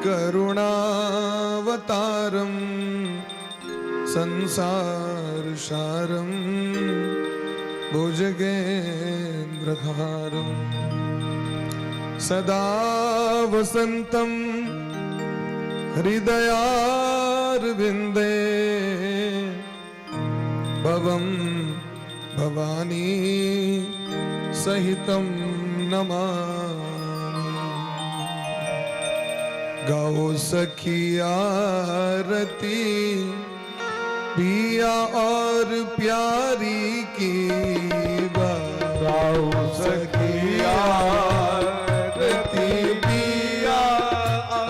करुणावतारं संसारसारं भुजगेन्द्रहारं सदा वसन्तं हृदयारविन्दे भवं भवानी सहितं नमामि। गाओ सखी आरती पिया और प्यारी की। गाओ सखी आरती पिया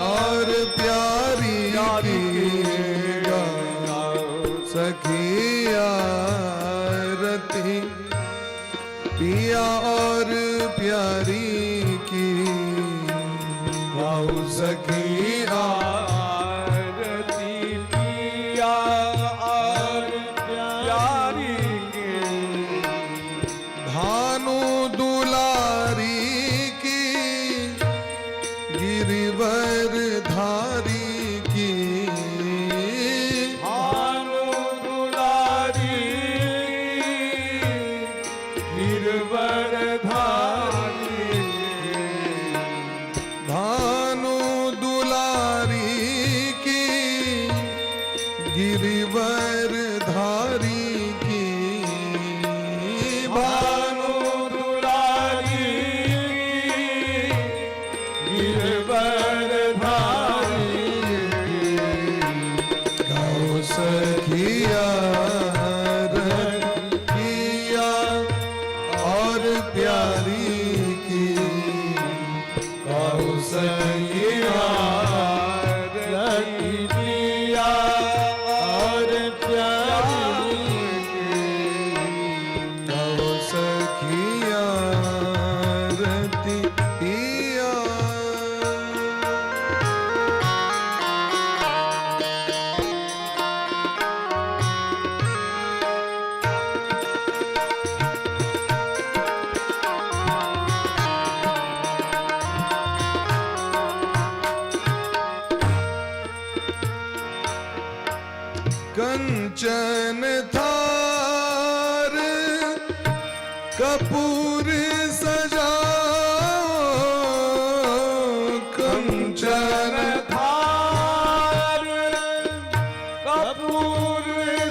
और प्यारी की। गाओ सखी आरती पिया और प्यारी की। गाओ सखी आरती पिया और प्यारी की। भानु दुलारी की, गिरिवर धारी की। भानु दुलारी, गिरवर धारी। भानु दुलारी की, गिरिवर धारी की। भानु दुलारी, गिरवर धारी। गाओ सखी आरती पिया और प्यारी की। गाओ सखी आरती पिया और प्यारी की। गाओ सखी आरती पिया। कंचन थार कपूर सजाओ। कंचन थार कपूर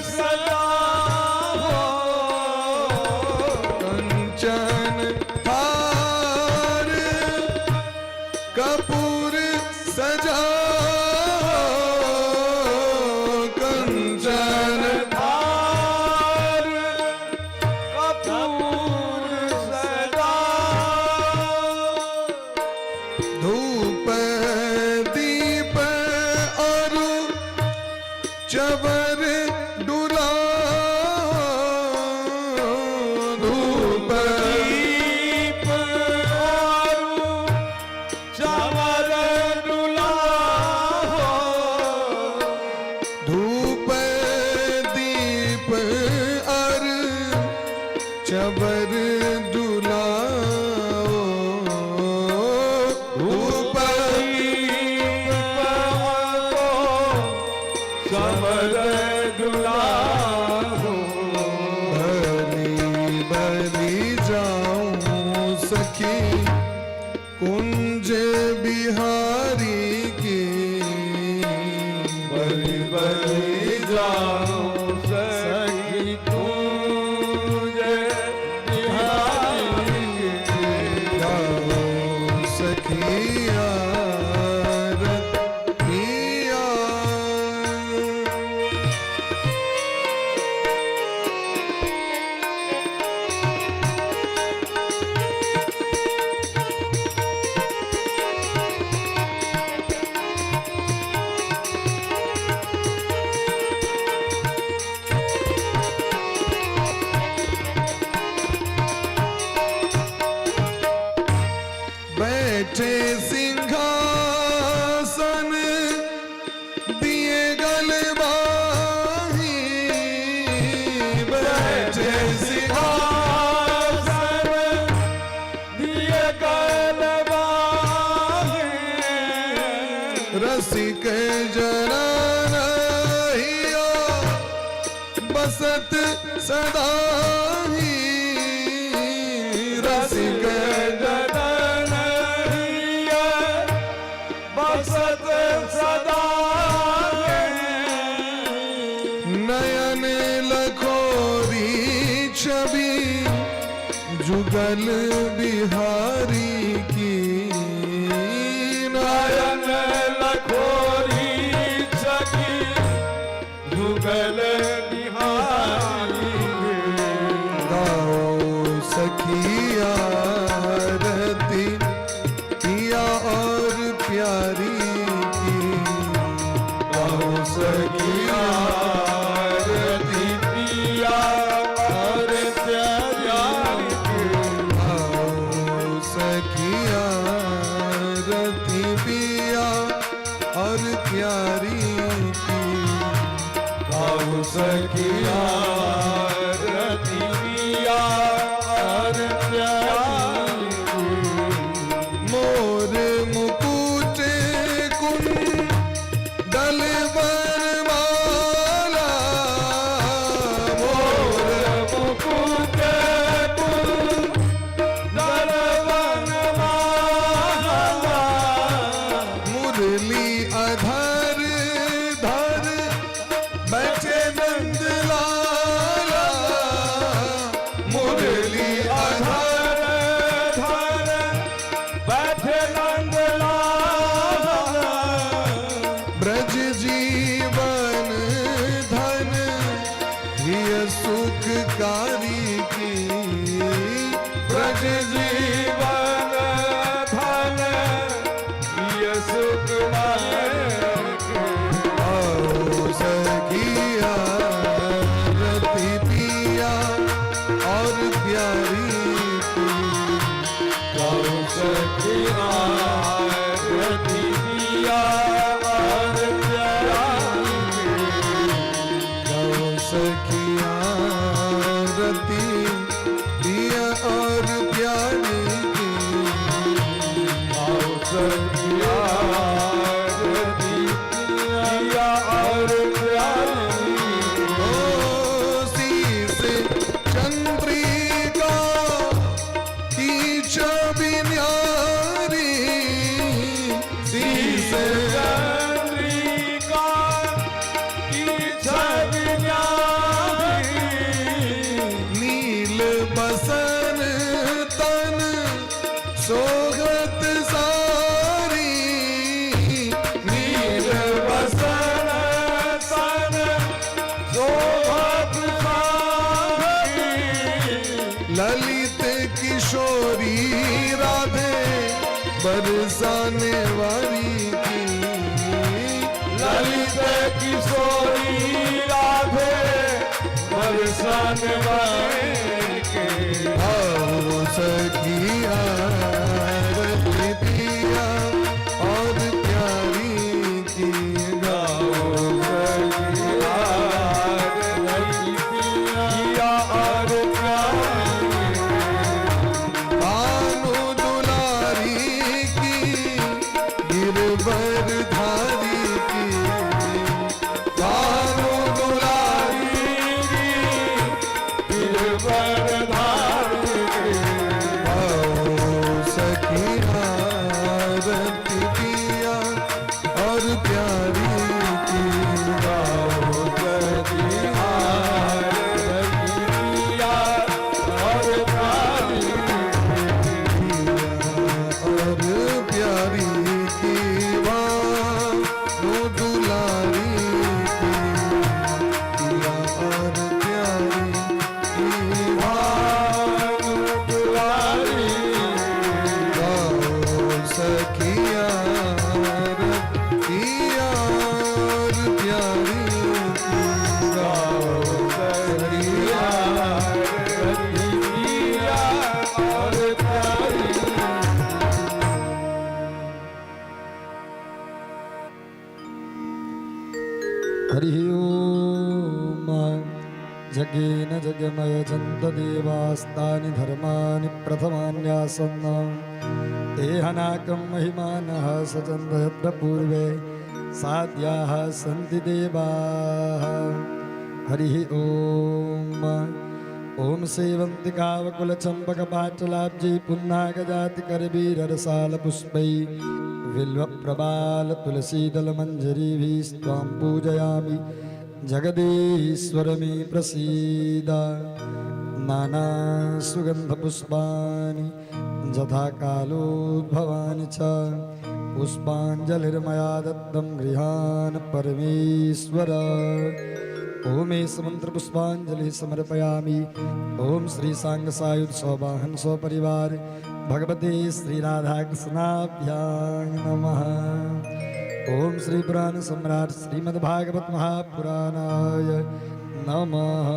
सजाओ। कंचन थार कपूर सजाओ। कंचन थार कपूर सजाओ। धूप दीप और चवर डुलाओ। धूप दीप और चवर डुलाओ। धूप दीप और चवर डुलाओ। धूप दीप चवर। रसिक जना हिया बसत सदा ही। रसिक जनन हिय बसत सदा। नयन लखोरी छवि जुगल बिहारी की। नयन नयन लखोरी छवि जुगल बिहारी। गाओ सखिया रति पिया और प्यारी की। गाओ सखिया रति पिया और प्यारी की। गाओ सखिया रति पिया और प्यारी की। गाओ सखिया रति पिया और प्यारी की। मोर मुकुट कुंडल वरमाला। मोर मुकुट कुंडल वनमाला। मुरली अधर धर बैठे नंद लाला। मुरली अधर धर धर बैठे नंद लाला। ब्रज जीवन धन हिय सुखकारी की। ब्रज जीवन धन ये सुख के। आओ सखिया रति पिया और प्यारी की। गाओ सखिया रति पिया और प्यारी की। गाओ सखिया रति पिया और प्यारी की। गाओ सखिया रति पिया और प्यारी की। ओ शीस चंद्रिका की छवि न्यारी। शीस चंद्रिका की छवि न्यारी। नील बसन तन सोहत सारी। नील बसन तन शोभत सारी। ललित किशोरी राधे बरसाने वाली की। ललित किशोरी राधे बरसन वाले के। आओ सखिया रति पिया और प्यारी की। गाओ सखिया रति पिया और प्यारी। भानु दुलारी की गिरवर धारी की। भानु दुलारी आओ सखिया रति पिया और प्यारी की। गाओ और प्यारी की। भानु दुलारी की पिया और प्यारी की। भानु गाओ सखिया रतिया और प्यारी की। गाओ सखिया हरि ओम। जगेन जगमय चन्ददेवास्तानि धर्माणि प्रथमान्यासन्। एहनाकं महिमानः सचन्द पूर्वे साध्याः सन्ति देवाः। हरिः ॐ। ॐ सेवन्तिकावकुलचम्पकपाटलाब्जै पुन्नागजातिकरवीररसालपुष्पै बिल्वप्रबालतुलसीदलमञ्जरीभिस्त्वां पूजयामि जगदीश्वर मे प्रसीद। नानासुगन्धपुष्पाणि यथा कालोद्भवानि च पुष्पाञ्जलिर्मया दत्तं गृहान् परमेश्वर। ओम एष मंत्रपुष्पांजलि समर्पयामि। ओम श्री सांग सायुध सौवाहन सपरिवार भगवते श्री राधा कृष्णाभ्यां नमः। ओम श्री पुराण सम्राट श्रीमद्भागवत महापुराणाय नमः।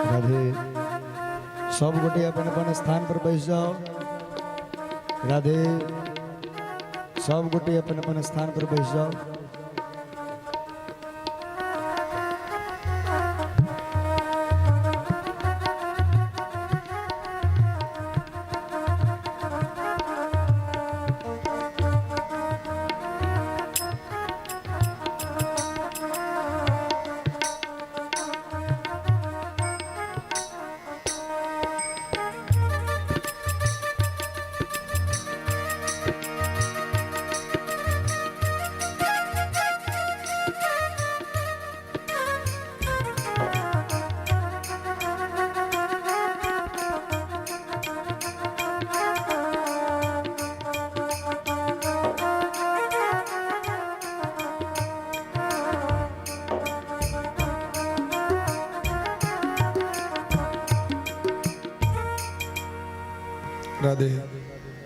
राधे। सब गोटे अपन अपन स्थान पर बैस जाओ। राधे। सब गोटे अपन अपन स्थान पर बैस जाओ। राधे।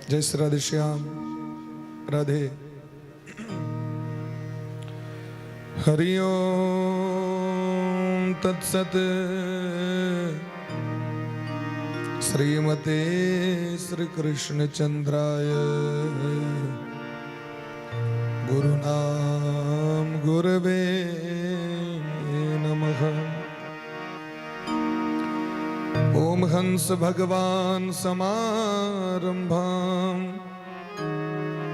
जय श्री राधे श्याम। राधे। हरि ओम तत्सत। श्रीमते श्री कृष्ण चंद्राय गुरुनाम गुरवे नमः। ओम हंस भगवान समारंभां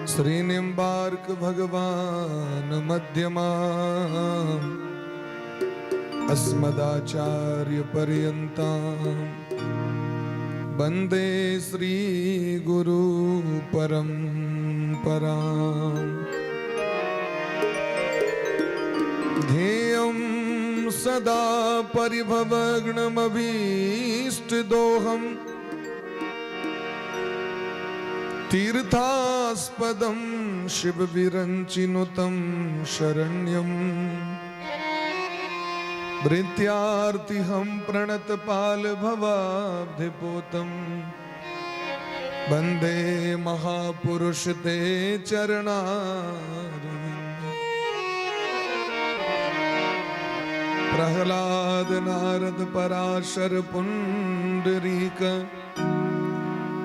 श्री निम्बार्क भगवान मध्यमां अस्मदाचार्य पर्यन्तां वंदे श्री गुरु परंपराम्। ध्येयं सदा परिभवग्नमभीष्टदोहं तीर्थास्पदं शिवविरञ्चिनुतं शरण्यं भृत्यार्तिहं प्रणतपालभवाब्धिपोतं वंदे महापुरुष ते चरणारविन्दम्। प्रहलाद नारद पराशर पुंडरीक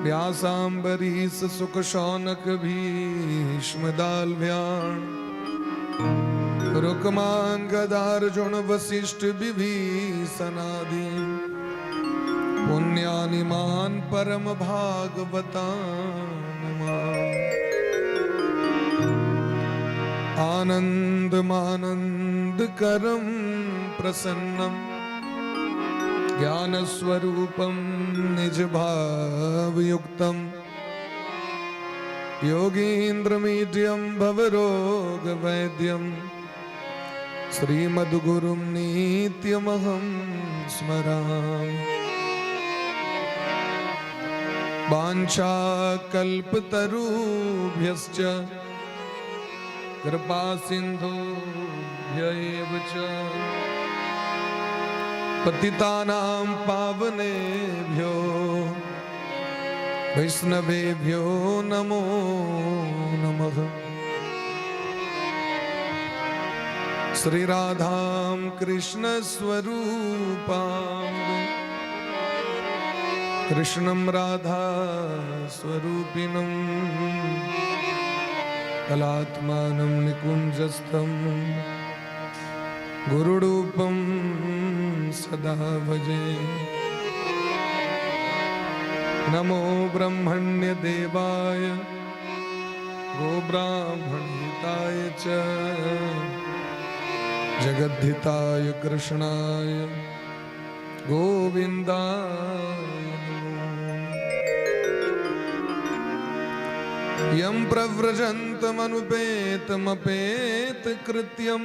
व्यासाम्बरीश सुख शौनक भीष्म दाल्भ्याण रुक्मांगदार्जुन वशिष्ठ विभीषणादि पुण्यानिमान परम भागवतानुमान। आनंदमानंद करम प्रसन्नम ज्ञानस्वरूपं निज भावयुक्तं योगीन्द्रमीड्यं भवरोगवैद्यं श्रीमद्गुरुं नित्यमहं स्मरामि। वाञ्छाकल्पतरुभ्यश्च कृपा सिन्धुभ्य एव च पतितानां पावनेभ्यो वैष्णवेभ्यो नमो नमः। श्री राधां कृष्ण स्वरूपां कृष्णं राधा स्वरूपिणं कलात्मानं निकुञ्जस्थं गुरुरूपं सदा भजे। नमो ब्रह्मण्यदेवाय गोब्राह्मणहिताय च जगद्धिताय कृष्णाय गोविन्दाय नमो। यं प्रव्रजन्तमनुपेतमपेतकृत्यं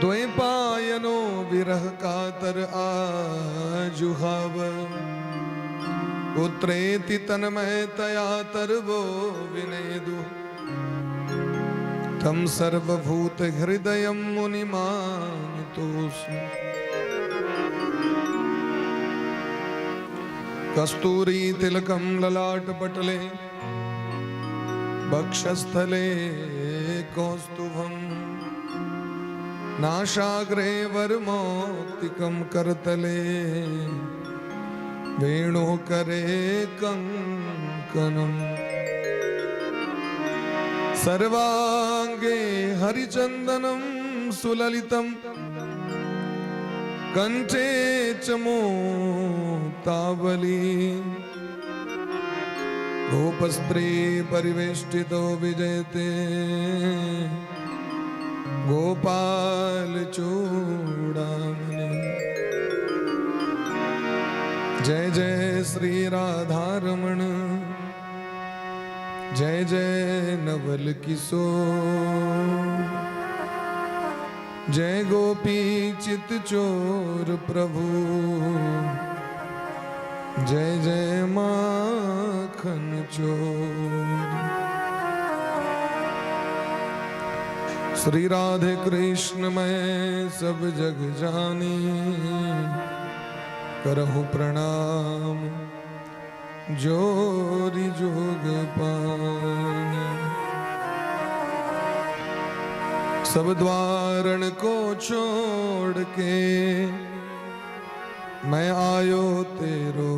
द्वैपायनो विरह कातर आजुहाव पुत्रेति तन्मयतया तर्वो विनेदु तं सर्वभूतहृदयं मुनिमानतोऽस्मि। कस्तूरी तिलकं ललाटपटले वक्षस्थले कौस्तुभं नाशाग्रे वरमौक्तिकं करतले वेणुः करे कङ्कणम्। सर्वांगे हरिचंदनं सुललितं कंठे च मुक्तावली गोपस्त्री परिवेष्टितो विजयते गोपाल चूड़ामणि। जय जय श्री राधारमण जय जय नवल किशोर जय गोपी चित चोर प्रभु जय जय माखन चोर। श्री राधे कृष्ण मैं सब जग जानी करहु प्रणाम जोरी जोग पानी। सब द्वारण को छोड़ के मैं आयो तेरो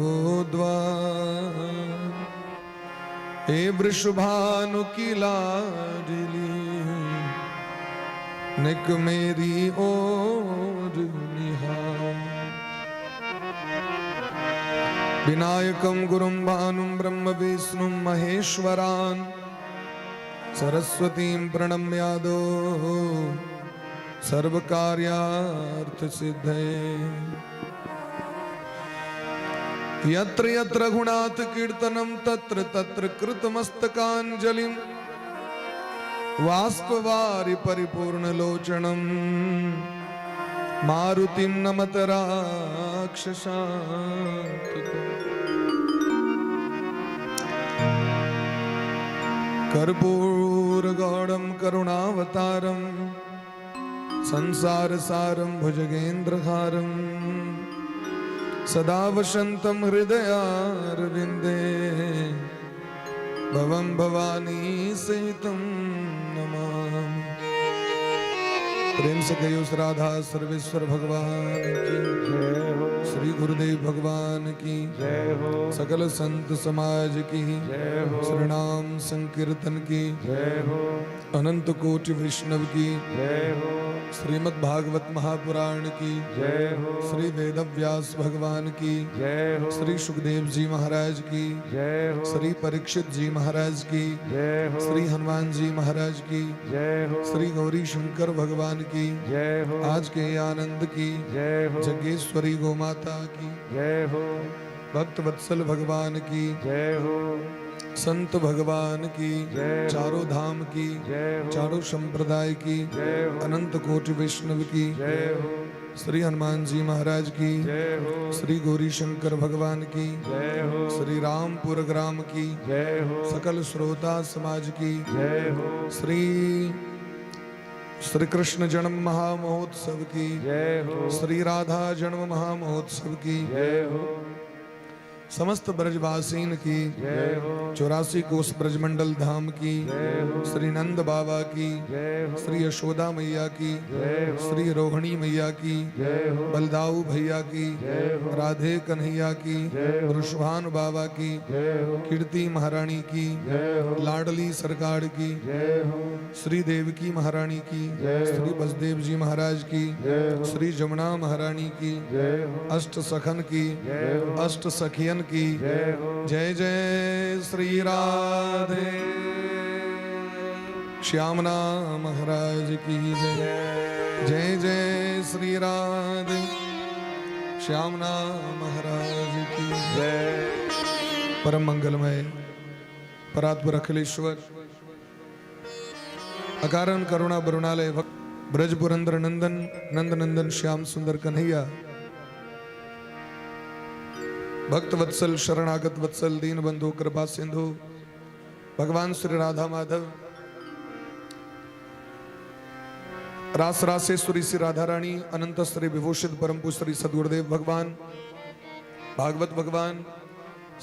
द्वार। हे वृषभानु की लाडली निक मेरी ओर निहार। विनायकं गुरुं भानुं ब्रह्म विष्णुं महेश्वरान् सरस्वतीं प्रणम्यादो सर्वकार्यार्थ सिद्धये। यत्र यत्र रघुनाथ कीर्तनं तत्र तत्र कृतमस्तकाञ्जलिं बाष्पवारि परिपूर्णलोचनं मारुतिं नमत राक्षसान्तकम्। कर्पूरगौरं करुणावतारं संसारसारं भुजगेन्द्रहारं सदा वसन्तं हृदयारविन्दे भवं भवानी सहितं नमामि। प्रेम से कहियो राधा सर्वेश्वर भगवान की जय हो। श्री गुरुदेव भगवान की जय हो। सकल संत समाज की जय हो। श्री नाम संकीर्तन की जय हो। अनंत कोटि वैष्णव की जय हो। श्रीमद् भागवत महापुराण की जय हो। श्री वेद व्यास भगवान की जय हो। श्री सुखदेव जी महाराज की जय हो। श्री परीक्षित जी महाराज की जय हो। श्री हनुमान जी महाराज की जय हो। श्री गौरी शंकर भगवान की जय हो। आज के आनंद की जय हो। जगेश्वरी गोमाता की जय हो। भक्त वत्सल भगवान की जय हो। संत भगवान की जय हो। चारों धाम की जय हो। चारों संप्रदाय की जय हो। अनंत कोटि वैष्णव की जय हो। श्री हनुमान जी महाराज की जय हो। श्री गौरी शंकर भगवान की जय हो। श्री रामपुर ग्राम की जय हो। सकल श्रोता समाज की जय हो। श्री श्री कृष्ण जन्म महामहोत्सव की जय हो। श्री राधा जन्म महामहोत्सव की जय हो। समस्त ब्रजवासीन की जय हो। 84 कोस ब्रजमंडल धाम की जय हो। श्री नंद बाबा की जय हो। श्री यशोदा मैया की जय हो। श्री रोहिणी मैया की जय हो। बलदाऊ भैया की जय हो। राधे कन्हैया की जय हो। वृषभानु बाबा की जय हो। कीर्ति महारानी की जय हो। लाडली सरकार की जय हो। श्री देवकी महारानी की जय हो। श्री बसदेव जी महाराज की जय हो। श्री जमुना महारानी की जय हो। अष्ट सखन की जय हो। अष्ट सखियन की जय हो। जय जय श्री राधे श्यामना महाराज की जय जय जय श्री राधे श्यामना महाराज की जय। परम मंगलमय परात्पर अखिलेश्वर अकारण करुणा बरुणालय ब्रज पुरंदर नंदन नंद नंदन श्याम सुंदर कन्हैया भक्त वत्सल शरणागत वत्सल दीन बंधु कृपा सिंधु भगवान श्री राधा माधव रास रासेश्वरी श्री राधा रानी अनंत श्री विभूषित परम पूज्य श्री सदगुरुदेव भगवान भागवत भगवान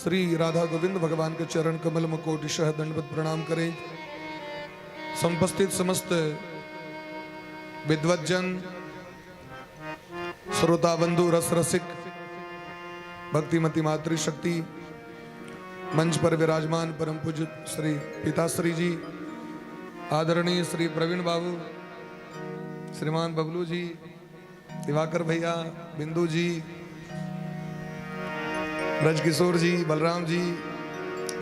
श्री राधा गोविंद भगवान के चरण कमल में कोटिशः दंडवत प्रणाम करें। समुपस्थित समस्त विद्वज्जन श्रोता बंधु रस रसिक भक्तिमती मातृशक्ति मंच पर विराजमान परम पूज्य श्री पिताश्री जी आदरणीय श्री प्रवीण बाबू श्रीमान बबलू जी दिवाकर भैया बिंदु जी ब्रजकिशोर जी बलराम जी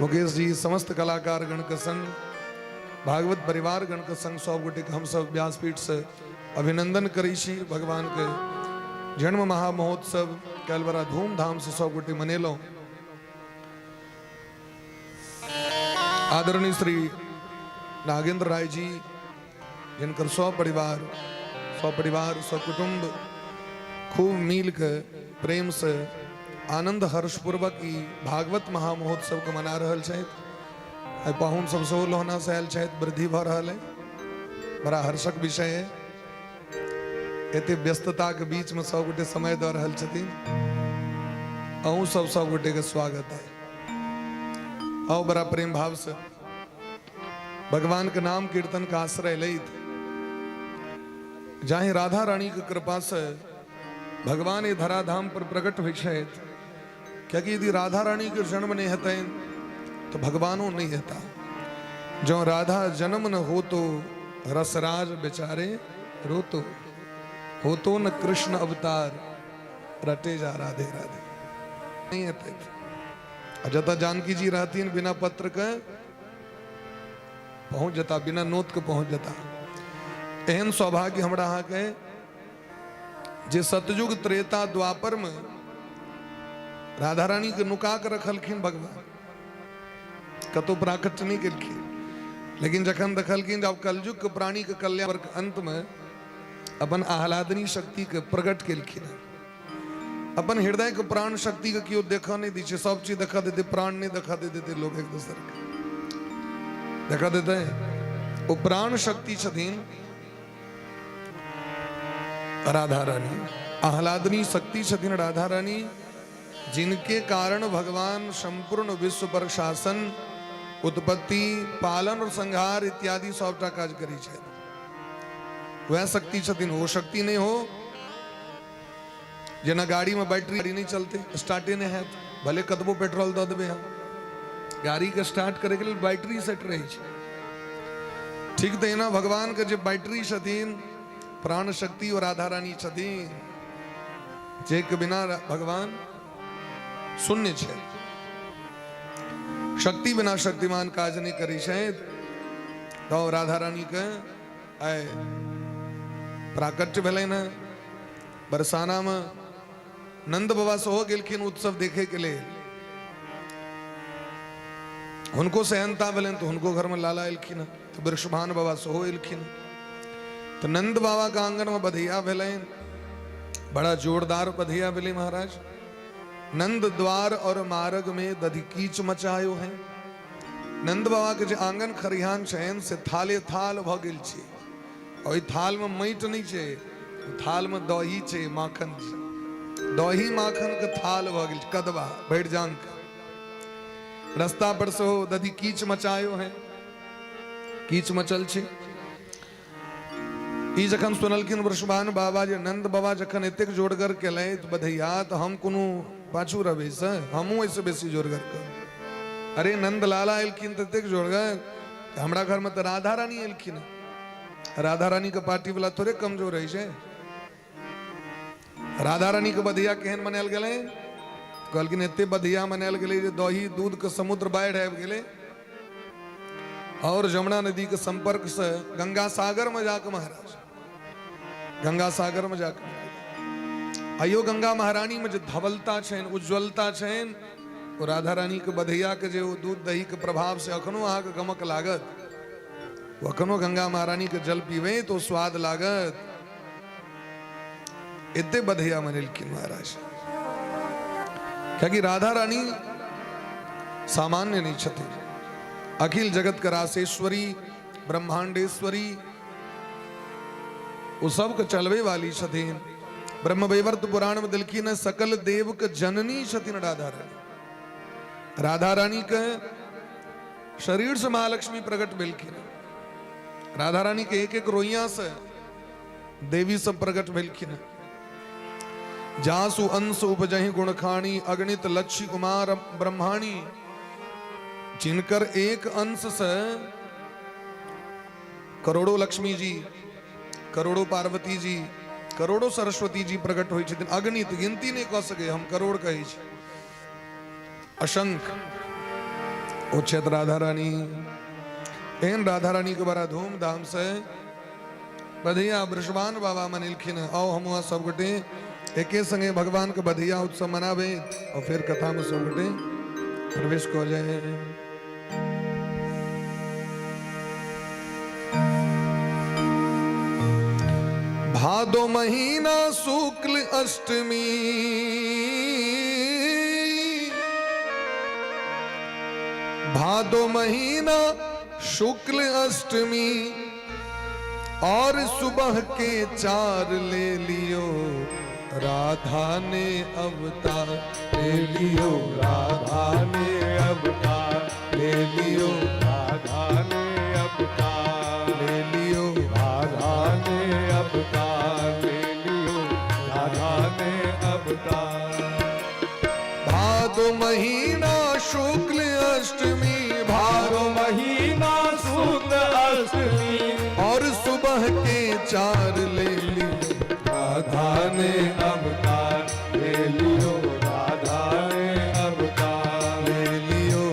मुकेश जी समस्त कलाकार गण के संग भागवत परिवार गण के संग सब गोटे के हम सब व्यासपीठ से अभिनंदन करै छी। भगवान के जन्म महामहोत्सव काल्हि बड़ा धूमधाम से सब गोटे मनेलहुँ। आदरणीय श्री नागेंद्र राय जी जिनकर सपरिवार सकुटुम्ब खूब मिल के प्रेम से आनंद हर्षपूर्वक ई भागवत महामहोत्सव के मना रहल छथि। आइ पाहुन सब सेहो लोहना से आयल छथि, वृद्धि भऽ रहल है, बड़ा हर्षक विषय है। एते व्यस्तता के बीच में सब गोटे समय दऽ रहल छथिन। अहूँ सब सब गोटे के स्वागत है। आओ बड़ा प्रेम भाव से भगवान के नाम कीर्तन का आश्रय लैत जाहि राधा रानी के कृपा से भगवान ये धराधाम पर प्रकट होइ छथि, क्योंकि यदि राधा रानी के जन्म नहीं हेतनि तो भगवानो नहीं हेता। जो राधा जन्म न हो तो रसराज बेचारे रोतो, हो तो न कृष्ण अवतार रटे जा राधे राधे नहीं हेतै। आ जतऽ जानकी जी रहथिन बिना पत्र के पहुंच जता, बिना नोत के पहुंच जता। एहन सौभाग्य हमरा अहाँके जे सतयुग त्रेता द्वापर में राधा रानी के नुका के रखलखिन भगवान, कतौ प्राकट्य नहीं केलखिन, लेकिन जखन देखलखिन जब कलयुग के प्राणी के कल्याण के अंत में अपन आह्लादनी शक्ति के प्रकट केलखिन। अपन हृदय के प्राण शक्ति के केओ देखऽ नहीं दै छै, सब चीज देखऽ देते, प्राण नहीं देखऽ देते लोग एक दोसर के देखऽ देते। ओ प्राण शक्ति छथिन राधा रानी, आह्लादनी शक्ति छथिन राधा रानी, जिनके कारण भगवान संपूर्ण विश्व पर शासन उत्पत्ति पालन और संहार इत्यादि सबटा काज करै छथि। वएह शक्ति छथिन। वो शक्ति नहीं हो जेना गाड़ी में बैटरी नहीं चलते, स्टार्टे नहीं हैत, भले कतबो पेट्रोल दऽ देबै हम, गाड़ी के स्टार्ट करे के लेल बैटरी सेट रहै छै। ठीक तहिना भगवान के जे बैटरी छथिन प्राण शक्ति और राधा रानी छथिन, जे के बिना भगवान शून्य छै। शक्ति बिना शक्तिमान काज नहीं करै छथि। तो राधा रानी के आइ प्राकट्य भेलनि हँ बरसाना में। नंद बाबा सेहो गेलखिन उत्सव देखे के लेल, हुनको सेहनता भेलनि तो हुनको घर में लाला एलखिन, तो वृषभान बाबा सेहो एलखिन। तो नंद बाबा के आंगन में बधैया भेलनि, बड़ा जोरदार बधैया भेलै महाराज। नंद द्वार और मार्ग में दधिकीच मचायो है। नंद बाबा के जे आंगन खरिहान छनि से थाले थाल भऽ गेल छै ओहि थालमे माटि नहि छै, थालमे दही छै, माखन छै। दही माखन के थाल भऽ गेल कदबा भरि जांग के। रास्ता पर सेहो दधी कीच मचायो है, कीच मचल छै। ई जखन सुनलखिन वृषभानु बाबा जे नंद बाबा जखन एतेक जोरगर केलथि बधैया, तऽ हम कोनो पाछू रहबै से, हमहूँ एहिसँ बेसी जोरगर करब। अरे नंद लाला एलखिन तऽ एतेक जोरगर, हमरा घरमे तऽ राधा रानी एलखिन। राधा रानी के पार्टी वाला थोड़े कमजोर होइ छै। राधा रानी के बधिया केहन मनायल गेलै? कहलखिन एते बधिया मनायल गेलै जे दही दूध के समुद्र बाढ़ि आबि गेलै और जमुना नदी के संपर्क से गंगा सागर में जाके महाराज, गंगा सागर में जाके आइयो गंगा महारानी में जे धवलता छनि, उज्ज्वलता छनि, ओ राधा रानी के बधैया के जे ओ दूध दही के प्रभाव से अखनो अहाँके गमक लागत। ओ अखनो गंगा महारानी के जल पीबै तो स्वाद लागत। एते बधैया मनेलखिन महाराज, कियाकि राधा रानी सामान्य नहीं छथिन। अखिल जगत के रासेश्वरी, ब्रह्मांडेश्वरी, ओ सबके चलबे वाली छथिन। ब्रह्मवैवर्त पुराण में दिलखिन सकल देव के जननी छथिन राधा रानी। राधा रानी के शरीर से महालक्ष्मी प्रकट भेलखिन। राधा रानी के एक एक रोइया से देवी सब प्रकट भेलखिन। जासु अंश उपजहि गुणखाणी, अगणित लक्ष्य कुमार ब्रह्माणी। जिनकर एक अंश से करोड़ों लक्ष्मी जी, करोड़ों पार्वती जी, करोड़ों सरस्वती जी प्रकट होइ छथिन। अगणित, गिनती नहीं कऽ सके हम, करोड़ कहै छी, असंख्य ओ छथि राधा रानी। एहन राधा रानी के बड़ा धूमधाम से बधिया वृषभान बाबा मनेलखिन। आओ हम सब गोटे एके संगे भगवान के बधिया उत्सव मनाबे और फिर कथा में सब गोटे प्रवेश कऽ जाए। भादो महीना शुक्ल अष्टमी, भादो महीना शुक्ल अष्टमी और सुबह के 4 ले लियो राधा ने अवतार ले लियो, राधा ने अवतार ले लियो, राधा ने अवतार ले लियो, राधा ने अवतार ले लियो, राधा ने अवतार। भादो महीना शुक्ल अष्टमी, भादो महीना शुक्ल अष्टमी और सुबह के 4 ले लियो राधा ने अवतार ले लियो, राधा ने अवतार ले लियो,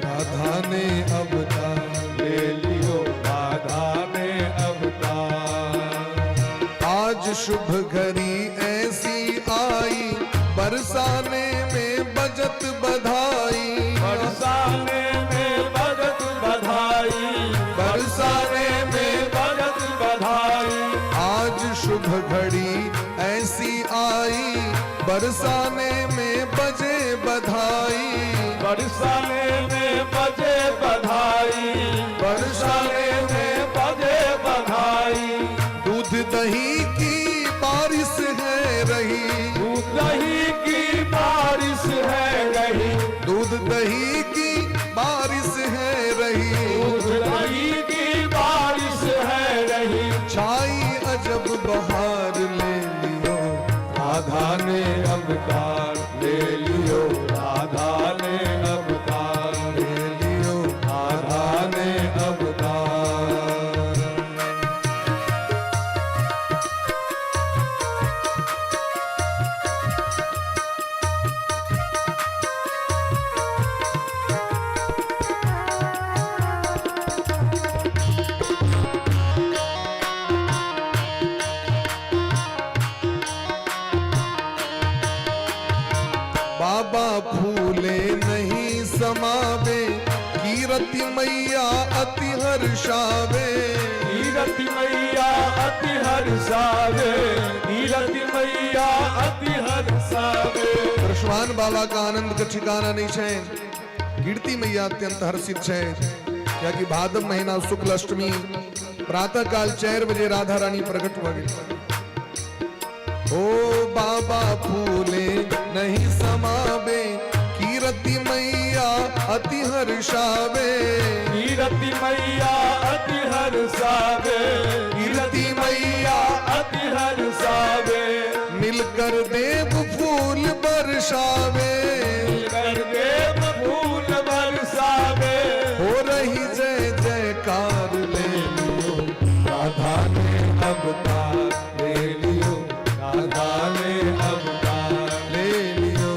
राधा ने अवतार ले लियो, राधा ने अवतार। आज शुभ घड़ी ऐसी आई, बरसाने में बजत बधाई, बरसाने में बजत बधाई, बरसाने में बजत बधाई। आज शुभ घड़ी ऐसी आई, बरसाने में बजे बधाई, बरसाने में बजे बधाई, बरसाने में बजे बधाई। दूध दही की बारिश है रही, दूध दही की बारिश है रही, दूध दही की बारिश है रही, दूध दही की बारिश है रही। छाई अजब बहार ले लियो राधा ने अवतार ले लियो, राधा ने अवतार ले लियो, राधा ने अवतार। बाबा फूले नहीं समावे, कीरति मैया अति हर्षावे, कीरति मैया अति हर्षावे, कीरति मैया अति हर्षावे। वृषभान बाबा का आनंद का ठिकाना नहीं है। कीर्ति मैया अत्यंत हर्षित है कि कियाकि भादव महीना शुक्ल अष्टमी प्रातः काल 4 बजे राधा रानी प्रकट भऽ गेल। ओ बाबा फूले नहीं समावे, कीरति मैया अति हर्षावे। कीरति मैया अति हर्षावे। कीरति मैया अति हर्षावे। मिलकर देव फूल बरसावे। कर देव फूल बरसावे। हो रही जय जयकार, ले लियो राधा ने अवतार ले लियो, राधा ने अवतार ले लियो,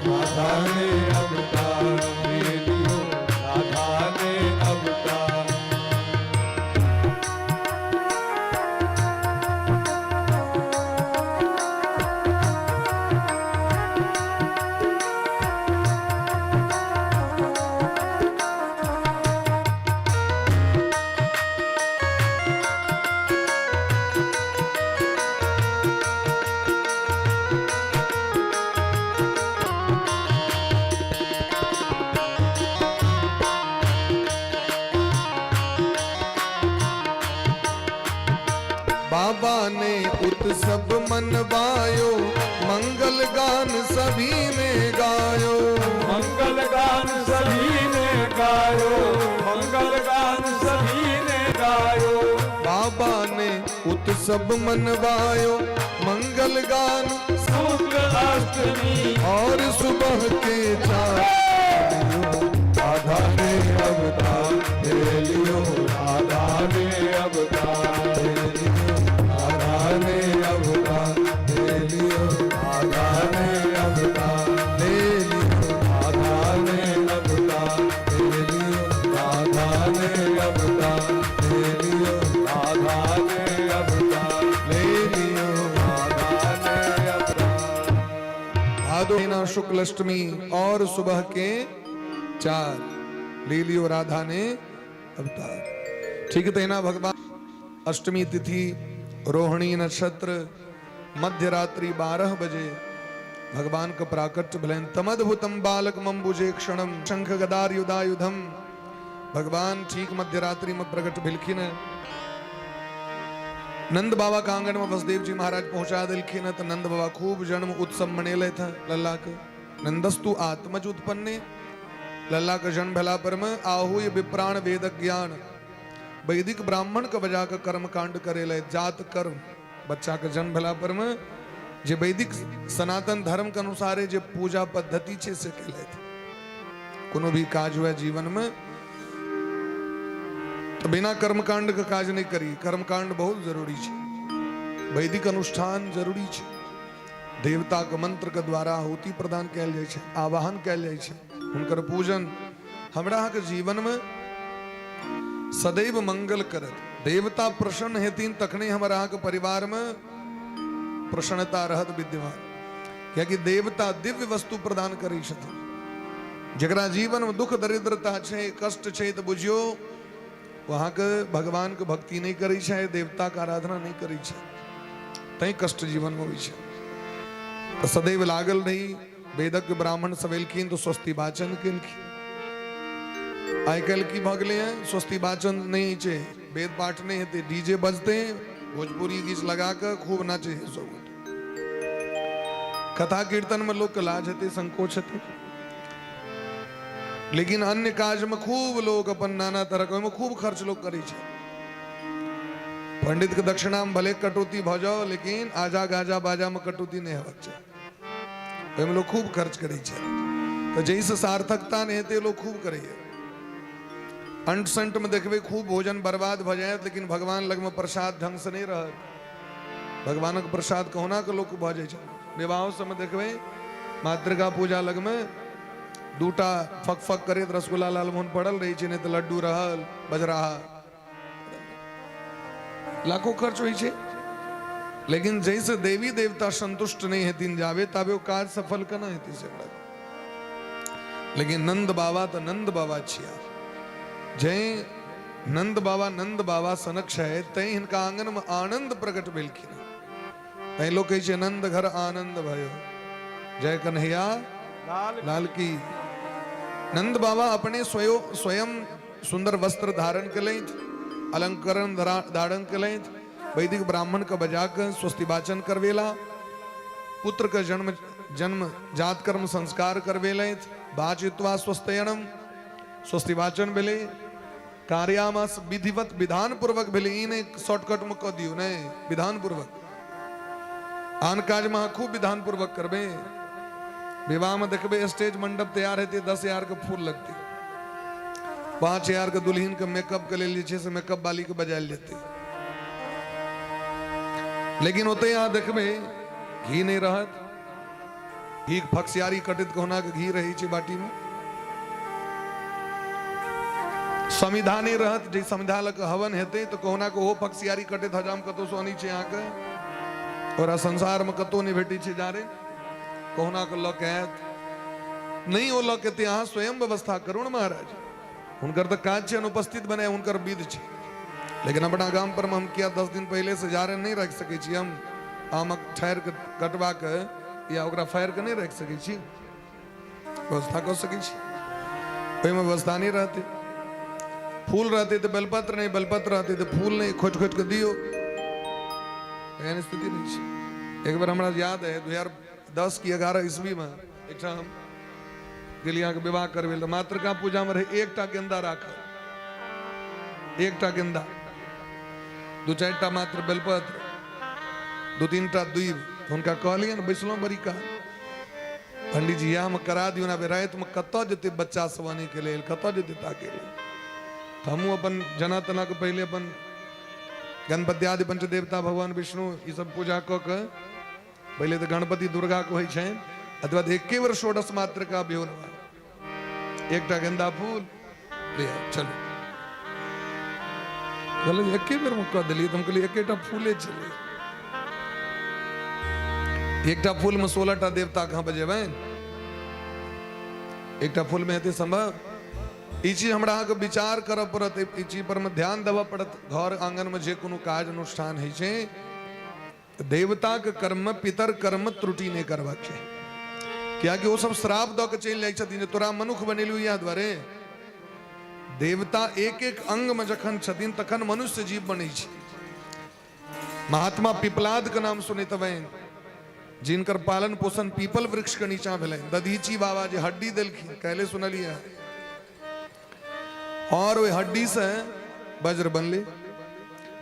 राधा ने अवतार ले लियो, राधा ने अवतार। बाबा ने उत्सव मनवायो, मंगल गान सभी ने गायो। मंगल गान सभी ने गायो, मंगल गान सभी ने गायो। बाबा ने उत्सव मनवायो, मंगल गान शुक्ल अष्टमी और सुबह के 4। राधा ने अवतार ले लियो, राधा ने अवतार ले लियो, राधा ने अवतार ले लियो, राधा ने अवतार ले लियो, राधा ने अवतार ले लियो, राधा ने अवतार ले लियो, राधा ने अवतार ले लियो, राधा ने अवतार। भादो महीना शुक्ल अष्टमी और सुबह के 4, ले लियो राधा ने अवतार। ठीक है, तहिना भगवान अष्टमी तिथि रोहिणी नक्षत्र मध्य रात्रि 12 बजे भगवान के प्राकट्य भेलनि। तमद्भुतम बालक मम्बुजे क्षणम शंख गदार युधायुधम। भगवान ठीक मध्य रात्रि में प्रकट भेलखिन। नंद बाबा के आंगन में वसुदेव जी महाराज पहुंचा दिलखिन। तो नंद बाबा खूब जन्म उत्सव मनेलथि लल्ला के। नंदस्तु आत्मज उत्पन्ने, लल्ला के जन्म भेला पर में आहूय विप्राण वेद ज्ञान वैदिक ब्राह्मण के बजा के कर्म कांड करेले। जात कर्म बच्चा के जन्म भेला पर में जे वैदिक सनातन धर्म के अनुसार जे पूजा पद्धति छै से केलथि। कोनो भी काज हुए जीवन में तो बिना कर्मकांड के काज नहीं करी। कर्मकांड बहुत जरूरी छै, वैदिक अनुष्ठान जरूरी छै। देवता के मंत्र के द्वारा आहुति प्रदान कयल जाइ छै, आवाहन कयल जाइ छै, हुनकर पूजन हमरा अहाँके जीवन में सदैव मंगल करत। देवता प्रसन्न हेथिन तखने हमर अहाँके परिवार में प्रसन्नता रहत विद्यमान, कियाकि देवता दिव्य वस्तु प्रदान करै छथिन। जकरा जीवन में दुख दरिद्रता छै, कष्ट छै, तऽ बुझियौ अहाँके भगवान के भक्ति नहि करै छै, देवता के आराधना नहि करै छै, तैं कष्ट जीवन में होइ छै। तऽ सदैव लागल रही। वेदक ब्राह्मण सब एलखिन तऽ स्वस्ति वाचन केलखिन। आइ काल्हि की भऽ गेलै हँ, स्वस्ति वाचन नहि होइ छै, वेद पाठ नहि हेतै, डीजे बजतै, भोजपुरी गीत लगा कऽ खूब नाचै छै सब गोटे। कथा कीर्तन में लोक के लाज हेतै, संकोच हेतै, लेकिन अन्य काज में खूब लोग अपन नाना तरह के ओहिमे खूब खर्च लोग करै छै। पंडित के दक्षिणा में भले कटौती भऽ जाओ, लेकिन आजा गाजा बाजा में कटौती नहीं हेबाक चाही। ओहिमे लोग खूब खर्च करै छै, तऽ जाहिसँ सार्थकता नहि हेतै लोग खूब करैए। अंट संट में देखबै खूब भोजन बर्बाद भऽ जायत, लेकिन भगवान लगमे प्रसाद ढंग से नहि रहत। भगवानक प्रसाद कहुना के लोक भऽ जाइ छै। विवाह सबमे देखबै मातृका पूजा लगमे दूटा फक फक करैत रसगुल्ला लालमोहन पड़ल रहै छै, नहि तऽ लड्डू रहल बजराहा, लाखों खर्च होइ छै। लेकिन जाहिसँ देवी देवता संतुष्ट नहि हेथिन जाबे ताबे ओ काज सफल केना हेतै से हमरा। लेकिन नंद बाबा तऽ नंद बाबा छिया, जै नंद बाबा नंद बाबा सनक छथि तैं हिनका आंगन में आनंद प्रकट भेलखिन। तैं लोक कहै छै नंद घर आनंद भयो, जय कन्हैया लाल की। नंद बाबा अपने स्वयं सुन्दर वस्त्र धारण केलथि, अलंकरण धारण केलथि, वैदिक ब्राह्मण के बजा कऽ स्वस्ति वाचन करवेला, पुत्र के जन्म जन्म जात कर्म संस्कार करवेलथि, वाचित्वा स्वस्तयनम स्वस्ति वाचन भेलै, कार्यामास विधिवत विधान पूर्वक भेलै। ई नहि शॉर्टकट में कऽ दियौ, नहि, विधान पूर्वक। आन काज में अहाँ खूब विधान पूर्वक करबै। विवाह में देखबै स्टेज मंडप तैयार हेतै, 10,000 के फूल लगतै, 5,000 के दुल्हन के मेकअप के लेल जे छै से मेकअप वाली के बजायल जेतै। लेकिन ओतै अहाँ देखबै घी नहि रहत, घी फक्सियारी कटैत कहुना के घी रहै छै बाटी में, समिधा नहि रहत, जे समिधा लऽ कऽ हवन हेतै तऽ कहुना के ओहो फक्सियारी कटैत हजाम कतौ से अनै छै अहाँके, ओकरा संसार में कतौ नहि भेटै छै जारे, कहुना के लऽ के आयत। नहि ओ लऽ के एतै, अहाँ स्वयं व्यवस्था करू ने महाराज। हुनकर तऽ काज छै अनुपस्थित बनाय, हुनकर विध छै। लेकिन अपना गाम पर में हम किया 10 दिन पहिले से जारे नहि राखि सकै छी? हम आमक ठारि के कटवा के या ओकरा फाड़ि के नहि राखि सकै छी? व्यवस्था कऽ सकै छी, ओहिमे व्यवस्था नहि रहतै। फूल रहतै तऽ बेलपत्र नहि, बेलपत्र रहतै तऽ फूल नहि, खोटि खोटि कऽ दियौ, एहन स्थिति नहि छै। एक बेर हमरा याद है 2010 की 11 ईस्वीमे एकठाम हम गेलियै अहाँके विवाह करबै लए, मातृका पूजामे रहै एकटा गेंदा राखल, एकटा गेंदा, दू चारिटा मात्र बेलपत्र, दू तीनटा दूब। हुनका कहलियनि, बैसलहुँ बड़ी काल, पंडीजी इएह मे करा दियौ ने, रातिमे कतऽ जेतै बच्चा सब आनैके लेल, कतऽ जेतै ताकै लेल? तऽ हमहूँ अपन जना तना के पहिले अपन गणपति आदि पंचदेवता भगवान विष्णु ई सब पूजा कऽ के, पहिले तऽ गणपति दुर्गा के होइ छनि, अथवा एके बेर षोडश मात्र का अभियोग, एकटा गेंदा फूल ले आउ, चलू। कहलियै एके बेर मे कऽ देलियै? तऽ हम कहलियै एकेटा फूले छलै, एकटा फूल मे 16टा देवता कहाँ बजेबनि? एकटा फूल मे हेतै संभव? ई चीज हमरा अहाँके विचार करऽ पड़त, ई चीज पर मे ध्यान देबऽ पड़त। घर आंगन मे जे कोनो काज अनुष्ठान होइ छै, देवताके कर्ममे, पितर कर्ममे त्रुटि नहि करबाक चाही, कियाकि ओ सब श्राप दऽ के चलि जाइ छथिन जे तोरा मनुख बनेलू इएह दुआरे। देवता एक एक अंगमे जखन छथिन तखन मनुष्य जीव बनै छै। महात्मा पिपलाद के नाम सुनैत हेबनि, जिनकर पालन पोषण पीपल वृक्ष के नीचा भेलनि। दधीची बाबा जे हड्डी देलखिन, काल्हि सुनलियै, और ओहि हड्डी से वज्र बनले।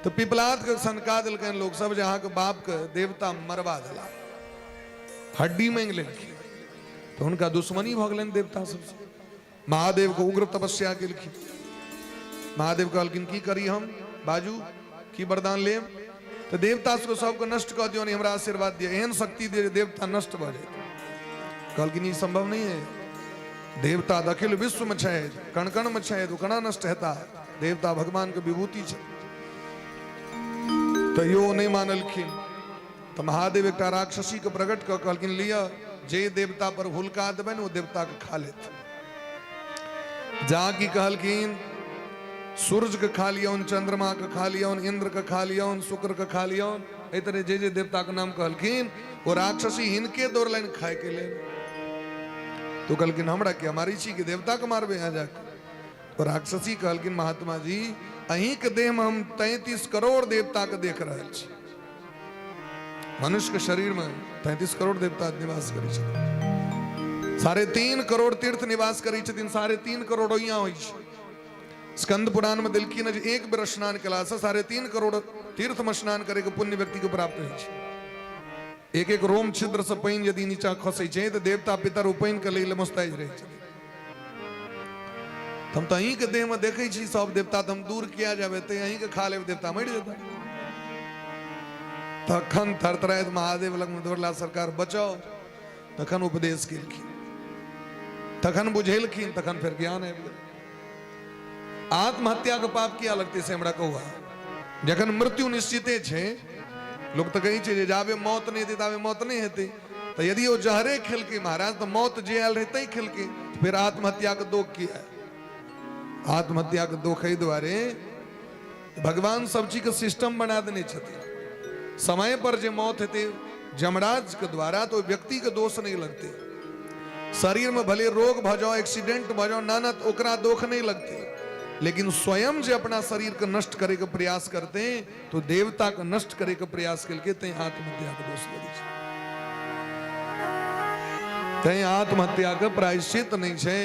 तो पिपलाद के सनका देलकनि लोग सब जे अहाँके बाप के देवता मरवा देला, हड्डी मांगि लेलखिन। तो हुनका दुश्मनी भऽ गेलनि देवता सबसे। महादेव के उग्र तपस्या केलखिन। महादेव कहलखिन की करी हम, बाजू की वरदान लेब? तऽ देवता सबके सबके नष्ट कऽ दियौ ने, हमरा आशीर्वाद दिअ, एहन शक्ति दिअ जे देवता नष्ट भऽ जाय। कहलखिन ई संभव नहीं है, देवता तऽ अखिल विश्व में छै, कण कण में छै, ओ केना नष्ट हेता? देवता भगवान के विभूति छै। तैयो ओ नहि मानलखिन। तऽ महादेव एकटा राक्षसी के प्रकट कऽ कहलखिन लिअ, जे देवता पर हुलका देबनि ओ देवता के खा लेत। जा की कहलखिन सूर्य के खा लियौन, चंद्रमा के खा लियौन, इंद्र के खा लियौन, शुक्र के खा लियौन, एहि तरह जे जे देवता के नाम कहलखिन ओ राक्षसी हिनके दौड़लनि खाय के लेल। तो कहलखिन हमरा के मारै छी कि देवता के मारबै यहाँ जाके? तो राक्षसी कहलखिन महात्मा जी अहीं के देह में हम 33 करोड़ देवता के देख रहल छी। मनुष्य के शरीर में 33 करोड़ देवता निवास करै छथिन, 3.5 करोड़ तीर्थ निवास करै छथिन, 3.5 करोड़ ओइया होइ छै। स्कंद पुराण में देलखिन जे एक बेर स्नान केला से 3.5 करोड़ तीर्थ में स्नान करे के पुण्य व्यक्ति के प्राप्त होइ छै। एक एक रोम छिद्र से पानि यदि नीचा खसै छै तऽ देवता पितर ओ पानि के लेल मुस्तैज रहै छथिन। हम तऽ अहीं के देह में देखै छी सब देवता, तऽ हम दूर किया जेबै? तऽ अहीं के खा लेब, देवता मरि जेता। तखन थरथराइत महादेव लग में दौड़ला, सरकार बचाओ। तखन उपदेश केलखिन, तखन बुझेलखिन, तखन फेर ज्ञान आबि गेल। आत्महत्या के पाप किया लगतै से हमरा कहू। जखन मृत्यु निश्चिते छै, लोक तऽ कहै छै जे जाबे मौत नहि हेतै ताबे मौत नहि हेतै, तऽ यदि ओ जहरे खेलकै महाराज तऽ मौत जे आयल रहै तै खेलकै, फेर आत्महत्या के दोख किया? आत्महत्या के दोख एहि दुआरे, भगवान सब चीज के सिस्टम बना देने छथिन। समय पर जे मौत हेतै यमराज के द्वारा तो व्यक्ति के दोष नहीं लगते। शरीर में भले रोग भ जाओ, एक्सीडेंट भ जाओ, ना ना, ओकरा दोख नहीं लगते। लेकिन स्वयं जे अपना शरीर के नष्ट करे के प्रयास करते तो देवता के नष्ट करे के प्रयास केलकै, तैं आत्महत्या के दोष लगै छै। तैं आत्महत्या के प्रायश्चित नहि छै।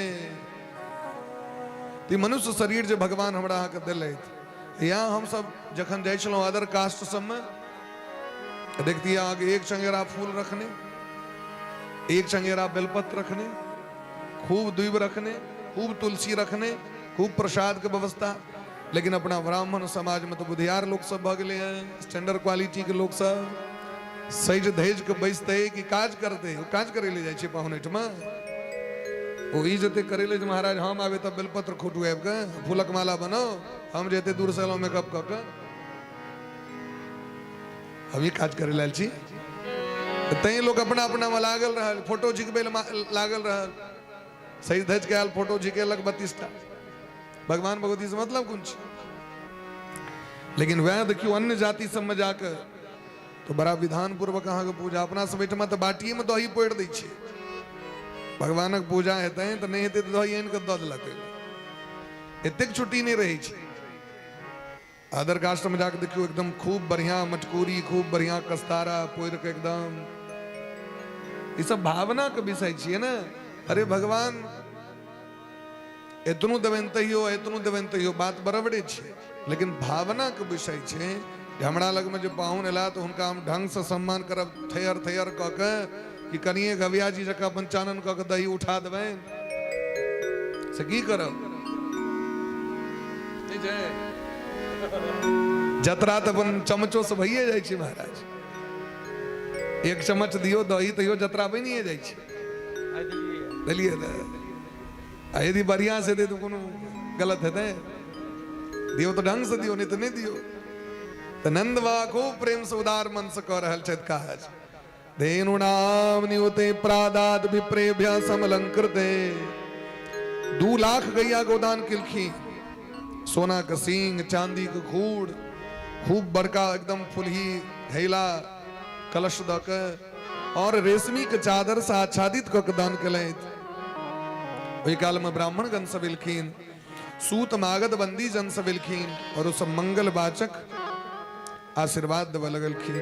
तऽ मनुष्य शरीर जे भगवान हमरा अहाँके देलथि, या हमसब जखन जाइ छलहुँ अदर कास्ट सबमे, देखतियै अहाँके एक चंगेरा फूल रखने, एक चंगेरा बेलपत्र रखने, खूब दुइब रखने, खूब तुलसी रखने, खूब प्रसाद के व्यवस्था। लेकिन अपना ब्राह्मण समाज में तो बुधियार लोग सब भऽ गेलै हैं, स्टैंडर्ड क्वालिटी के लोग सब सजि धजि के बैसतै कि काज करतै? ओ काज करै लए जाइ छै पाहुन एहिठमा। ओ ई जेतै करै लए जे महाराज हम आबे तब बेलपत्र खोटू आबि कऽ फूलक माला बनाउ, हम जे एते दूर से एलहुँ मेकअप कऽ कऽ, हम ई काज करै लए आयल छी। तऽ तैं लोक अपना अपनामे लागल रहल, फोटो झिकबै लए लागल रहल, सही धज के आयल फोटो झिकेलक 32टा। भगवान भगवती से मतलब कोन छै? लेकिन वएह देखियौ अन्य जाति सबमे जाके तो बड़ा विधान पूर्वक अहाँके पूजा। अपना सब एहिठमा तऽ बाटिएमे दही पोड़ि दै छै। भगवानक पूजा हेतै तऽ नहि हेतै तऽ दही आनि कऽ दऽ देलक, एतेक छुट्टी नहि रहै छै। अदर कास्ट में जाके देखियौ एकदम खूब बढ़िया मटकूरी, खूब बढ़िया कस्तारा पोरि के एकदम। ई सब भावना के विषय छियै ने। अरे भगवान एतनो देबनि तैयो, एतनो देबनि तैयो, बात बराबरे छै, लेकिन भावना के विषय छै जे हमरा लगमे जे पाहुन एला तऽ हुनका हम ढंगसँ सम्मान करब, थैयर थैयर कऽ के कि कनिए गविया जी जकाँ अपन चानन कऽ के दही उठा देबनि, से की करब? नहि छै जतरा तऽ अपन चमचो से भइए जाइ छै महाराज। एक चम्मच दियौ दही तैयो जतरा बनिए जाइ छै। देलियै तऽ आ यदि बढ़िआँ से दे तऽ कोनो गलत हेतै? दियौ तऽ ढंग से दियौ, नहि तऽ नहि दियौ। तऽ नंद बाबा खूब प्रेम से उदार मन से कऽ रहल छथि काज। धेनुनाम नियुते प्रादात विप्रेभ्य समलंकृते, 2 लाख गैया गोदान केलखिन, सोना के सींग, चांदी के खूड़, खूब बड़का एकदम फुलही घैला कलश दऽ के और रेशमी के चादर से आच्छादित कऽ के दान केलथि। ओहि काल में ब्राह्मण गण सब एलखिन, सूत मागध बंदी जन सब एलखिन और ओ सब मंगल वाचक आशीर्वाद देबऽ लगलखिन।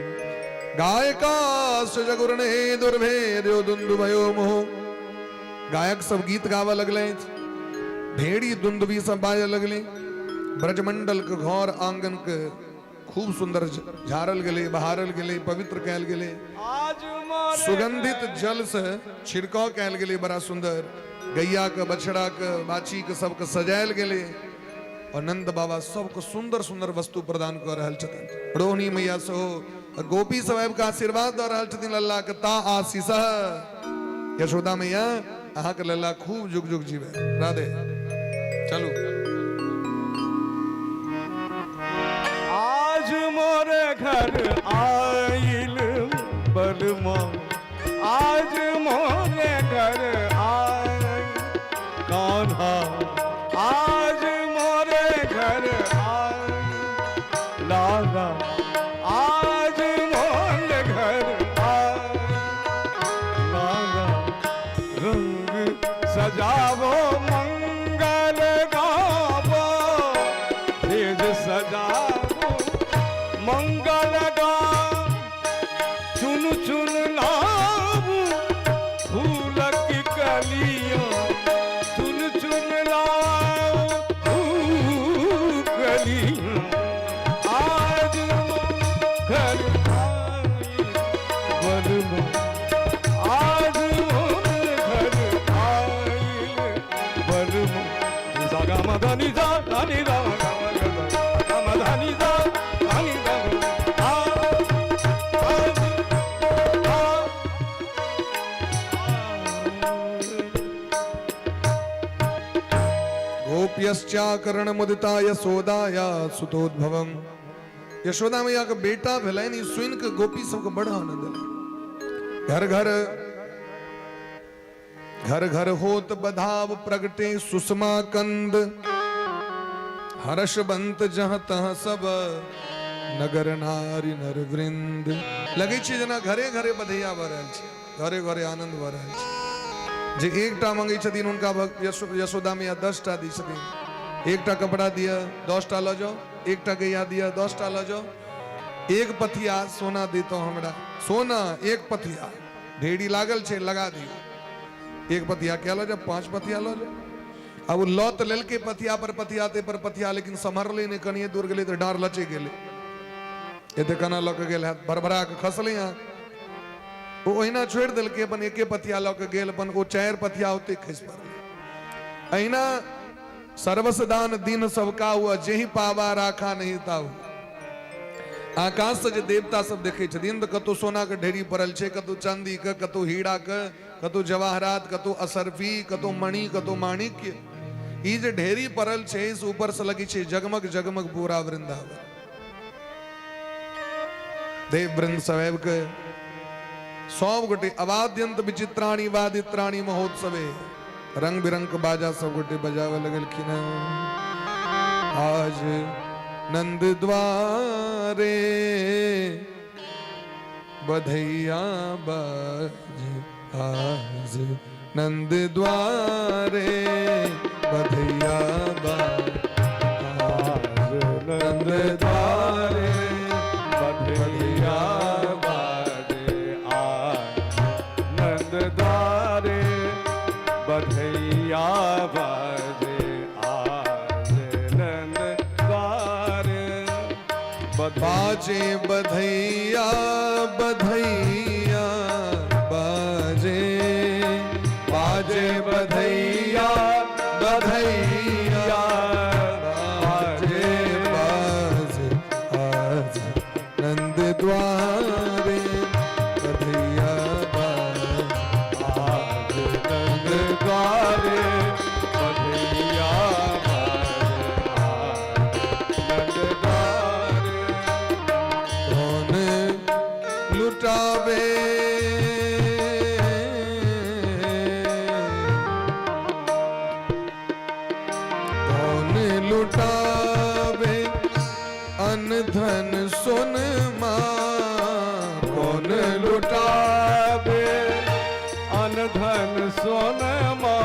गायका जगुरणे दुर्भेद्यो दुंदुभयो मोह, गायक सब गीत गाबऽ लगलथि, भेड़ी दुंदुबी सब बाजऽ लगलै। ब्रजमंडल के घर आंगन के खूब सुंदर झाड़ल गेलै, बहारल गेलै, पवित्र कयल गेलै, सुगंधित जल से छिड़काव कयल गेलै, बड़ा सुंदर गैया के, बछड़ा के, बाछी के सबके सजायल गेलै और नंद बाबा सबके सुंदर सुंदर वस्तु प्रदान कऽ रहल छथिन। रोहिणी मैया सेहो, गोपी सब आबि कऽ आशीर्वाद दऽ रहल छथिन लल्ला के, ता आशीष यशोदा मैया अहाँके लल्ला खूब जुग जुग जीवे। राधे। चलू। आज मोरे घर आइल बलमा, आज मोरे घर आइल कान्हा, आज मोरे घर आइल लाला, आज मोरे घर आइल लाला, रंग सजावो मंगल गावो, तेज सजावो मंगल गावो, चुन चुन लाबू फूलक कलियां, चुन चुन लाबू फूल कलियां, आज घर आई बलमा, आज मोर घर आइल बलमा। सा गा म ध नि सा धा नि धा म गा म ग ध, गा म धा नि सा धा नि धा म आ आज आ। गोप्यश्चाकरण मुदिता यशोदाया सुतोद्भवम, यशोदा मैया के बेटा भेलनि ई सुनि के गोपी सबके बड़ आनंद एलनि। घर घर घर घर होत बधाव प्रगटे सुषमा कंद, हर्ष बंत जह तह सब नगर नारी नर वृंद। लगै छै जेना घरे घरे बधैया भऽ रहल छै, घरे घरे आनंद भऽ रहल छै। जे एकटा मंगै छथिन हुनका यशोदा मैया 10टा दै छथिन। एकटा कपड़ा दिअ, 10टा लऽ जाउ। एकटा गैया दिअ, 10टा लऽ जाउ। एक पथिया सोना देतौ हमरा, सोना एक पथिया, ढेरी लागल छै, लगा दियौ। एक पथिया क्या लऽ जाउ, 5 पथिया लऽ जाउ। आब ओ लऽ तऽ लेलकै पथिया पर पथिया, ते पर पथिया, लेकिन सम्हरलै नहि, कनिए दूर गेलै तऽ डाँर लचि गेलै। एते कना लऽ कऽ गेल हैत, भरभरा कऽ खसलै। अहाँ ओ ओहिना छोड़ि देलकै, अपन एके पथिया लऽ कऽ गेल, अपन ओ 4 पथिया ओते खसि पड़लै। अहिना सर्वसदान दिन सबका हुआ, जेहि पावा राखा नहीं ताहू। आकाश से जे देवता सब देखै छथिन तऽ कतौ सोना के ढेरी पड़ल छै, कतौ चांदी के, कतौ हीरा के, कतौ जवाहरात, कतौ असरफी, कतौ मणि, कतौ माणिक्य। ई जे ढेरी पड़ल छै से ऊपर से लगै छै जगमग जगमग पूरा वृंदावन। देव वृंद सब आबि के सब गोटे अवाद्यंत विचित्राणी वादित्राणी महोत्सवे रंग बिरंग के बाजा सब गोटे बजावे लगलखिन हैं। आज नंद द्वारे बधैया बाजे, आज नंद द्वारे बधैया बाजे, आज नंद द्वारे बधैया बाजे, आज नंद द्वारे बधैया बाजे, आज नंद द्वारे बाजे बधैया बधैया बाजे, बाजे बधैया बधैया बाजे, बाजे आज नंद द्वारे बधैया बाजे, आज नंद द्वारे बधैया बाजे, आज नंद द्वारे। कौन लुटावे कौन लुटावे अन धन सोनमा, कौन लुटावे अन धन सोनमा,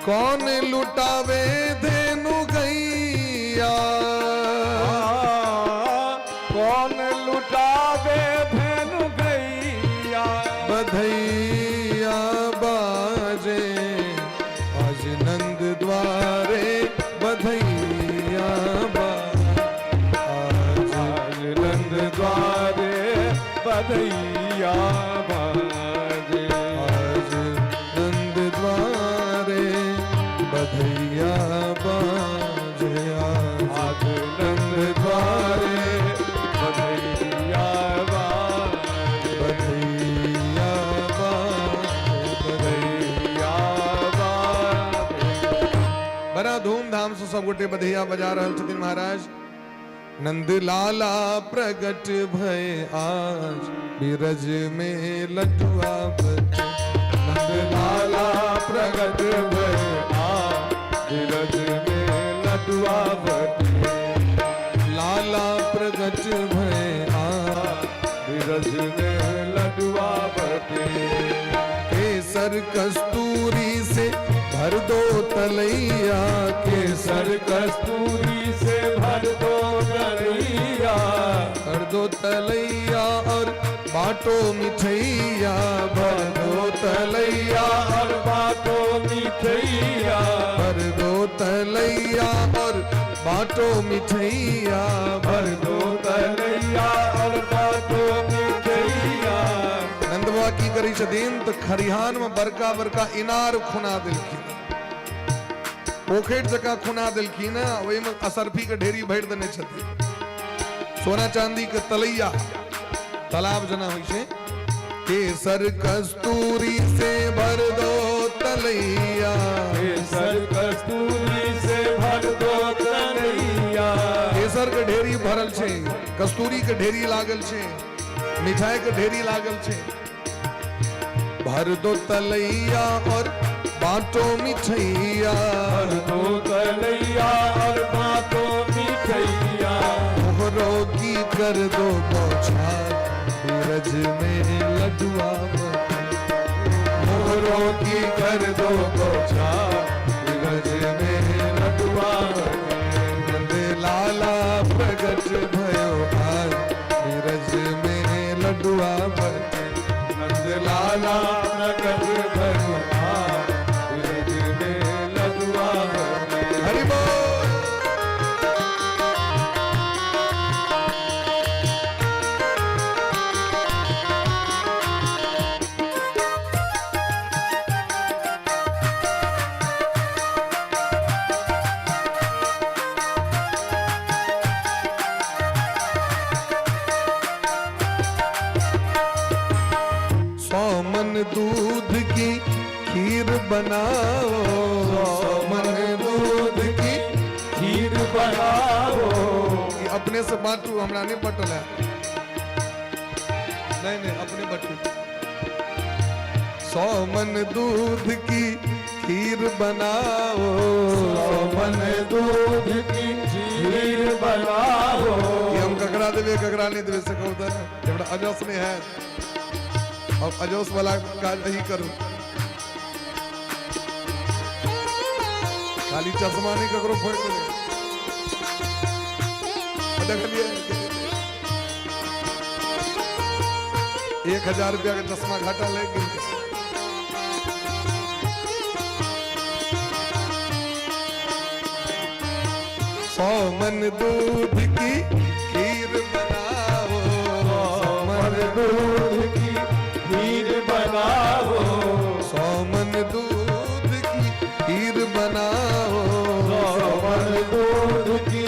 कौन लुटावे धेनु गैया, कौन लुटावे धेनु गैया, बधैया बाजे आज नंद द्वारे बधैया बाजे, आज नंद द्वारे बधैया बाजे, आज नंद द्वारे बधैया बाजे, आज नंद द्वारे बधैया बाजे, बधैया बाजे, बधैया बाजे। बड़ा धूमधाम से सब गोटे बधैया बजा रहल छथिन महाराज। नंद लाला प्रगट भय आज बिरज में लडुआ बजे, नंद लाला प्रगट भय आज बिरज में लडुआ बजे, लाला प्रगट भय आज बिरज में लडुआ बजे, केसर कस्तूरी से भर दो तलैया, केसर कस्तूरी से भर दो तलैया, भर दो तलैया और बांटो मिठैया, भर दो तलैया और बांटो मिठैया, भर दो तलैया और बांटो मिठैया, भर दो तलैया और बांटो मिठैया। नंद बाबा की करै छथिन तऽ खरिहान में बड़का बड़का इनार खुना देलखिन, पोखरि जकाँ खुना देलखिन, ओहिमे असरफी के ढेरी भरि देने छथिन, सोना चांदी के तलैया तालाब जना होइ छै। केसर कस्तूरी से भर दो तलैया, केसर कस्तूरी से भर दो तलैया, केसर के ढेरी भरल छै, कस्तूरी के ढेरी लागल छै, मिठाई के ढेरी लागल छै, भर दो तलैया और बांटो मिठैया, भर दो तलैया और बांटो मिठैया, मोहरो की कर दो बौछार बिरज में लडुआ बटे, मोहरों की कर दो बौछार बिरज में लडुआ लाला प्रकट भई आज, बिरज में लडुआ बटे। हरि बोल। सौ मन दूध की खीर बनाओ, सौ मन दूध की खीर बनाओ। ई अपने से बांटू, हमरा नहीं बटल है। नहीं नहीं, अपने बटू। 100 मन दूध की खीर बनाओ, सौ मन दूध की खीर बनाओ। ई हम ककरा देबै ककरा नहीं देबै से कहू तऽ हमरा अजस नहीं है। अब अजस वाला काज अही करू। खाली चश्मा नहीं ककरो फोड़ि देबै। देखलियै 1000 रुपया के चश्मा घाटा लागि गेल। 100 मन दूध की खीर बनाओ, सौ मन दूध की खीर बनाओ। 100 मन दूध की खीर बनाओ। सौ मन दूध की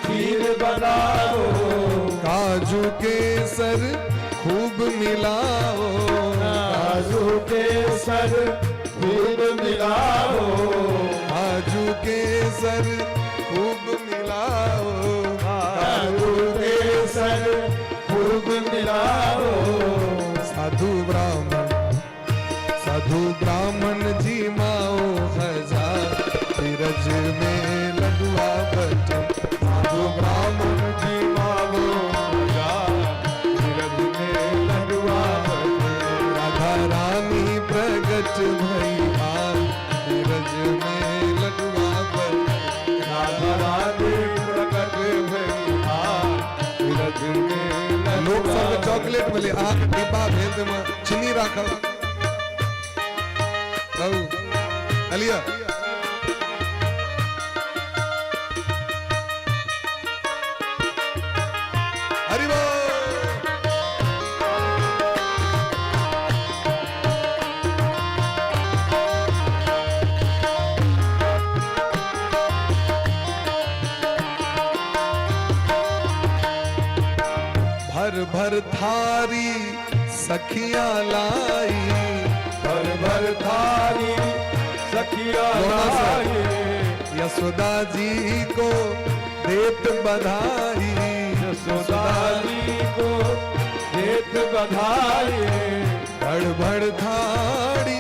खीर बनाओ। काजू केसर खूब मिलाओ, काजू केसर खूब मिलाओ। काजू केसर खूब मिलाओ। काजू केसर खूब मिलाओ। साधु ब्राह्मण, साधु ब्राह्मण जी माओ हजार, बिरज में लडुआ बटे। साधु ब्राह्मण जी माओ हजार, बिरज में लडुआ बटे। राधा रानी प्रगट भई आज, बिरज में लडुआ बटे। राधा रानी प्रकट भई आज, बिरज में लोक लडुआ। सबके चॉकलेट मिले, अहाँके डिब्बा भेल ताहिमे चीनी राखल कहू लिअ। हरि बोल। भर भर थारी सखियां लाई, भर भर थारी सखिया लोना सर। लाई। यशोदा जी को देत बधाई, यशोदा जी को देत बधाई। भर भर थारी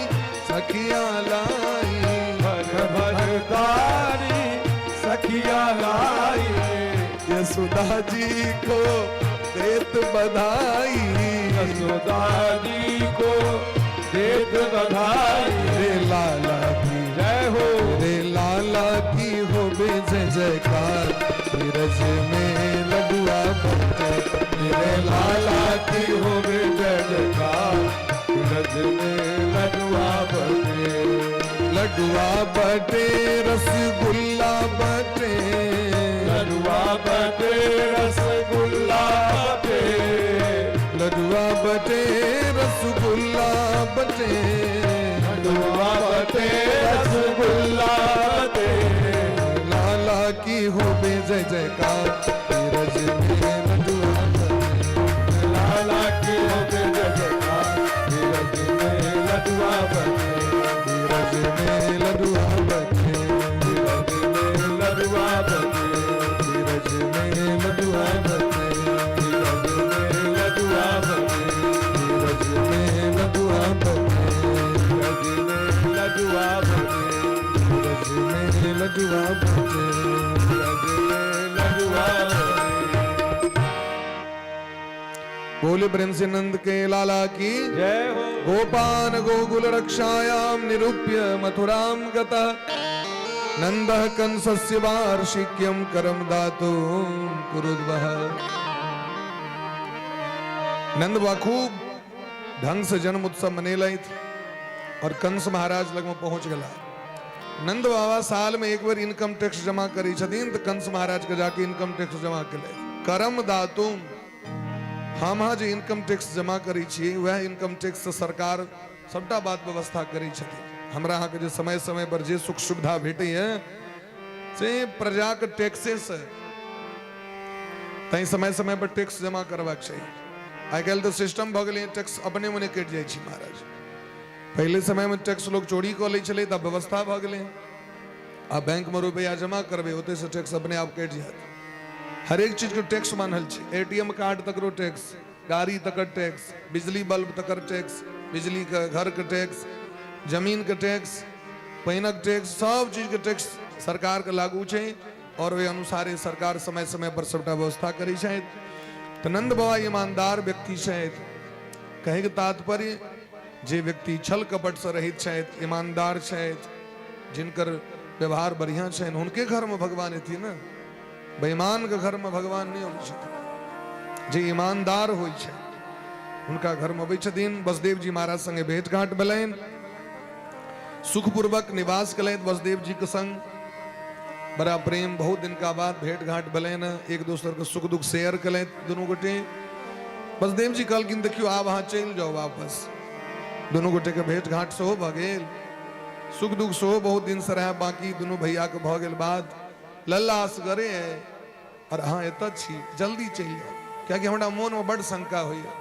सखियां लाई, भर भर थारी सखिया लाई। यशोदा जी को देत बधाई, यशोदा जी को देत बधाई। रे लाला की जय हो। रे लाला की हो बे जय जयकार, बिरज में लडुआ बटे। मेरे लाला की हो बे जय जयकार, बिरज में लडुआ बटे। लडुआ बटे रसगुल्ला बटे, लडुआ बटे रसगुल्ला बटे। लडुआ बटे रसगुल्ला बटे। लडुआ बटे रसगुल्ला बटे। लाला की हो बे जय जयकार, बिरज में लडुआ बटे। लाला की हो बे जय जयकार, बिरज में लडुआ बटे। बिरज में लडुआ बटे, बिरज में लडुआ बटे। बिरज में लडुआ बटे, बिरज में लडुआ बटे। बिरज में लडुआ बटे, बिरज में लडुआ बटे। बिरज में लडुआ बटे। बिरज में लडुआ बटे। बोले प्रेम से नंद के लाला की जय हो। गोपान गोकुल रक्षायाम निरूप्य मथुराम गतः नंदः कंसस्य वार्षिक्यम करम दातुं कुरुद्वः। नंद बा खूब ढंग से जन्म उत्सव मनेलथि और कंस महाराज लगमे पहुंच गेला। नंद बाबा साल में एक बेर इनकम टैक्स जमा करै छथिन, तऽ कंस महाराज के जाके इनकम टैक्स जमा केलथि। करम दातुम, हम अहाँ जे इनकम टैक्स जमा करै छियै, वएह इनकम टैक्स से सरकार सबटा बात व्यवस्था करै छथिन। हमरा अहाँके जे समय समय पर जे सुख सुविधा भेटैए से प्रजाके टैक्से से। तैं समय समय पर टैक्स जमा करबाक चाही। आइ काल्हि तऽ सिस्टम भऽ गेलै, टैक्स अपने मने कटि जाइ छै महाराज। पहिले समयमे टैक्स लोक चोरी कऽ लै छलै, तऽ व्यवस्था भऽ गेलै, आ बैंकमे रुपैआ जमा करबै, ओतहिसँ टैक्स अपने आप कटि जायत। हरेक चीजके टैक्स बान्हल छै, ATM card तकरो टैक्स, गाड़ी तकर टैक्स, बिजली बल्ब तकर टैक्स, बिजलीके घरके टैक्स, जमीनके टैक्स, पानिक टैक्स, सब चीजके टैक्स सरकारके लागू छै और ओहि अनुसारे सरकार समय समय पर सबटा व्यवस्था करै छथि। तऽ नन्द बाबा ईमानदार व्यक्ति छथि। कहैके तात्पर्य, जे व्यक्ति छल कपटसँ रहित छथि, ईमानदार छथि, जिनकर व्यवहार बढ़िआँ छनि, हुनके घरमे भगवान एथिन ने। बेईमानके घरमे भगवान नहि अबै छथिन। जे ईमानदार होइ छै हुनका घरमे अबै छथिन। वसुदेव जी महाराज संगे भेंट घाट भेलनि, सुखपूर्वक निवास केलथि वसुदेव जी के संग। बड़ा प्रेम, बहुत दिन का बाद भेंट घाट भेलनि, एक दोसर के सुख दुख शेयर केलथि दुनू गोटे। वसुदेव जी कहलखिन, देखियौ, आब अहाँ चलि जाउ वापस। दुनू गोटे के भेंट घाट सेहो भऽ गेल, सुख दुख सेहो बहुत दिनसँ रहए बाकी, दुनू भैयाके भऽ गेल बात। लल्ला असगरे है और अहाँ एतऽ छी, जल्दी चलि जाउ, कियाकि हमरा मोनमे बड्ड शंका होइए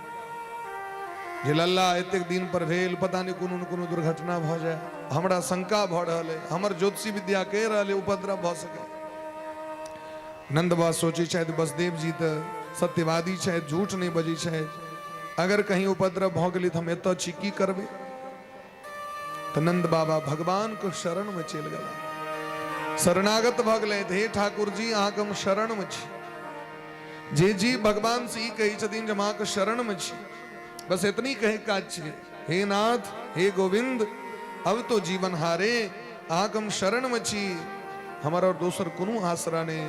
जे लल्ला एतेक दिन पर भेल, पता नहि कोनो ने कोनो दुर्घटना भऽ जाय। हमरा शंका भऽ रहल है, हमर ज्योतिषी विद्या कहि रहल है उपद्रव भऽ सकै। नंद बाबा सोचै छथि, वसुदेव जी तऽ सत्यवादी छथि, झूठ नहि बजै छथि, अगर कहीं उपद्रव भऽ गेलै तऽ हम एतऽ छी, की करबै? तऽ नंद बाबा भगवान के शरण में चलि गेला, शरणागत भऽ गेलै। हे ठाकुर जी, अहाँके हम शरण में छी। जे जी भगवान से ई कहै छथिन जे हम अहाँके शरण में छी, बस एतनी कहै काज छै, हे नाथ, हे गोविंद, अब तो जीवन हारे, अहाँके हम शरण में छी, हमर और दोसर कोनो आसरा नहीं।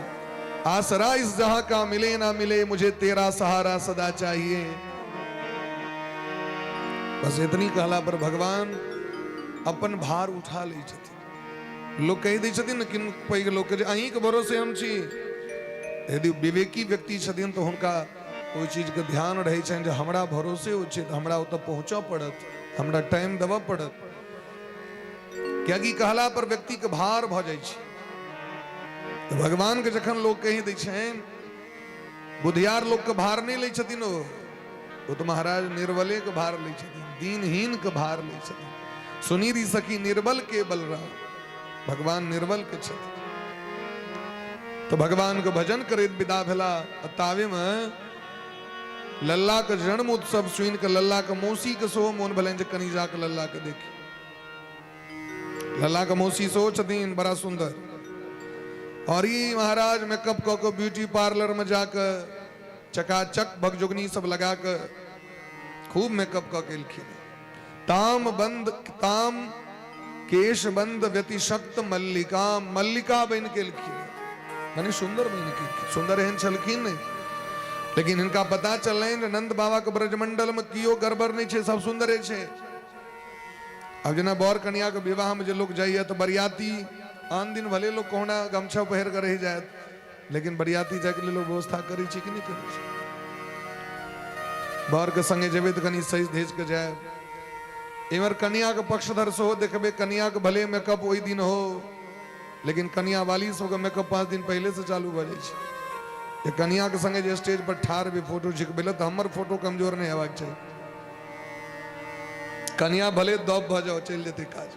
आसरा इस जहां का मिले ना मिले, मुझे तेरा सहारा सदा चाहिए। बस इतनी कहला पर भगवान अपन भार उठा लै छथिन। लोक कहि दै छथिन ने किन पैघ लोक जे अहींके भरोसे हम छी। यदि विवेकी व्यक्ति छथिन तऽ हुनका ओहि चीजके ध्यान रहै छनि जे हमरा भरोसे ओ छै, तऽ हमरा ओतऽ पहुँचऽ पड़त, हमरा टाइम देबऽ पड़त, कियाकि कहला पर व्यक्तिके भार भऽ जाइ छै। तऽ भगवानके जखन लोक कहि दै छनि, बुधियार लोकके भार नहि लै छथिन ओ तऽ महाराज निर्बले के भार लै छथिन, दीनहीन के भार लै छथिन। सुनी री सखी निर्बल के बलराम, भगवान निर्बल के छथिन। तो भगवान के भजन करैत विदा भेला। तावे में लल्ला के जन्म उत्सव सुनि के लल्ला के मौसी के सेहो मोन भेलनि जे कनि जाके लल्ला के देखी। लल्ला के मौसी सेहो छथिन बड़ा सुंदर। और ई महाराज मेकअप कऽ के ब्यूटी पार्लर में जाके चकाचक भगजोगनी सब लगा के खूब मेकअप कऽ के एलखिन। ताम बंद ताम केश बंद व्यतिशक्त मल्लिका, मल्लिका बनि के एलखिन, माने सुंदर बनि के एलखिन। सुंदर एहन छलखिन नहि, लेकिन हिनका पता चललनि नंद बाबा के ब्रजमंडल में कियो गड़बड़ नहि छै, सब सुंदरे छै। आब जेना बर कनिया के विवाह में जे लोग जाइए तऽ बरियाती आन दिन भले लोग कहुना गमछा पहिर के रहि जायत, लेकिन बरियाती जायके लेल लोग व्यवस्था करै छै कि नहि करै छै? बर के संगे जेबै तऽ कनि सजि धजि के जायब। इम्हर कनिया के पक्षधर सेहो देखबै, कनिया के भले मेकअप ओहि दिन हो, लेकिन कनिया वाली सबके मेकअप 5 दिन पहिले से चालू भऽ जाइ छै। जे कनिया के संगे जे स्टेज पर ठाढ़ भी फोटो झिकबै लए, तऽ हमर फोटो कमजोर नहि हेबाक चाही। कनिया भले दब भऽ जाओ, चलि जेतै काज,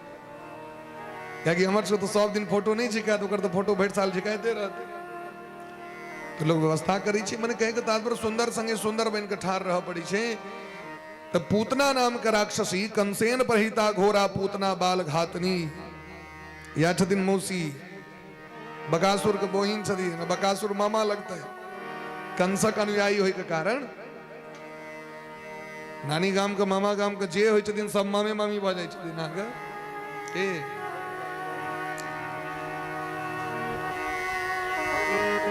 कियाकि हमर सबके तऽ सब दिन फोटो नहि झिकायत, ओकर तऽ फोटो भरि साल झिकाइते रहतै। तऽ लोक व्यवस्था करै छै। मने कहैके तात्पर्य, सुन्दर संगे सुन्दर बनि कऽ ठाढ़ रहऽ पड़ै छै। तऽ पूतना नाम के राक्षसी कंसेन प्रहिता घोरा पूतना बाल घातनी, या छथिन मौसी, बकासुर के बहिन छथिन, बकासुर मामा लगतै कंसक अनुयायी होय के कारण। नानी गाम के मामा गाम के जे होइ छथिन सब मामे मामी भऽ जाइ छथिन अहाँके। के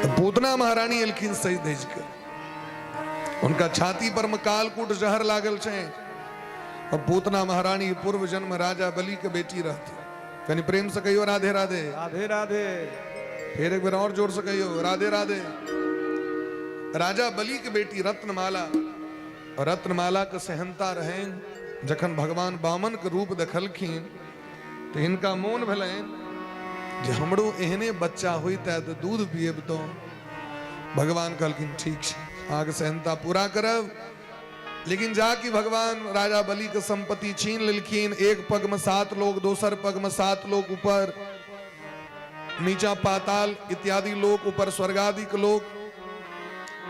तऽ पूतना महारानी एलखिन सजि धजि के, हुनका छाती पर मे कालकूट जहर लागल छै। और पूतना महारानी पूर्व जन्म राजा बलि के बेटी रहती। कनी प्रेम से कहियो राधे राधे। राधे राधे। फिर एक बार और जोर से कहियो राधे राधे। राजा बलि के बेटी रत्नमाला, और रत्नमाला के सेहनता रहे। जखन भगवान बामन के रूप देखलखिन तो हिनका मोन भेलनि जे हमरो एहने बच्चा होइते तऽ दूध पियबतहुँ। भगवान कहलखिन ठीक छै, अहाँके सेहनता पूरा करब। लेकिन जाकि भगवान राजा बलि के संपत्ति छीन लेलखिन। एक पग में 7 लोग, दोसर पग में 7 लोग, ऊपर नीचा पाताल इत्यादि लोक, ऊपर स्वर्गादि के लोक,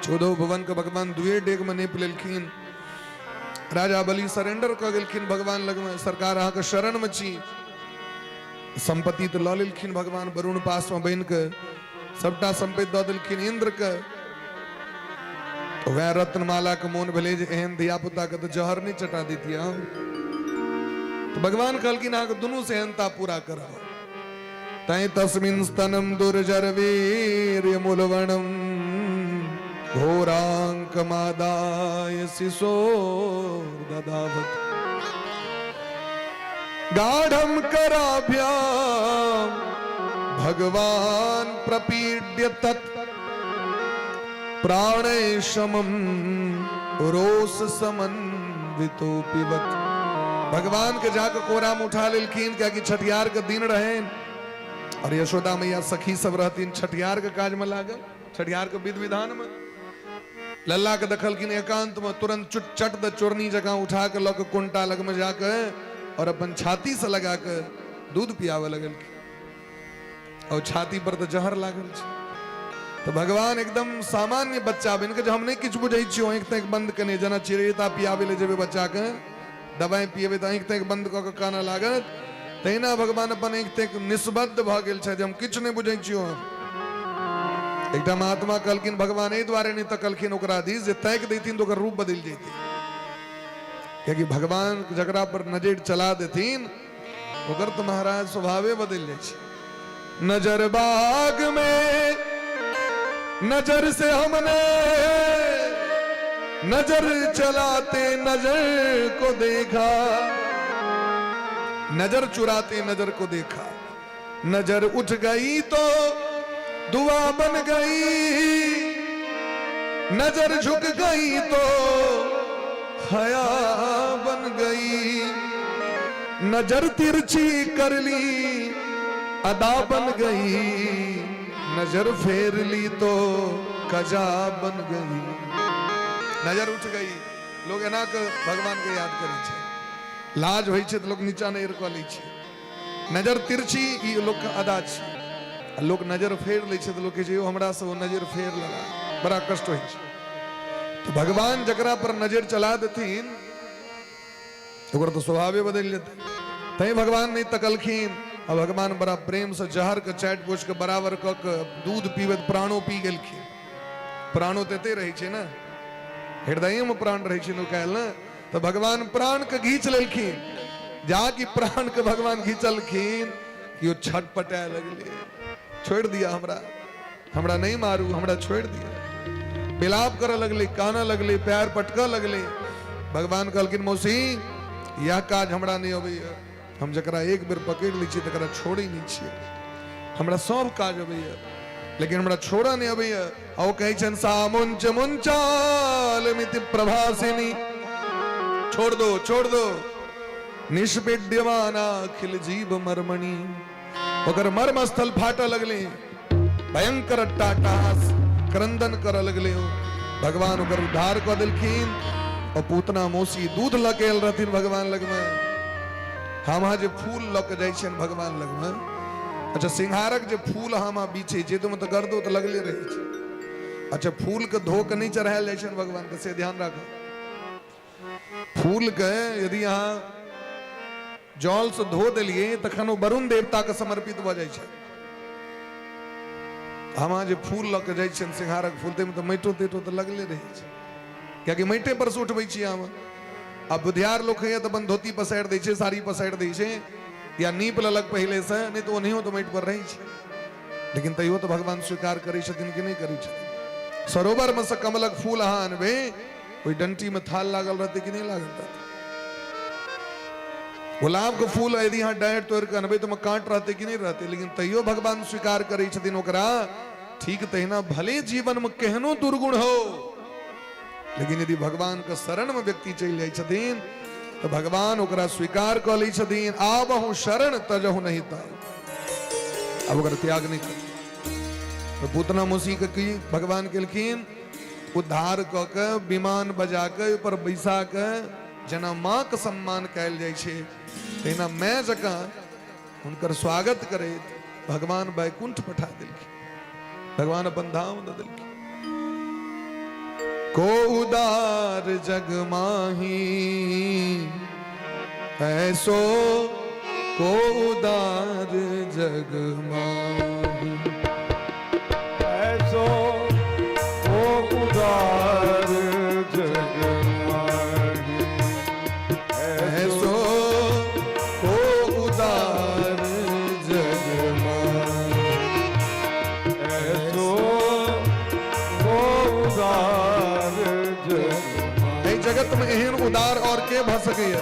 14 भुवन के भगवान दुए डेग में नेप लेलखिन। राजा बलि सरेंडर कऽ गेलखिन भगवान लग में, सरकार अहाँके शरण में छी। संपत्ति तऽ लऽ लेलखिन भगवान, वरुण पास में बनि के सबटा संपत्ति दऽ देलखिन इंद्र के। तो वएह रत्नमाला के मोन भेलै जे एहन धिया पुता के तऽ जहर नहि चटा दैतियै हम। तो भगवान कहलखिन अहाँके दुनू सेहनता पूरा करब। तैं तस्मिन स्तनम दुर्जर वीर्य मूलवणम घोरांकमादाय शिशोर ददावत गाढ़म कराभ्याम भगवान प्रपीड्य तत् प्राणे शमम रोष समन्वितो पिबत। भगवान के जाके कोरा में उठा लेलखिन, कियाकि छठियार के दिन रहे और यशोदा मैया सखी सब रहतीन छठियार के काज में लागल, छठियार के विध विधान में। लल्ला के देखलखिन एकांत में, तुरंत चुट चट द चोरनी जकां उठा के लऽ के कोनटा लग में जाके और अपन छाती से लगा के दूध पियावे लगलखिन। और छाती पर तो जहर लागल छै। तो भगवान एकदम सामान्य बच्चा बनि के, जे हम नहि किछु बुझै छियै, आँखि ताँखि बंद केने जेना चिड़ैता पियाबै लए जेबै बच्चा के, दवाइ पिएबै तऽ आँखि ताँखि बंद कऽ के कानऽ लागत, तहिना भगवान अपन आँखि ताँखि निष्बद्ध भऽ गेल छथि, हम किछु नहि बुझै छियौ। हम एकटा महात्मा कहलखिन भगवान एहि दुआरे नहि तकलखिन ओकरा दिस जे ताकि दैथिन तऽ ओकर रूप बदलि जैतै, कियाकि भगवान जकरा पर नजरि चला देथिन ओकर तऽ महाराज स्वभावे बदलि जाइ छै। नजर बाग में नजर से हमने नजर चलाते नजर को देखा, नजर चुराते नजर को देखा, नजर उठ गई तो दुआ बन गई, नजर झुक गई तो हया बन गई, नजर तिरछी कर ली अदा बन गई, नजर फेर ली तो कजा बन गई। नजर उठ गई, लोग एना के भगवान के याद करै छै, लाज होइ छै तऽ लोग नीचा नहि कऽ लै छै। नजर तिरछी ई लोक के अदा छै, आ लोक नजर फेर लै छै तऽ लोक कहै छै यौ हमरा से ओ नजर फेर लेला, बड़ा कष्ट होइ छै। तऽ भगवान जकरा पर नजर चला देथिन ओकर तऽ स्वभावे बदलि जेतै। तैं भगवान नहि तकलखिन आ भगवान बड़ा प्रेम से जहर के चाटि पोछि के बराबर कऽ के दूध पीबैत प्राणो पी गेलखिन। प्राणो तऽ एते रहै छै ने, हृदय में प्राण रहै छै नुकायल ने, तऽ भगवान प्राण के घींच लेलखिन। जा कि प्राण के भगवान घींचलखिन कि ओ छटपटाए लगले, छोड़ि दिया हमरा, हमरा नहीं मारू, हमरा छोड़ि दिया। विलाप करऽ लगले, कानऽ लगले, पैर पटकऽ लगले। भगवान कहलखिन मौसी यह काज हमरा नहीं अबैया, हम जकरा एक बेर पकड़ि लै छियै तकरा छोड़ै नहि छियै, हमरा सब काज अबैया लेकिन हमरा छोड़ऽ नहि अबैया। आ ओ कहै छनि सामुंच मुंचाल मिति प्रभासिनी, छोड़ दो छोड़ दो, निष्पीड्यमाना अखिल जीव मर्मणि। ओकर मर्म स्थल फाटऽ लगले, भयंकर टाटास क्रंदन करऽ लगले। भगवान ओकर उद्धार कऽ देलखिन। और पूतना मौसी दूध लऽ के आयल रहथिन भगवान लगमे। हम अहाँ जे फूल लऽ के जाइ छियनि भगवान लगमे, अच्छा सिंघारक जे फूल हम अहाँ बीछै छियै तऽ ओहिमे तऽ गर्दो तऽ लगले रहै छै। अच्छा फूल के धो के नहि चढ़ायल जाइ छनि भगवान के, से ध्यान राखब। फूल के यदि अहाँ जल से धो देलियै तखन ओ वरुण देवता के समर्पित भऽ जाइ छै। हम अहाँ जे फूल लऽ के जाइ छियनि सिंघारक फूल, ताहिमे तऽ माटि ताटि तऽ लगले रहै छै, कियाकि माटिए पर से उठबै छियै हम। आ बुधियार लोक होइए तऽ अपन धोती पसारि दै छै, साड़ी पसारि दै छै, या नीप लेलक पहिलेसँ, नहि तऽ ओनाहियो तऽ माटि पर रहै छै। लेकिन तैयो तऽ भगवान स्वीकार करै छथिन कि नहि करै छथिन? सरोवरमे से कमलक फूल अहाँ अनबै, ओहि डंटीमे थाल लागल रहतै कि नहि लागल रहतै? गुलाब के फूल यदि अहाँ डाँटि तोड़ि कऽ अनबै तऽ ओहिमे काँट रहतै कि नहि रहतै? लेकिन तैयो भगवान स्वीकार करै छथिन ओकरा। ठीक तहिना भले जीवन में केहनो दुर्गुण हो, लेकिन यदि भगवान के शरण में व्यक्ति चलि जाइ छथिन तऽ भगवान ओकरा स्वीकार कऽ लै छथिन। आबहु शरण तजहु नहीं ताऊ, आब ओकर त्याग नहि कर। तऽ पूतना मौसी के की भगवान केलखिन? उद्धार कऽ के विमान बजा के ओहि पर बैसा के जेना माँ के सम्मान कयल जाइ छै तहिना माय जकाँ हुनकर स्वागत करैत भगवान वैकुंठ पठा देलखिन। भगवान अपन धाम दऽ देलखिन। को उदार जग माही ऐसो, को उदार जग माही ऐसो को उदार जग माही, ऐसो को उदार जग माही, ऐसो को उदार जग। एहि जगत में एहन उदार और के भऽ सकैया,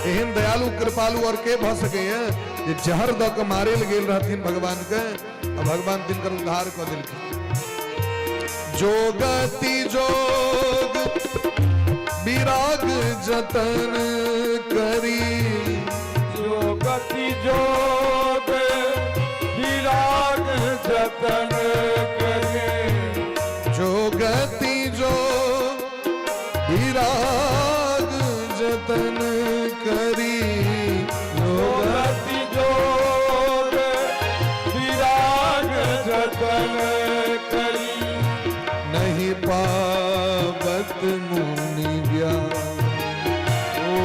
एहन दयालु कृपालु और के भऽ सकैया जे जहर दऽ के मारे लए गेल रहथिन भगवान के आ भगवान तिनकर उद्धार कऽ देलखिन। जो गति जोग विराग जतन करी, जो गति जोग विराग जतन करे, जो गति जोग विराग जतन करी, जो गति जोग विराग जतन करी, नहीं पावत मुनि ज्ञान, ओ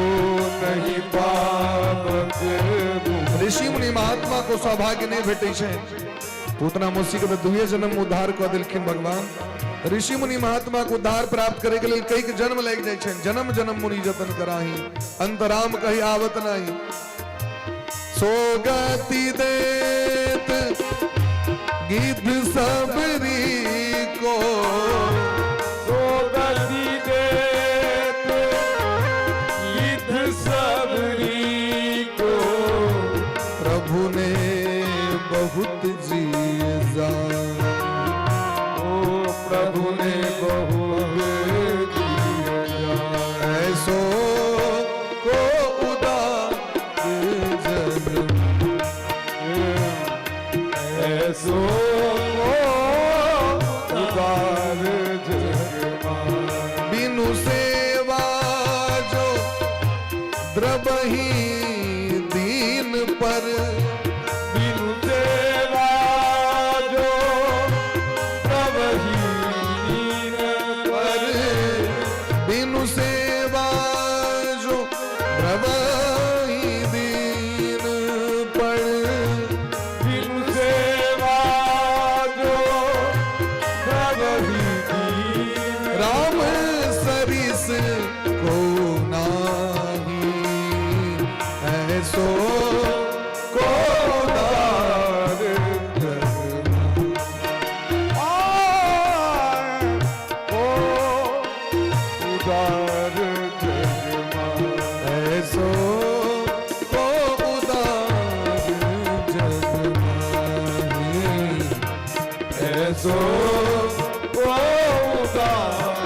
नहीं पावत मुनि। ऋषि मुनि महात्मा को सौभाग्य नहीं भेटै छै। पूतना मौसी के तऽ दुए जन्म उद्धार कऽ देलखिन भगवान। ऋषि मुनि महात्मा के उद्धार प्राप्त करे के लेल कई जन्म लागि जाइ छनि। जन्म जन्म मुनि जतन कराही, अंतराम कही आवत नाही। सो गति देत गिद्ध सबरी को, सो गति देत गिद्ध सबरी को, प्रभु ने बहुत जिए जान, ओ प्रभु ने बहुत जिए जान। ऐसो को उदार जग, ऐसो को उदार जग माही। बिनु सेवा जो द्रवहि दीन पर, बिनु सेवा जो द्रवहि दीन पर, बिनु सेवा जो द्रवहि दीन पर, बिनु सेवा जो द्रवहि दीन, राम सरिस को नाही, ऐसो को उदार जग ओ उदार जग माही। ऐसो को उदार जग माही, ऐसो को उदार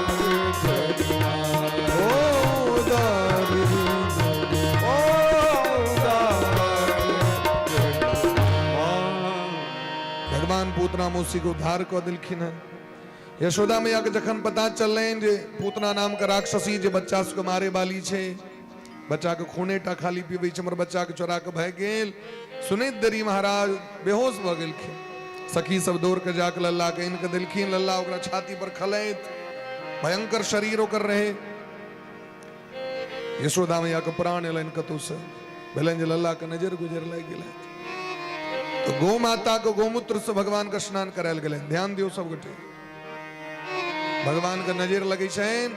जग माही। ओ उदार जग। ओ उदार जग माही। भगवान पूतना मौसी के उद्धार कऽ देलखिन हेँ। यशोदा मैया के जखन पता चललनि जे पूतना नाम के राक्षसी जे बच्चा सबके मारे वाली छै, बच्चा के खूने टा खाली पीबै छै, हमर बच्चा के चोरा के भागि गेल, सुनैत देरी महाराज बेहोश भऽ गेलखिन। सखी सब दौड़ के जाके लल्ला के आनि के देलखिन। लल्ला ओकरा छाती पर खलैत, भयंकर शरीर ओकर रहे। यशोदा मैया के प्राण एलनि कतौसँ, भेलनि जे लल्ला के नजर गुजर लागि गेलै। तो गौ माता के गौमूत्र से भगवान के स्नान करायल गेलनि। ध्यान दियौ सब गोटे, भगवान के नजर लगै छनि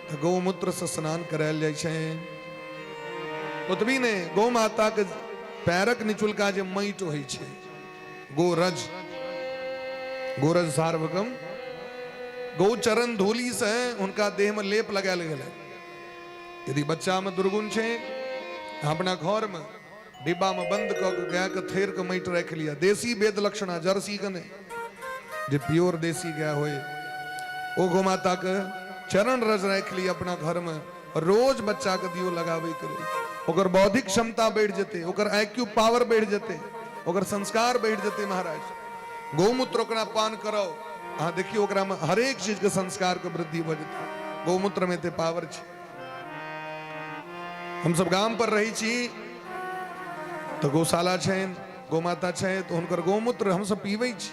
तऽ गौमूत्र से स्नान करायल जाइ छनि। ओतबी नहि, गौ माता के पैरक निचुलका जे माटि होइ छै, गोरज, गोरज सार्वकम, गौचरण धूली से हुनका देह में लेप लगायल गेलै। यदि बच्चा में दुर्गुण छै, अपना घरमे डिब्बामे बंद कऽ के गायके थैरके माटि राखि लिअ। देसी वेद लक्षणा, जर्सी के नहि, जे प्योर देसी गाय होय ओ गौ माता के चरण रज राखि लिअ अपना घरमे। रोज बच्चाके दियो लगाबैके लेल, ओकर बौद्धिक क्षमता बढ़ि जेतै, ओकर आईक्यू पावर बढ़ि जेतै, ओकर संस्कार बढ़ि जेतै महाराज। गौमूत्र ओकरा पान कराउ, अहाँ देखियौ ओकरामे हरेक चीजके संस्कारके वृद्धि भऽ जेतै। गौमूत्रमे एते पावर छै। हमसब गाम पर रहै छी तऽ गौशाला छनि, गौमाता छथि, तऽ हुनकर गौमूत्र हमसब पीबै छी,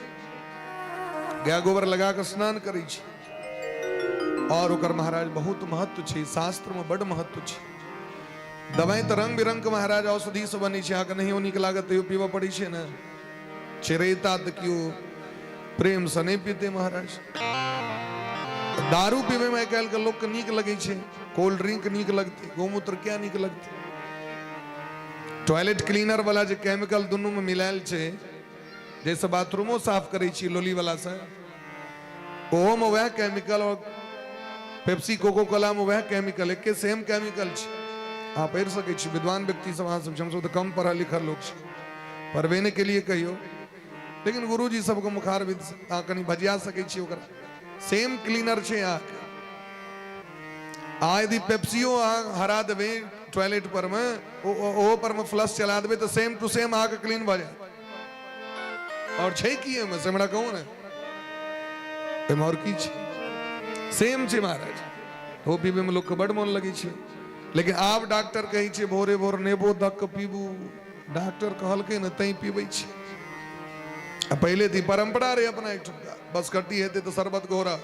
गाय गोबर लगा कऽ स्नान करै छी। और ओकर महाराज बहुत महत्व छै, शास्त्र में बड महत्व छै। दवाई तऽ रंग बिरंग के महाराज औषधि से बनै छै, अहाँके नहियो नीक लागत तैयो पीबऽ पड़ै छै ने। चिरैता तऽ केओ प्रेम से नहि पीते महाराज। दारू पीबै में आइ काल्हि के लोक के नीक लगै छै, कोल्ड ड्रिंक नीक लगतै, गौमूत्र किया नीक लगतै? टॉयलेट क्लीनर वाला जे केमिकल दुनू में मिलायल छै, जैसे बाथरूमो साफ करै छी लोली वाला से, ओहोमे वएह केमिकल और पेप्सी कोको कोला में वएह केमिकल, एके सेम केमिकल छै। अहाँ पढ़ि सकै छी, विद्वान व्यक्ति सब अहाँ सब छी, हमसब तऽ कम पढ़ल लिखल लोक छी, पढ़बे नहि केलिए कहियो, लेकिन गुरुजी सबके मुखारविद से अहाँ कनि भजिया सकै छी ओकरा। सेम क्लीनर छै अहाँके। अहाँ यदि पेप्सियो अहाँ हरा देबै टॉयलेट पर मे, ओहो पर मे फ्लश चला देबै तऽ सेम टू सेम अहाँके क्लीन भऽ जायत। और छै की एहिमे से हमरा कहू ने, एहिमे और की छै? सेम छै महाराज। ओ पीबै मे लोकके बड मोन लगै छै, लेकिन आब डॉक्टर कहै छै भोरे भोर नेबो दऽ कऽ पीबू। डॉक्टर कहलकै ने तैं पीबै छै। आ पहिले तऽ ई परम्परा रहै अपना एकठुमका, बस कट्टी हेतै तऽ शरबत घोरा,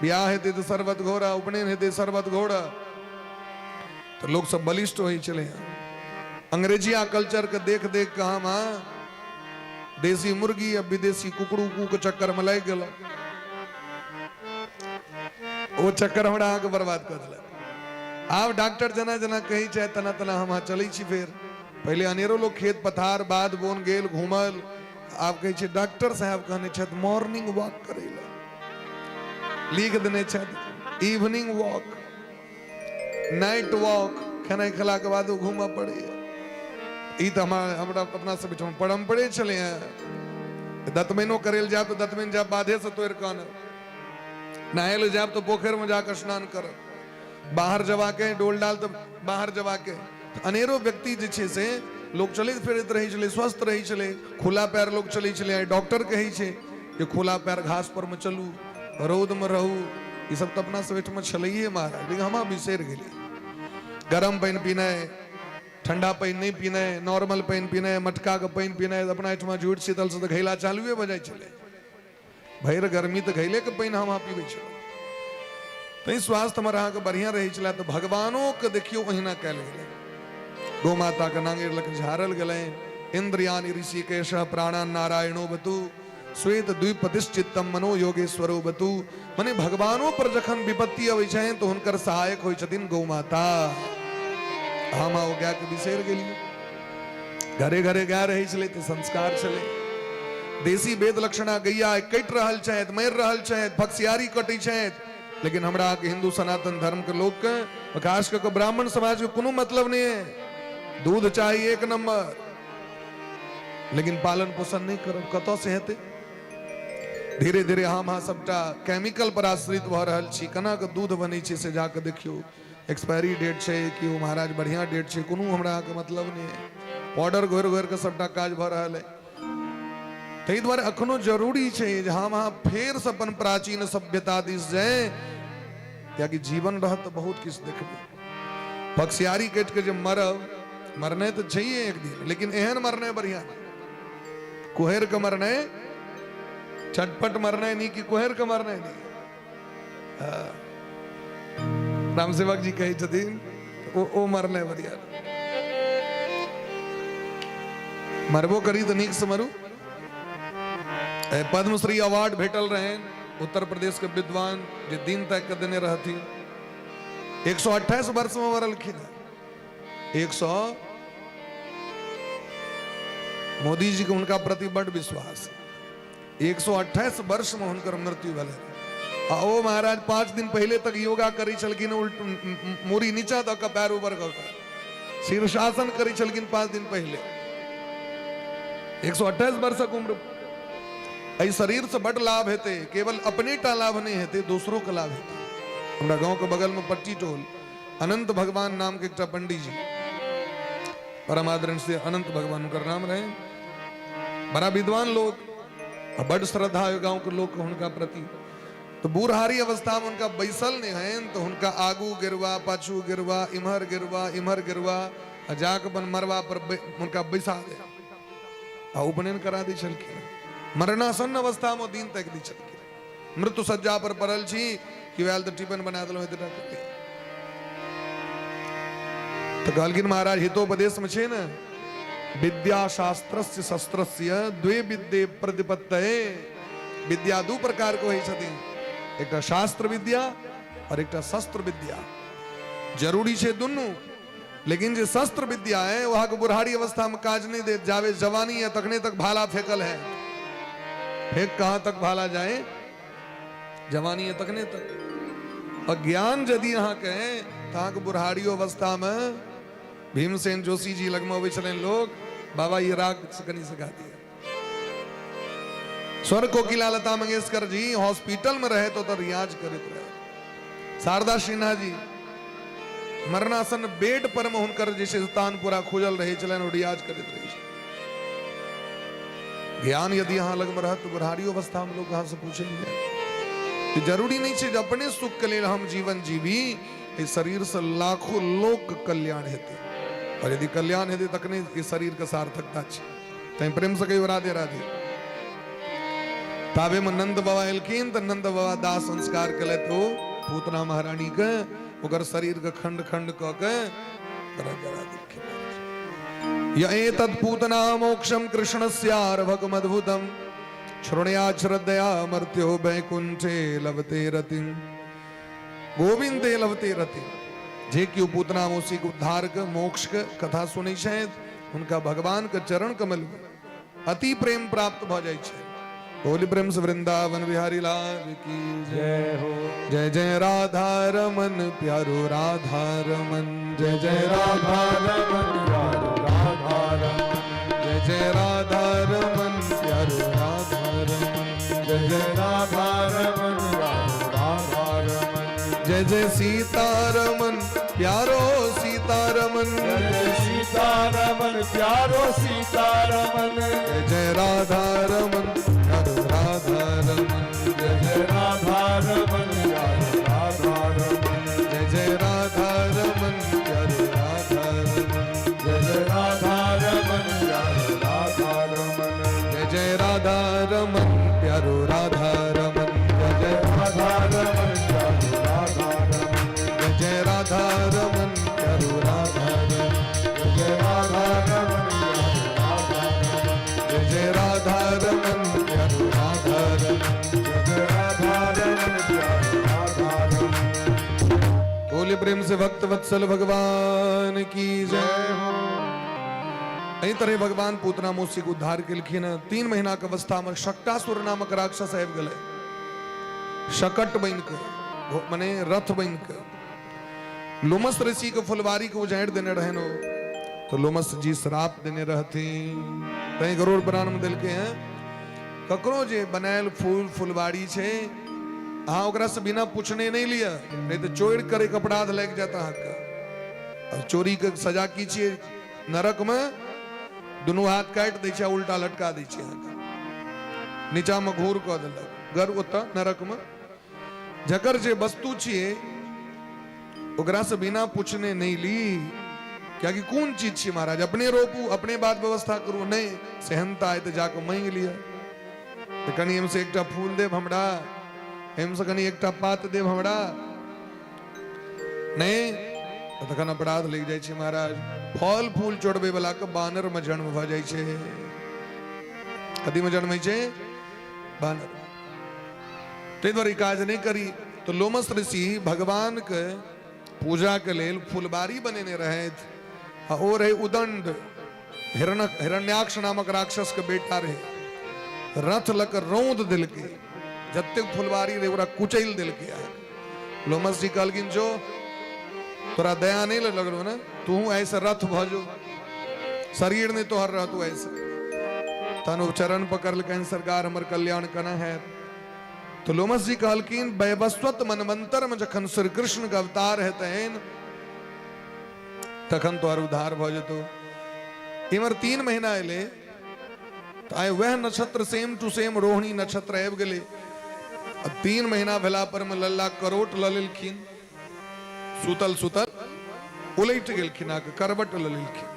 बियाह हेतै तऽ शरबत घोरा, उपनयन हेतै शरबत घोरा, तऽ लोक सब बलिष्ठ होइ छलै। अंग्रेजिया कल्चर के देख देख के हम देसी मुर्गी आ विदेशी कुकड़ू कू के चक्कर में लागि गेलहुँ। ओ चक्कर हमरा अहाँके बर्बाद कऽ देलक। आब डॉक्टर जेना जेना कहै छै तेना तेना हम अहाँ चलै छी। फेर पहिले अनेरो लोक खेत पथार बाध बोन गेल घूमल, आब कहै छै डॉक्टर साहब कहने छथि मॉर्निंग वॉक करै लए, लिख देने छथि इवनिंग वॉक, नाइट वॉक, खेनाइ खेलाके बाद घूमऽ पड़ैए। ई तऽ हमरा अपना सब ओहिठाम परम्परे छलै हेँ। दतमैनो करै लए जायब तऽ दतमैन जायब बाधेसँ तोड़ि कऽ आनब, नहाय लए जायब तऽ पोखरिमे जाकऽ स्नान करब, बाहर जबाके डोल डाल तऽ बाहर जबाके। अनेरो व्यक्ति जे छै से लोक चलैत फिरैत रहै छलै, स्वस्थ रहै छलै, खुला पैर लोक चलै छलै। आइ डॉक्टर कहै छै जे खुला पैर घास पर मे चलू, रौदमे रहू, ई सब तऽ अपना सब ओहिठाम छलैहे महाराज, लेकिन हम बिसरि गेलियै। गरम पानि पीनाइ, ठंडा पानि नहि पीनाइ, नॉर्मल पानि पीनाइ, मटकाके पानि पीनाइ, अपना एहिठमा जुड़ शीतलसँ तऽ घैला चालुए भऽ जाइ छलै। भरि गर्मी तऽ घैलेके पानि हम अहाँ पीबै छलहुँ, तैँ स्वास्थ्य हमर अहाँके बढ़िआँ रहै छलै। तऽ भगवानोके देखियौ ओहिना कयल गेलै, गौ माताके नांगरि लग झाड़ल गेलनि। इंद्रियानि ऋषिकेश प्राणान नारायणो बतु श्वेत द्वीप प्रतिष्ठितम मनो योगेश्वरो बतु। मने भगवानो पर जखन विपत्ति अबै छनि तऽ हुनकर सहायक होइ छथिन गौ माता। हम ओ गायके बिसरि गेलियै। घरे घरे गाय रहै छलै तऽ संस्कार छलै। देसी वेद लक्षणा गैया कटि रहल छथि, मरि रहल छथि, फक्सियारी कटै छथि, लेकिन हमरा के हिंदू सनातन धर्म के लोक के, खास कऽ ब्राह्मण समाज के कोनो मतलब नहीं है। दूध चाही एक नंबर, लेकिन पालन पोषण नहीं करब कतऽ से हेतै? धीरे धीरे हम अहाँ सबटा केमिकल पर आश्रित भऽ रहल छी। केना के दूध बनै छै से जाके देखियौ, एक्सपायरी डेट छै कि ओ महाराज बढ़िया डेट छै, कोनो हमरा अहाँके मतलब नहि है। पाउडर घोरि घोरि के सबटा काज भऽ रहल है। ताहि दुआरे अखनो जरूरी छै जे हम अहाँ फेरसँ अपन प्राचीन सभ्यता दिस जाय, कियाकि जीवन रहत तऽ बहुत किछु देखबै। बक्सियारी कटि के जे मरब, मरनाइ तऽ छैहे एक दिन, लेकिन एहन मरनाइ बढ़िया नहि, कुहरि के मरनाइ, चटपट मरनाइ नीक कि कुहरि के मरनाइ नीक? राम सेवक जी कहै छथिन ओ मरनाइ बढ़िया। मरबो करी तऽ नीक से मरू। पद्मश्री अवार्ड भेटल रहनि उत्तर प्रदेश के विद्वान जे दिन तक के देने रहथिन, 128 वर्ष में मरलखिन। 100 मोदी जी के हुनका प्रति बड विश्वास, 128 वर्ष में हुनकर मृत्यु भेलै। आ ओ महाराज 5 दिन पहले तक योगा करै छलखिन, उल्ट मूड़ी नीचा दऽ कऽ पैर ऊपर कऽ कऽ। शीर्षासन करै छलखिन 5 दिन पहिले। 128 वर्षक उम्र। एहि शरीर से बड लाभ हेतै, केवल अपने टा लाभ नहीं हेतै, दोसरो के लाभ हेतै। हमरा गांव के बगल में पट्टी टोल अनंत भगवान नाम के एकटा पंडित जी, परम आदरण से अनंत भगवान उनकर नाम रहे, बड़ा विद्वान लोग, बड श्रद्धा है गांव के लोग हुनका प्रति। तो बूढ़हारी अवस्था में उनका बैसल नहीं है तो हुनका आगू गिरवा, पाछू गिरवा, इम्हर गिरवा, इम्हर गिरवा, आ जाके अपन मरवा पर हुनका बैसा दे आ उपनयन करा दै छलखिन। मरणासन्न अवस्था में दिन तक दै छलखिन। मृत्यु सज्जा पर पड़ल छी कि आयल तऽ टिफिन बना देलहुँ एतेटा के। तऽ कहलखिन महाराज हितोपदेश में छै ने, विद्या शास्त्रस्य शस्त्रस्य द्वे विद्ये प्रतिपत्तये। विद्या दू प्रकार के होइ छथिन, एकटा शास्त्र विद्या और एकटा शस्त्र विद्या। जरूरी छै दुनू, लेकिन जे शस्त्र विद्या है वहां के बुढ़ारी अवस्था में काज नहीं दे। जावे जवानी है तखने तक भाला फेंकल है, फेंक कहां तक भाला जाए, जवानी है तखने तक। और ज्ञान यदि अहाँ के तो अहाँके बुढ़ारी अवस्था में भीमसेन जोशी जी लगमे अबै छलनि लोग, बाबा ये राग से कनी सिखा दिया। स्वर कोकिला लता मंगेशकर जी हॉस्पिटल में रहे तो रियाज करते रहे। शारदा सिन्हा जी मरणासन बेड पर में हुनकर जे छै तानपुरा खुजल रहे छलनि, ओ रियाज करैत रहे छलनि। ज्ञान यदि अहाँ लग में रहत तो बुढ़ारी अवस्था में लोग अहाँ से पूछेंगे। तो जरूरी नहीं छै जे अपने सुख के लेल हम जीवन जीवी, एहि शरीर से लाखों लोक कल्याण हेतै, और यदि कल्याण हेतै तखने ई शरीर के सार्थकता छै। तैं प्रेम से कहियो राधे राधे। ताबे में नंद बाबा एलखिन तऽ नंद बाबा दाह संस्कार केलथि ओ पूतना महारानी के, ओकर शरीर के खंड खंड कऽ के ओकरा जरा देलखिन। य एतत् पूतना मोक्षम कृष्णस्यार्भकमद्भुतम श्रृणुयात् श्रद्धया मर्त्यो वैकुंठे लभते रतिम गोविंदे लभते रतिम। जे केओ पूतना मौसी के उद्धार के मोक्ष के कथा सुनै छथि, हुनका भगवान के चरण कमल में अति प्रेम प्राप्त भऽ जाइ छै। बोली प्रेम से वृंदावन बिहारी लाल की जय हो। जय जय राधा रमन प्यारो राधा रमन, जय जय राधा रमन प्यारो राधा रमन, जय जय राधा रमन प्यारो राधा रमन, जय जय राधा रमन प्यारो राधा रमन, जय जय सीता रमन प्यारो सीता रमन, जय जय सीता रमन प्यारो सीता रमन, जय जय राधा रमन प्यारो राधा रमन, जय जय राधा रमन प्यारो राधा रमन, जय जय राधा रमन प्यारो राधा रमन, जय जय राधा रमन प्यारो राधा रमन, जय जय राधा रमन प्यारो राधा रमन, जय जय राधा रमन प्यारो राधा रमन, जय जय राधा रमन प्यारो राधा रमन, जय जय राधा रमन प्यारो राधा रमन, जय जय राधा रमन प्यारो राधा रमन, जय जय राधा रमन प्यारो राधा रमन। बोले प्रेम से भक्त वत्सल भगवान की जय हो। एहि तरह भगवान पूतना मौसी के उद्धार केलखिन। 3 महीना के अवस्था में शकटासुर नामक राक्षस आबि गेलै, शकट बनि के, मने रथ बनि के, लोमस ऋषि के फुलवारी के उजाड़ि देने रहनि ओ, तो लोमस जी श्राप देने रहथिन। तैं गरुड़ पुराण में देलकै हैं, ककरो जे बनायल फूल फुलवारी छै, अहाँ ओकरा से बिना पूछने नहीं लिअ, नहीं तऽ चोरि करे के अपराध लागि जायत अहाँके। और चोरी के सजा की छियै? नरक में दुनू हाथ काटि दै छै, उल्टा लटका दै छै अहाँके, नीचा में घूर कऽ देलक गर ओतऽ नरक में। जकर जे वस्तु छियै ओकरा से बिना पूछने नहीं ली, कियाकि कोन चीज छियै महाराज, अपने रोपू अपने बात व्यवस्था करू, नहीं सेहनता है तऽ जाकऽ मांगि लिअ, तऽ कनि एहिमे एकटा फूल देब हमरा, एहिमे कनि एकटा पात देब हमरा, नहीं तखन अपराध लागि जाइ छै महाराज। फल फूल चोरबै वाला के बानर में जन्म भऽ जाइ छै। कथी में जन्म होइ छै? बानर। ताहि दुआरे ई काज नहि करी। तो लोमस ऋषि भगवान के पूजा के लेल फुलबारी बनेने रहथि, आ ओ रहे उदंड, हिरण्याक्ष नामक राक्षस के बेटा रहे। रथ लऽ कऽ रौद देलकै, जतेक फुलबारी रहे ओकरा कुचलि देलकै। लोमस जी कहलखिन जो तोरा दया नहि लगलो ने, तू ऐसे रथ भऽ जो, शरीर नहि तोहर रहतौ ऐसे। तहन ओ चरण पकड़लकनि, सरकार हमर कल्याण केना हैत? तो लोमस जी कहलखिन वैवस्वत मनवंतर में जखन श्री कृष्ण के अवतार हेतनि तखन तोहर उद्धार भऽ जेतौ। इम्हर 3 महीना एलै तऽ आइ वएह नक्षत्र सेम टू सेम रोहिणी नक्षत्र आबि गेलै। आ 3 महीना भेला पर में लल्ला करोट लऽ लेलखिन, सुतल सुतल उलटि गेलखिन, आके करबट लऽ लेलखिन।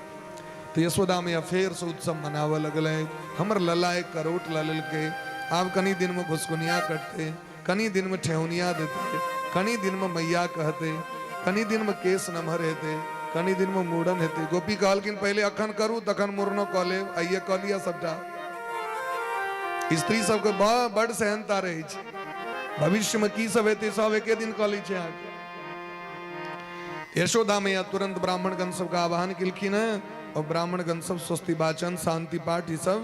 तऽ यशोदा मैया फेरसँ उत्सव मनाबऽ लगलै, हमर लल्ला एक करोट लऽ लेलकै, आब कनि दिनमे घुसकुनिया कटतै, कनि दिनमे ठेहुनिया देतै, कनि दिनमे मैया कहतै, कनि दिनमे केश नमहर हेतै, कनि दिनमे मूड़न हेतै। गोपी कहलखिन पहिले अखन करू तखन मूड़नो कऽ लेब, आइए कऽ लिअ सबटा। स्त्री सबके बड सहनता रहै छै, भविष्यमे की सब हेतै सब एके दिन कऽ लै छै अहाँके। यशोदा मैया तुरंत ब्राह्मणगण सबके आह्वान केलखिन हेँ और ब्राह्मणगण सब स्वस्ति वाचन शांति पाठ ई सब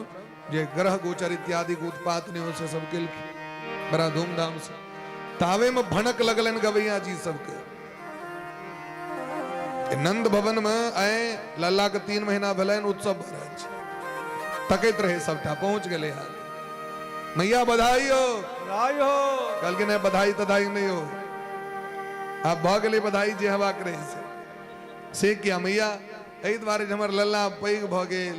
जे ग्रह गोचर इत्यादि के उत्पात नहि हो से सब केलखिन बड़ा धूमधाम से। तावे में भनक लगलनि गवैया जी सबके। नंद भवन में आए लल्ला के 3 महीना भेलनि, उत्सव भऽ रहल छै, तकैत रहे सबटा, पहुंच गेलै हाल। मैया बधाई हो, बधाई हो। कहलखिन नहीं बधाई तधाई नहीं हो, आब भऽ गेलै बधाई जे हेबाक रहे से। से किया मैया? एहि दुआरे जे हमर लल्ला पैघ भऽ गेल,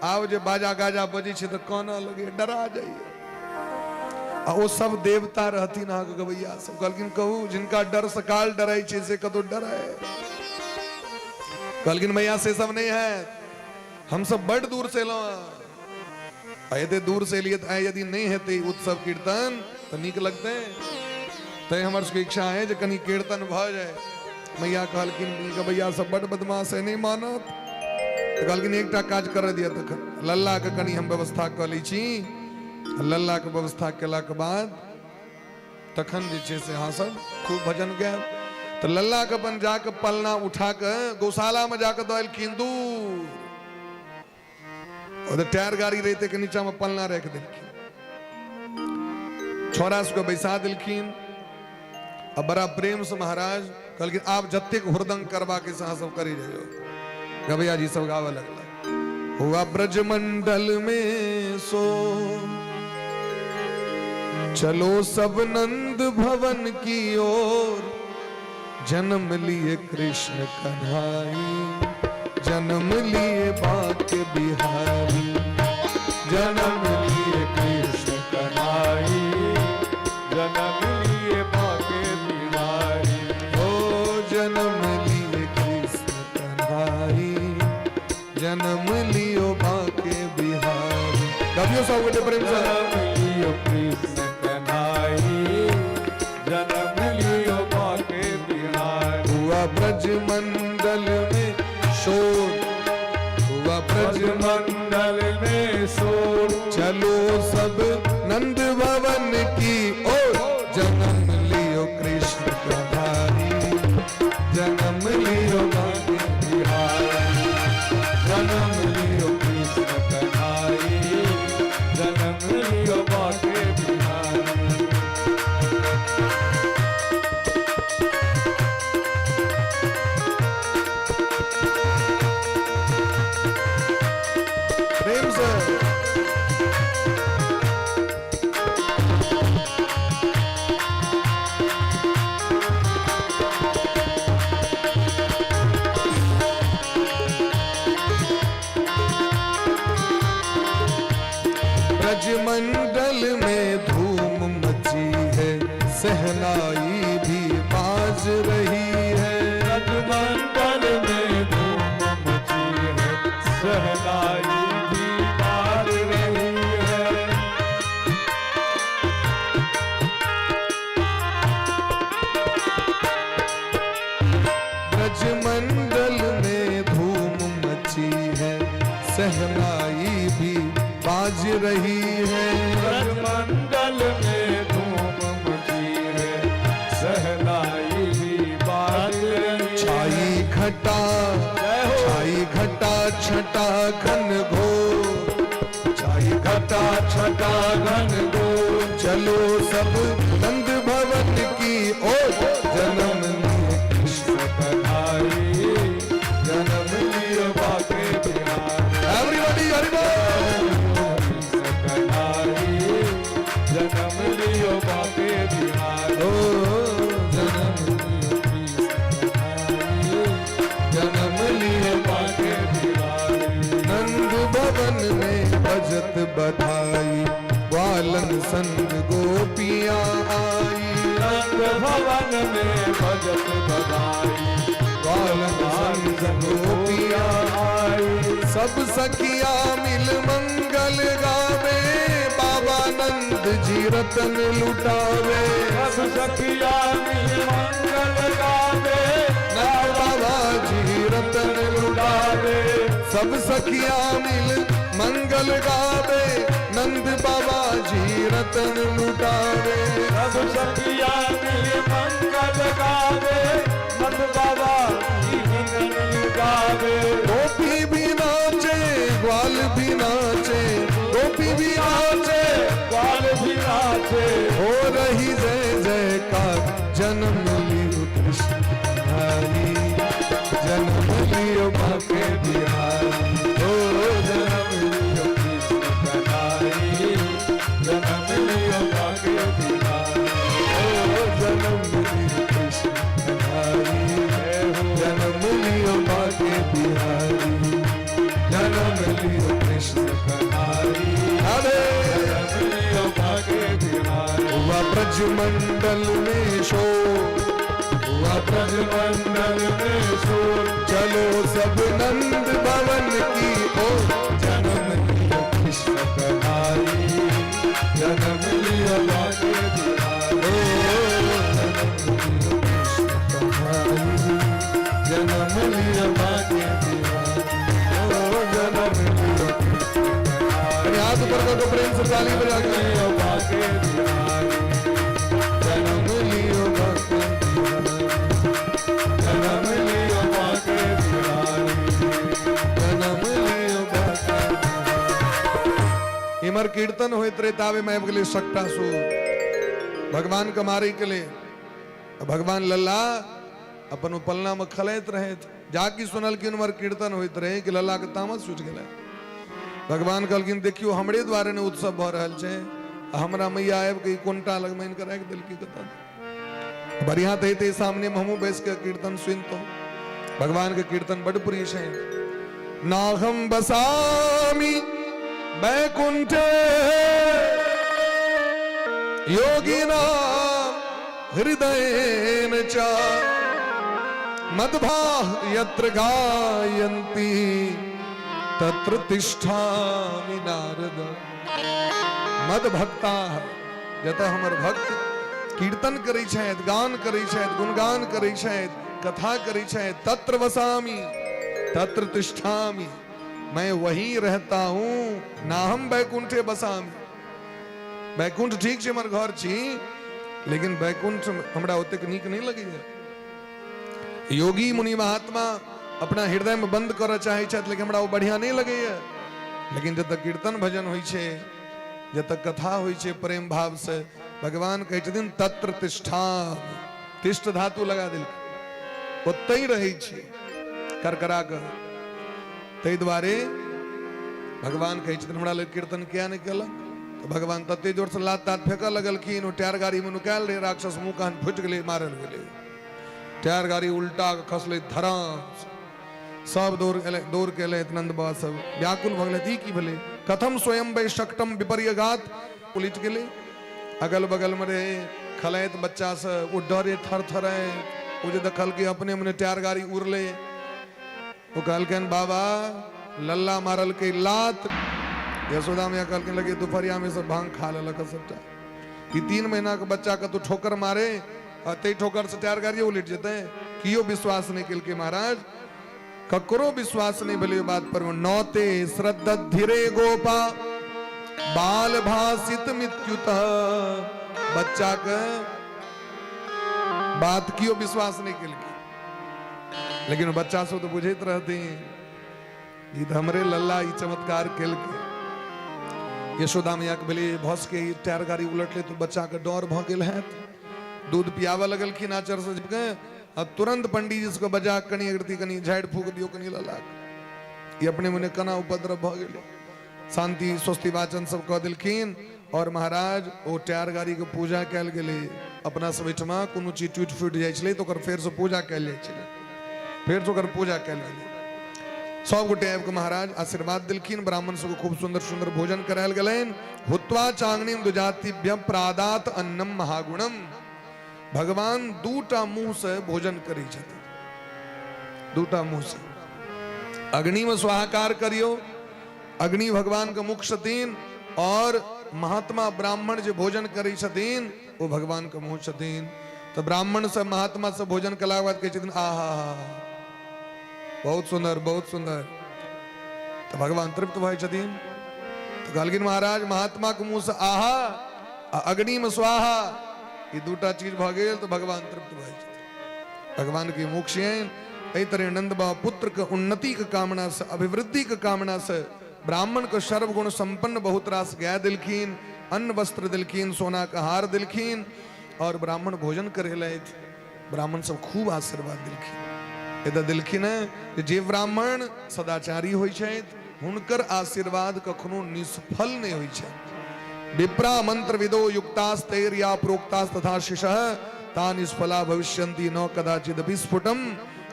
आब जे बाजा गाजा बजै छै तऽ कानऽ लगैए, डरा जाइए। आ ओ सब देवता रहथिन अहाँके गवैया सब। कहलखिन कहू जिनका डर से काल डराइ छै से कतौ डराए? कहलखिन मैया से सब नहीं है, हम सब बड दूर से एलहुँ हँ, आ एते दूर से एलियै तऽ आइ यदि नहि हेतै उत्सव कीर्तन तऽ नीक लगतै, तैं हमर सबके इच्छा है जे कनि कीर्तन भऽ जाय। मैया कहलखिन ई गवैया सब बड बदमाश है, नहि मानत। तऽ कहलखिन एकटा काज करऽ दिअ, तखन लल्लाके कनि हम व्यवस्था कऽ लै छी। लल्लाके व्यवस्था केलाके बाद तखन जे छै से अहाँ सब खूब भजन गायब। तऽ लल्लाके अपन जाकऽ पलना उठा कऽ गौशालामे जाकऽ दऽ एलखिन दूर, ओतऽ टायर गाड़ी रहै ताहिके नीचाँमे पलना राखि देलखिन, छोड़ा सबके बैसा देलखिन आ बड़ा प्रेम से महाराज कहलखिन आब जतेक हुरदंग करबाक से अहाँ सब करी जाइयो। गवैया जी सब गाबऽ लगला, हुआ ब्रजमंडल में सो चलो सब नंद भवन की ओर, जन्म लिए कृष्ण कन्हाई, जन्म लिए बांके बिहारी, जन्म लिए कृष्ण कन्हाई, जन्म लिए बांके बिहारी, ओ जन्म लिए कृष्ण कन्हाई, जन्म लियो बांके बिहारी। गबियो सब गोटे प्रेम से। जन्म लियो कृष्ण कन्हाई, जन्म लियो बांके बिहारी। हुआ ब्रजमंडल में शोर, हुआ ब्रजमंडल में शोर, चलो सब नंद भवन की ओर, जन्म लियो कृष्ण कन्हाई, जन्म लियो बांके बिहारी, जन्म लियो कृष्ण कन्हाई, जन्म लियो बांके बिहारी। प्रेम से। ब्रजमंडल में धूम मची है, सहनाई भी बाज रही है। ब्रजमंडल में धूम मची है, सहनाई भी बाज रही है। ब्रजमंडल में धूम मची है, सहनाई भी बाज रही है। ब्रजमंडल में धूम मची है, सहनाई भी बाज रही है। छाई घटा, छाई घटा छटा घन घोर, छाई घटा छटा घन घोर, चलो सब नंद भवन की ओर, जन्म लिए कृष्ण कन्हाई। जन्म लियो बाके बिहारी। ओ जन्म लियो कृष्ण कन्हैया, जन्म लियो बाके बिहारी। नंद भवन में भजत बधाई, ग्वालन संग गोपियां आई। नंद भवन में भजत बधाई, ग्वालन संग गोपियां आई। सब सखिया मिल मंगल गावे, बाबा नंद जी रतन लुटावे। सब सखिया मिल मंगल गावे, नंद बाबा जी रतन लुटावे। सब सखिया मिल मंगल गावे, नंद बाबा जी रतन लुटावे। सब सखिया मिल मंगल गावे, नंद बाबा जी रतन लुटावे। गोपी भी नाचे ग्वाल भी नाचे, गोपी भी नाचे ग्वाल भी नाचे, हो रही जय जयकार। जन्म लियो कृष्ण हरि, जन्म लियो बाके बिहारी। ओ जन्म लियो कृष्ण कन्हैया, जन्म लियो बाके बिहारी। ओ जन्म लियो कृष्ण हरि, जन्म लियो बाके बिहारी। जन्म लियो कृष्ण कन्हैया, हरे। जन्म लियो बाके बिहारी। हुआ ब्रजमंडल में शोर, हुआ ब्रजमंडल में शोर, चलो सब नंद भवन की ओर। जन्म लियो कृष्ण कन्हैया, जन्म लियो बाके बिहारी। ओ जन्म लियो कृष्ण कन्हैया, जन्म लियो बाके बिहारी। ओ जन्म लियो कृष्ण कन्हैया। हाथ ऊपर कर दो, प्रेम से ताली बजा के। लियो बाके बिहारी, जन्म लियो बाके बिहारी, जन्म लियो बाके बिहारी। जन्म लियो बाके बिहारी। इमर कीर्तन होइत रहे तावे में आबि गेलै शकटासुर भगवान के मारे के लिए। भगवान लल्ला अपन उपलना में खलैत रहे, जाकि सुनलखिन उमर कीर्तन होइत रहे कि लल्ला के तामस छूटि गेलै। भगवान कहलखिन देखियो हमरे द्वारे ने उत्सव भऽ रहल छै, आ हमरा मैया आबि के ई कोनटा लग मानि के राखि देलकै कतऽ। बढ़िया तऽ हेतै सामने में हमहूँ बैस के कीर्तन सुनितहुँ। भगवान के कीर्तन बड प्रिय छै। नाहम बसामि वैकुंठे योगिना हृदयेन च मद्भाः यत्र गायन्ति तत्र तिष्ठामि नारद। मद्भक्ताः जतऽ हमर भक्त कीर्तन करै छथि, गान करै छथि, गुणगान करै छथि, कथा करै छथि, तत्र वसामि तत्र तिष्ठामि, मैं वहीं रहता हूं। ना हम वैकुंठे बसामि। वैकुंठ ठीक छै, हमर घर छी, लेकिन वैकुंठ हमरा ओतेक नीक नहि लगैया। योगी मुनि महात्मा अपना हृदय में बंद करऽ चाहै छथि, लेकिन हमरा ओ बढ़िया नहि लगैया। लेकिन जतऽ कीर्तन भजन होइ छै, जतऽ कथा होइ छै प्रेम भाव से, भगवान कहै छथिन तत्र तिष्ठामि। तिष्ठ धातु लगा देलखिन, ओतहि रहै छी करकरा कऽ। ताहि दुआरे भगवान कहै छथिन हमरा लग कीर्तन किया नहि केलक? तऽ भगवान तते जोर से लात तात फेंकऽ लगलखिन, ओ टायर गाड़ी में नुकायल रहै राक्षस, मुँह कान फुटि गेलै, मारल गेलै। टायर गाड़ी उल्टा कऽ खसलै धराम। सब दौड़ गेलै, दौड़ के एलै। नंद बाबा सब व्याकुल भऽ गेलै, ई की भेलै? कथम स्वयं वै शकटम विपर्यगात। उलटि गेलै। अगल बगल में रहे खलैत बच्चा से, ओ डरे थर थरे। ओ जे देखलकै अपने मने टायर गाड़ी उड़लै, ओ कहलखिन बाबा लल्ला मारलकै लात। यशोदा मैया कहलखिन लगे दुपहरिया में सब भांग खा लेलक सबटा। ई 3 महीना के बच्चा के तू ठोकर मारे आ ताहि ठोकर से टायर गाड़िए उलटि जेतै? कियो विश्वास नहि केलकै महाराज, ककरो विश्वास नहि भेलै बात पर। नौते श्रद्ध धीरे गोपा बाल भाषित मृत्युत। बच्चा के बात कियो विश्वास नहि केलकै, लेकिन बच्चा सब तऽ बुझैत रहथिन ई तऽ हमरे लल्ला ई चमत्कार केलकै। यशोदा मैया के भेलै भऽ सकै ई टायर गाड़ी उलटलै तऽ बच्चा के डर भऽ गेल हैत। दूध पियाबऽ लगलखिन आचर से के, आ तुरंत पंडीजी सबके बजा कनि एक रत्ती कनि झाड़ि फूक दियौ कनि लल्ला के, ई अपने मने केना उपद्रव भऽ गेलै। शांति स्वस्ति वाचन सब कऽ देलखिन। आओर महाराज ओ टायर गाड़ीके पूजा कयल गेलै। अपना सब एहिठमा कोनो चीज टूटि फूटि जाइ छलै तऽ ओकर फेरसँ पूजा कयल जाइ छलै, फेरसँ ओकर पूजा कयल गेलै। सब गोटे आबि कऽ महाराज आशीर्वाद देलखिन। ब्राह्मण सबके खूब सुन्दर सुन्दर भोजन करायल गेलनि। हुत्वा चांगनीम दुजातिभ्य प्रादात अन्नम महागुणम। भगवान दूटा मुंह से भोजन करै छथिन, दूटा मुंह से। अग्नि में स्वाहाकार करियो, अग्नि भगवान के मुख छथिन, और महात्मा ब्राह्मण जे भोजन करै छथिन ओ भगवान के मुंह छथिन। तऽ ब्राह्मण सब महात्मा सब भोजन केलाके बाद कहै छथिन आहा बहुत सुंदर बहुत सुंदर। तऽ भगवान तृप्त भऽ छथिन। तऽ कहलखिन महाराज महात्मा के मुंह से आहा आ अग्नि में स्वाहा, ई दूटा चीज भऽ गेल तऽ भगवान तृप्त भऽ छथिन। भगवान के मुख छियनि। एहि तरह नंद बाबा पुत्र के उन्नति के कामना से, अभिवृद्धि के कामना से ब्राह्मण के सर्वगुण संपन्न बहुत रास गाय दिलखिन, अन्न वस्त्र दिलखिन, सोना के हार दिलखिन, और ब्राह्मण भोजन करेलथि। ब्राह्मण सब खूब आशीर्वाद दिलखिन। एतऽ दिलखिन है जे ब्राह्मण सदाचारी होइ छथि हुनकर आशीर्वाद कखनो निष्फल नहि होइ छै। विप्रा मंत्र विदो युक्तास्तैर्या प्रोक्तास तथा शिशः ता निष्फला भविष्यन्ति न कदाचिद विस्फुटम।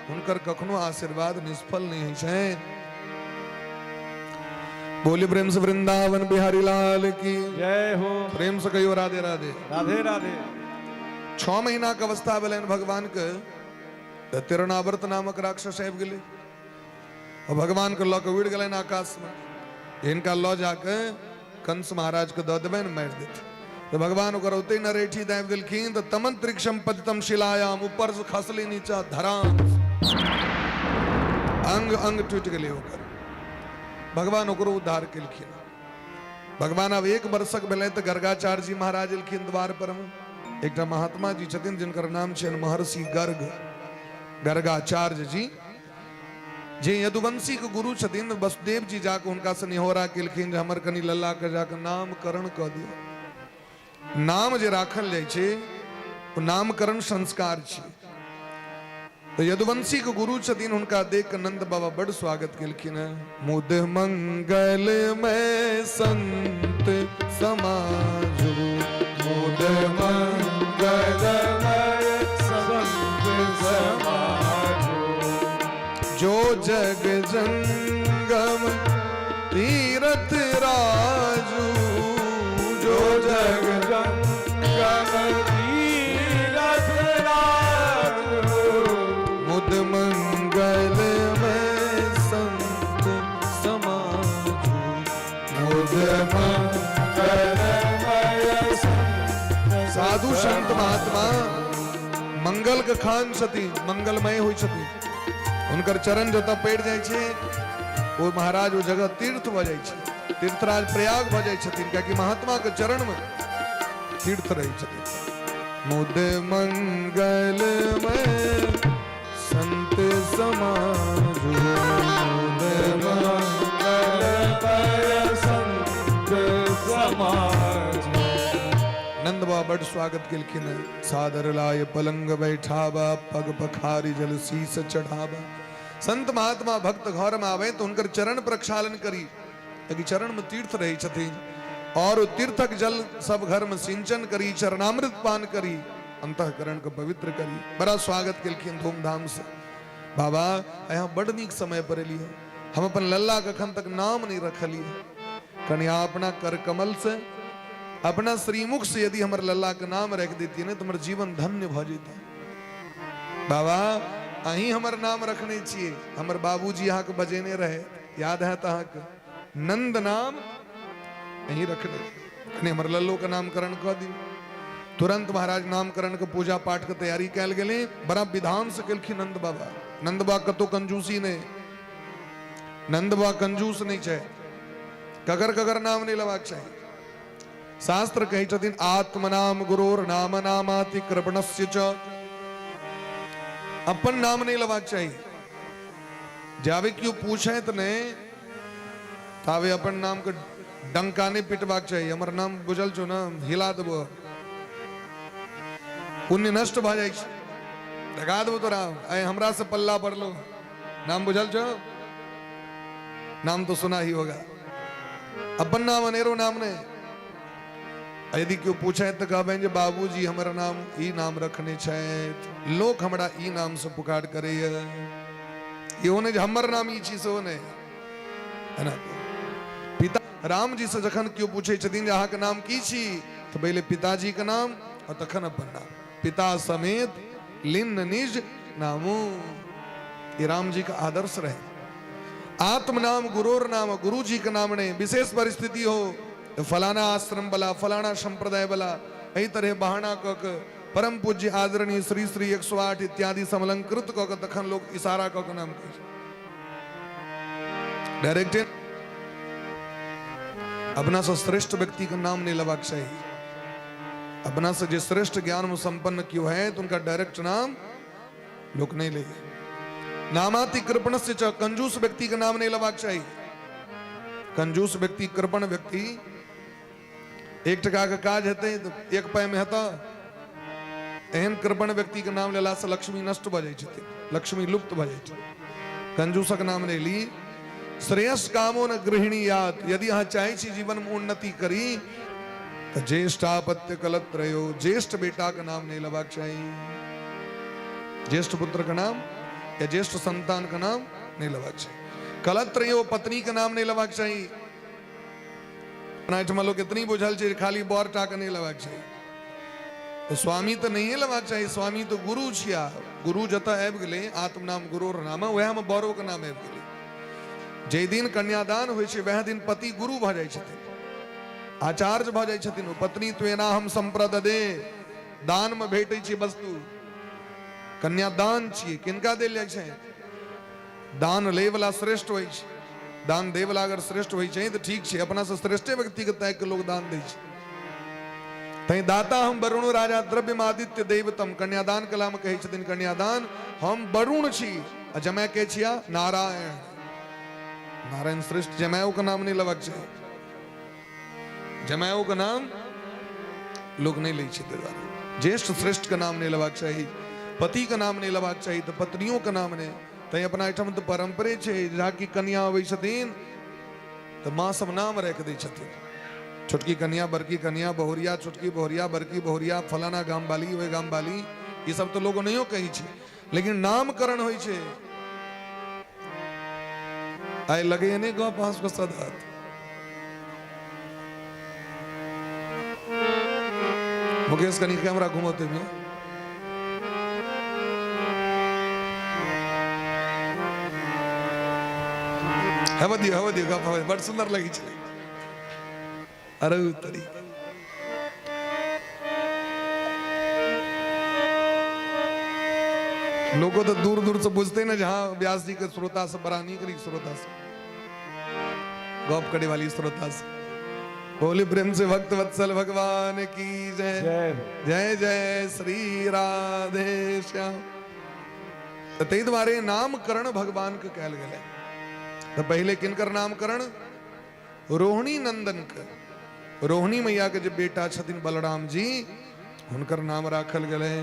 हुनकर कखनो आशीर्वाद निष्फल नहि होइ छै। बोली प्रेम से वृंदावन बिहारी लाल की जय हो। प्रेम से कहियो राधे राधे। राधे राधे। 6 महीना के अवस्था भेलनि भगवान के तऽ तिरणावर्त नामक राक्षस आबि गेलै और भगवान के लऽ कऽ उड़ि गेलनि आकाश में। हिनका लऽ जाके कंस महाराज के दऽ देबनि, मारि देथिन। तऽ भगवान ओकर ओतहि नरेठी दाबि देलखिन तऽ तमंत्रिक्षम पतितम शिलायाम, ऊपर से खसली नीचा धराम, अंग अंग टूटि गेलै ओकर। भगवान ओकरो उद्धार केलखिन। भगवान आब 1 वर्षक भेलै तऽ गर्गाचार्य जी महाराज एलखिन द्वार पर में। एकटा महात्मा जी छथिन जिनकर नाम छनि महर्षि गर्ग, गर्गाचार्य जी, जे यदुवंशी के गुरु छथिन। वसुदेव जी जाके हुनका से निहोरा केलखिन जे हमर कनि लल्ला के जाके नामकरण कऽ दियौ। नाम जे राखल जाइ छै ओ नामकरण संस्कार छै। तऽ यदुवंशी के गुरु छथिन, हुनका देख के नंद बाबा बड़ स्वागत केलखिन हैं। मुद मंगल में संत समाजो, मुद मंगल में संत समाजो, जो जग जंगम तीरथ राजू, जो जग जंगम तीरथ राजू, मुद मंगल में संत समाजो, मुद मंगल में संत। साधु संत महात्मा मंगल के खान छथिन, मंगलमय होइ छथिन। हुनकर चरण जतऽ पड़ि जाइ छै ओ महाराज ओ जगह तीर्थ भऽ जाइ छै, तीर्थराज प्रयाग भऽ जाइ छथिन, कियाकि महात्मा के चरण में तीर्थ रहै छथिन। मुद मंगल में संत समाजो, मुद मंगल में संत समाजो। नंद बाबा बड़ स्वागत केलखिन। सादर लाय पलंग बैठाबा, पग पखारी जल शीस चढ़ाबा। संत महात्मा भक्त घर में आवे तो हुनकर चरण प्रक्षालन करी, कियाकि चरण में तीर्थ रहे छथिन, और ओ तीर्थक जल सब घर में सिंचन करी, चरणामृत पान करी, अंतःकरण के पवित्र करी। बड़ा स्वागत केलखिन धूमधाम से। बाबा यहाँ बड़ नीक समय पर एलियै, हम अपन लल्ला के अखन तक नाम नहीं रखलियै, कनि अपना कर कमल से अपना श्रीमुख से यदि हमर लल्ला के नाम रख देती ने तो हमर जीवन धन्य भ जेता। बाबा अहीं हमर नाम रखने छियै, हमर बाबूजी अहाँके बजेने रहे, याद है अहाँके नंद नाम अहीं रखने, कनि हमर लल्लो के नामकरण कऽ दियौ। तुरंत महाराज नामकरण के पूजा पाठ के तैयारी कयल गेलै। बड़ा विधान से केलखिन नंद बाबा। नंद बाबा कतौ कंजूसी नहि, नंद बाबा कंजूस नहि छै, ककर ककर नाम नहि लेबाक चाही। शास्त्र कहै छथिन आत्मनाम गुरोर नाम नामाति कृपणस्य च, अपन नाम नहि लेबाक चाही। जाबे केओ पूछैत नहि ताबे अपन नाम के डंका नहि पिटबाक चाही। हमर नाम बुझल छौ ने, हिला देबो, पुण्य नष्ट भऽ जाइ छै, लगा देबो तोरा, आइ हमरा से पल्ला पड़लो। नाम बुझल छौ? नाम तो सुना ही होगा। अपन नाम अनेरो नाम नहीं। आ यदि केओ पूछे तऽ कहबनि जे बाबूजी हमर नाम ई नाम रखने छथि, लोक हमरा ई नामसँ पुकार करैए। इहो नहि जे हमर नाम ई छी, सेहो नहि है ना। पिता राम जी से जखन केओ पूछै छथिन जे अहाँके नाम की छी, तऽ पहिले पिताजी के नाम और तखन अपन नाम। पिता समेत लिन्न निज नामू, ये राम जी का आदर्श रहे। आत्म नाम गुरोर नाम, गुरु जी के नाम नहीं। विशेष परिस्थिति हो तो फलाना आश्रम वाला, फलाना संप्रदाय वाला, एहि तरह बहाना क के परम पूज्य आदरणीय श्री श्री 108 इत्यादि समलंकृत क के तखन लोग इशारा क के नाम कहै छै। डायरेक्ट अपना से श्रेष्ठ व्यक्ति के नाम नहीं लेबाक चाही। अपना से जे श्रेष्ठ ज्ञान में संपन्न क्यों है तो उनका डायरेक्ट नाम लोग नहीं ले। नामाति कृपण से कंजूस व्यक्ति के नाम नहीं लेबाक चाही। कंजूस व्यक्ति, कृपण व्यक्ति, 1 टका के काज हेतै तो 1 पाई में हेतै। एहन कृपण व्यक्ति के नाम लेला से लक्ष्मी नष्ट भऽ जाइ छथिन, लक्ष्मी लुप्त भऽ जाइ छै। कंजूसक नाम नहि ली। श्रेयस कामो न गृहिणी यात, यदि अहाँ चाहै छी जीवन में उन्नति करी तऽ ज्येष्ठापत्य कलत्रयो, ज्येष्ठ बेटा के नाम नहि लेबाक चाही। ज्येष्ठ पुत्र के नाम या ज्येष्ठ संतान के नाम नहि लेबाक चाही। कलत्रयो, पत्नी के नाम नहि लेबाक चाही। अपना एहिठमा लोक एतनी बुझल छै खाली बर टा के नहि लेबाक चाही, तऽ स्वामी तऽ नहिए लेबाक चाही। स्वामी तऽ गुरु छिया। गुरु जतऽ आबि गेलै, आत्मनाम गुरुर नाम, वएह मे बरो के नाम आबि गेलै। जाहि दिन कन्यादान होइ छै वएह दिन पति गुरु भऽ जाइ छथिन, आचार्य भऽ जाइ छथिन। ओ पत्नी त्वेना हम सम्प्रददे, दान मे भेटै छै वस्तु, कन्यादान छियै। किनका देल जाइ छै? दान लै वाला श्रेष्ठ होइ छै। दान दै वाला अगर श्रेष्ठ होइ छै तऽ ठीक छै, अपना से श्रेष्ठे व्यक्ति के ताकि के लोग दान दै छै। तैं दाता हम वरुण राजा द्रव्यमादित्य दैवतम, कन्यादान कला में कहै छथिन कन्यादान हम वरुण छी आ जमाय के छिया नारायण। नारायण श्रेष्ठ, जमायो के नाम नहीं लेबाक चाही। जमायो के नाम लोग नहीं लै छै, ताहि दुआरे ज्येष्ठ श्रेष्ठ के नाम नहीं लेबाक चाही, पति के नाम नहीं लेबाक चाही तऽ पत्नियों के नाम नहि। तैं अपना एहिठाम तऽ परम्परे छै, जाकि कन्या अबै छथिन तऽ माँ सब नाम राखि दै छथिन, छोटकी कन्या, बड़की कन्या, बहुरिया, छोटकी बहुरिया, बड़की बहुरिया, फलाना गाम वाली, ओहि गाम वाली, ई सब तऽ लोग नहियो कहै छै, लेकिन नामकरण होइ छै। आइ लगैए नहि गप अहाँ सबके सदत। मुकेश कनि कैमरा घुमौते में। हेबऽ दियौ, हेबऽ दियौ, गप हेबऽ, बड़ सुन्दर लगै छलै। अरे तरी लोको तऽ दूर दूर से बुझते ने जे हाँ व्यास जी के श्रोता सब बड़ा नीक नीक श्रोता सब, गप करे वाली श्रोता सब। बोले प्रेम से भक्त वत्सल भगवान की जय, जय जय जय श्री राधे श्याम। तऽ ताहि दुआरे नामकरण भगवान के कयल गेलै। तऽ पहिले किनकर नामकरण? रोहिणी नंदन के, रोहिणी मैया के जे बेटा छथिन बलराम जी, हुनकर नाम राखल गेलै।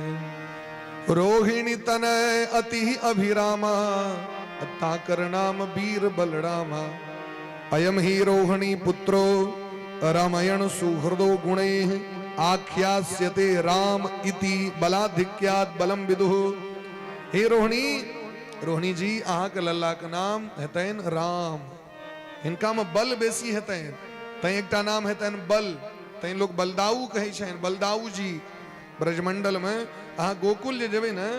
रोहिणी तनय अति अभिरामा, ताकर नाम वीर बलरामा। अयम ही रोहिणी पुत्रो रामायण सुहृदो गुणैः आख्यास्यते राम इति बलाधिक्यात् बलम विदुः। हे रोहिणी, रोहिणी जी, अहाँके लल्ला के नाम हेतनि राम। हिनका में बल बेसी हेतनि तैं एकटा नाम हेतनि बल, तैं लोग बलदाऊ कहै छनि, बलदाऊ जी। ब्रजमंडल में अहाँ गोकुल जे जेबै ने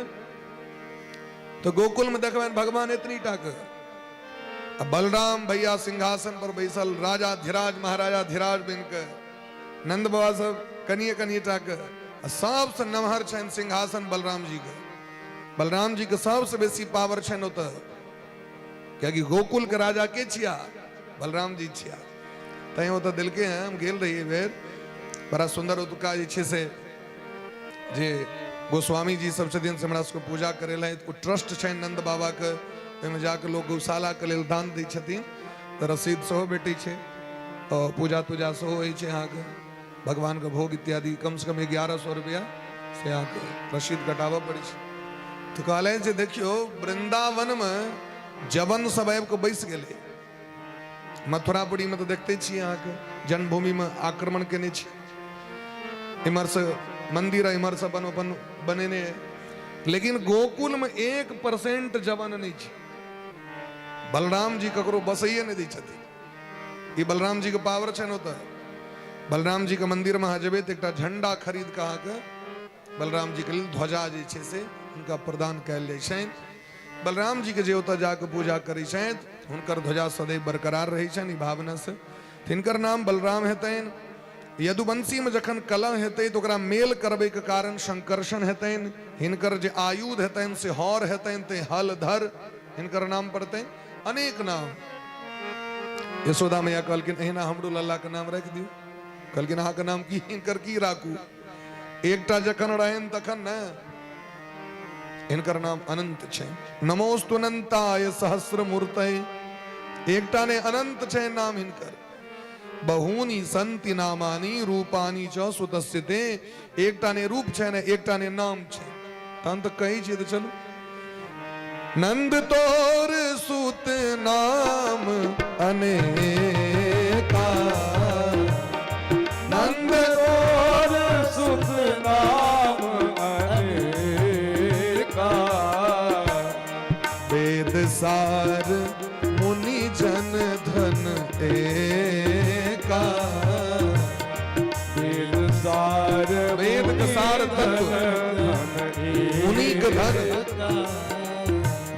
तो गोकुल में देखबनि भगवान एतनी टा के, आ बलराम भैया सिंहासन पर बैसल राजा धीराज महाराजा धीराज बनि के, नंद बाबा सब कनिए कनिए टा के, आ सबसँ नमहर छनि सिंहासन बलराम जी के। बलराम जी के सबसँ बेसी पावर छनि ओतऽ, कियाकि गोकुल के राजा के छिया? बलराम जी छिया। तैं ओतऽ देलकै हैं। हम गेल रहियै बेर, बड़ा सुन्दर ओतुका जे छै से जे गोस्वामी जी सब छथिन से हमरा सबके पूजा करै लए, ओ ट्रस्ट छनि नंद बाबाके, ओहिमे जाके लोक गौशालाके लेल दान दै छथिन तऽ रसीद सेहो भेटै छै आओर पूजा तूजा सेहो होइ छै। अहाँके भगवानके भोग इत्यादि कमसँ कम 1100 रुपैआ से अहाँके रसीद कटाबऽ पड़ै छै। तऽ कहलनि जे देखियौ वृन्दावनमे जवन सब आबि कऽ बैस गेलै, मथुरापुरीमे तऽ देखते छियै अहाँके जन्मभूमिमे आक्रमण केने छै। इम्हरसँ मन्दिर इम्हरसँ अपन अपन बनेने लेकिन गोकुलमे 1% जवन नहि छै। बलराम जी ककरो बसैए नहि दै छथिन। ई बलराम जी के पावर छनि। ओतऽ बलराम जी के मंदिर में अहाँ जेबै तऽ एकटा झंडा खरीद कऽ अहाँके बलराम जी के लेल ध्वजा जे छै से हुनका प्रदान कयल जाइ छनि। बलराम जी के जे ओतऽ जाकऽ पूजा करै छथि हुनकर ध्वजा सदैव बरकरार रहै छनि। ई भावनासँ हिनकर नाम बलराम हेतनि। यदुवंशीमे जखन कलह हेतै तऽ ओकरा मेल करबैके कारण संकर्षण हेतनि। हिनकर जे आयुध हेतनि से हर हेतनि, ते हलधर हिनकर नाम पड़तनि। अनेक नाम। यशोदा मैया कहलखिन एहिना हमरो लल्लाके नाम राखि दियौ। कहलखिन अहाँके नाम की, हिनकर की राखू? एकटा जखन रहनि तखन ने। हिनकर नाम अनंत छै। नमोस्तु अनंताय सहस्र मूर्तय, एकटा ने अनंत छै नाम हिनकर। बहूनि संति नामानि रूपानि च सुतस्य ते, एकटा ने रूप छै ने एकटा ने नाम छै। तहन तऽ कहै छियै तऽ चलू। नंद तोर सुत नाम अनेका, नंद तोर सुत नाम अनेका, वेद सार मुनि जन धन एका, वेद सार वेद के सार तत्व, मुनि के धन,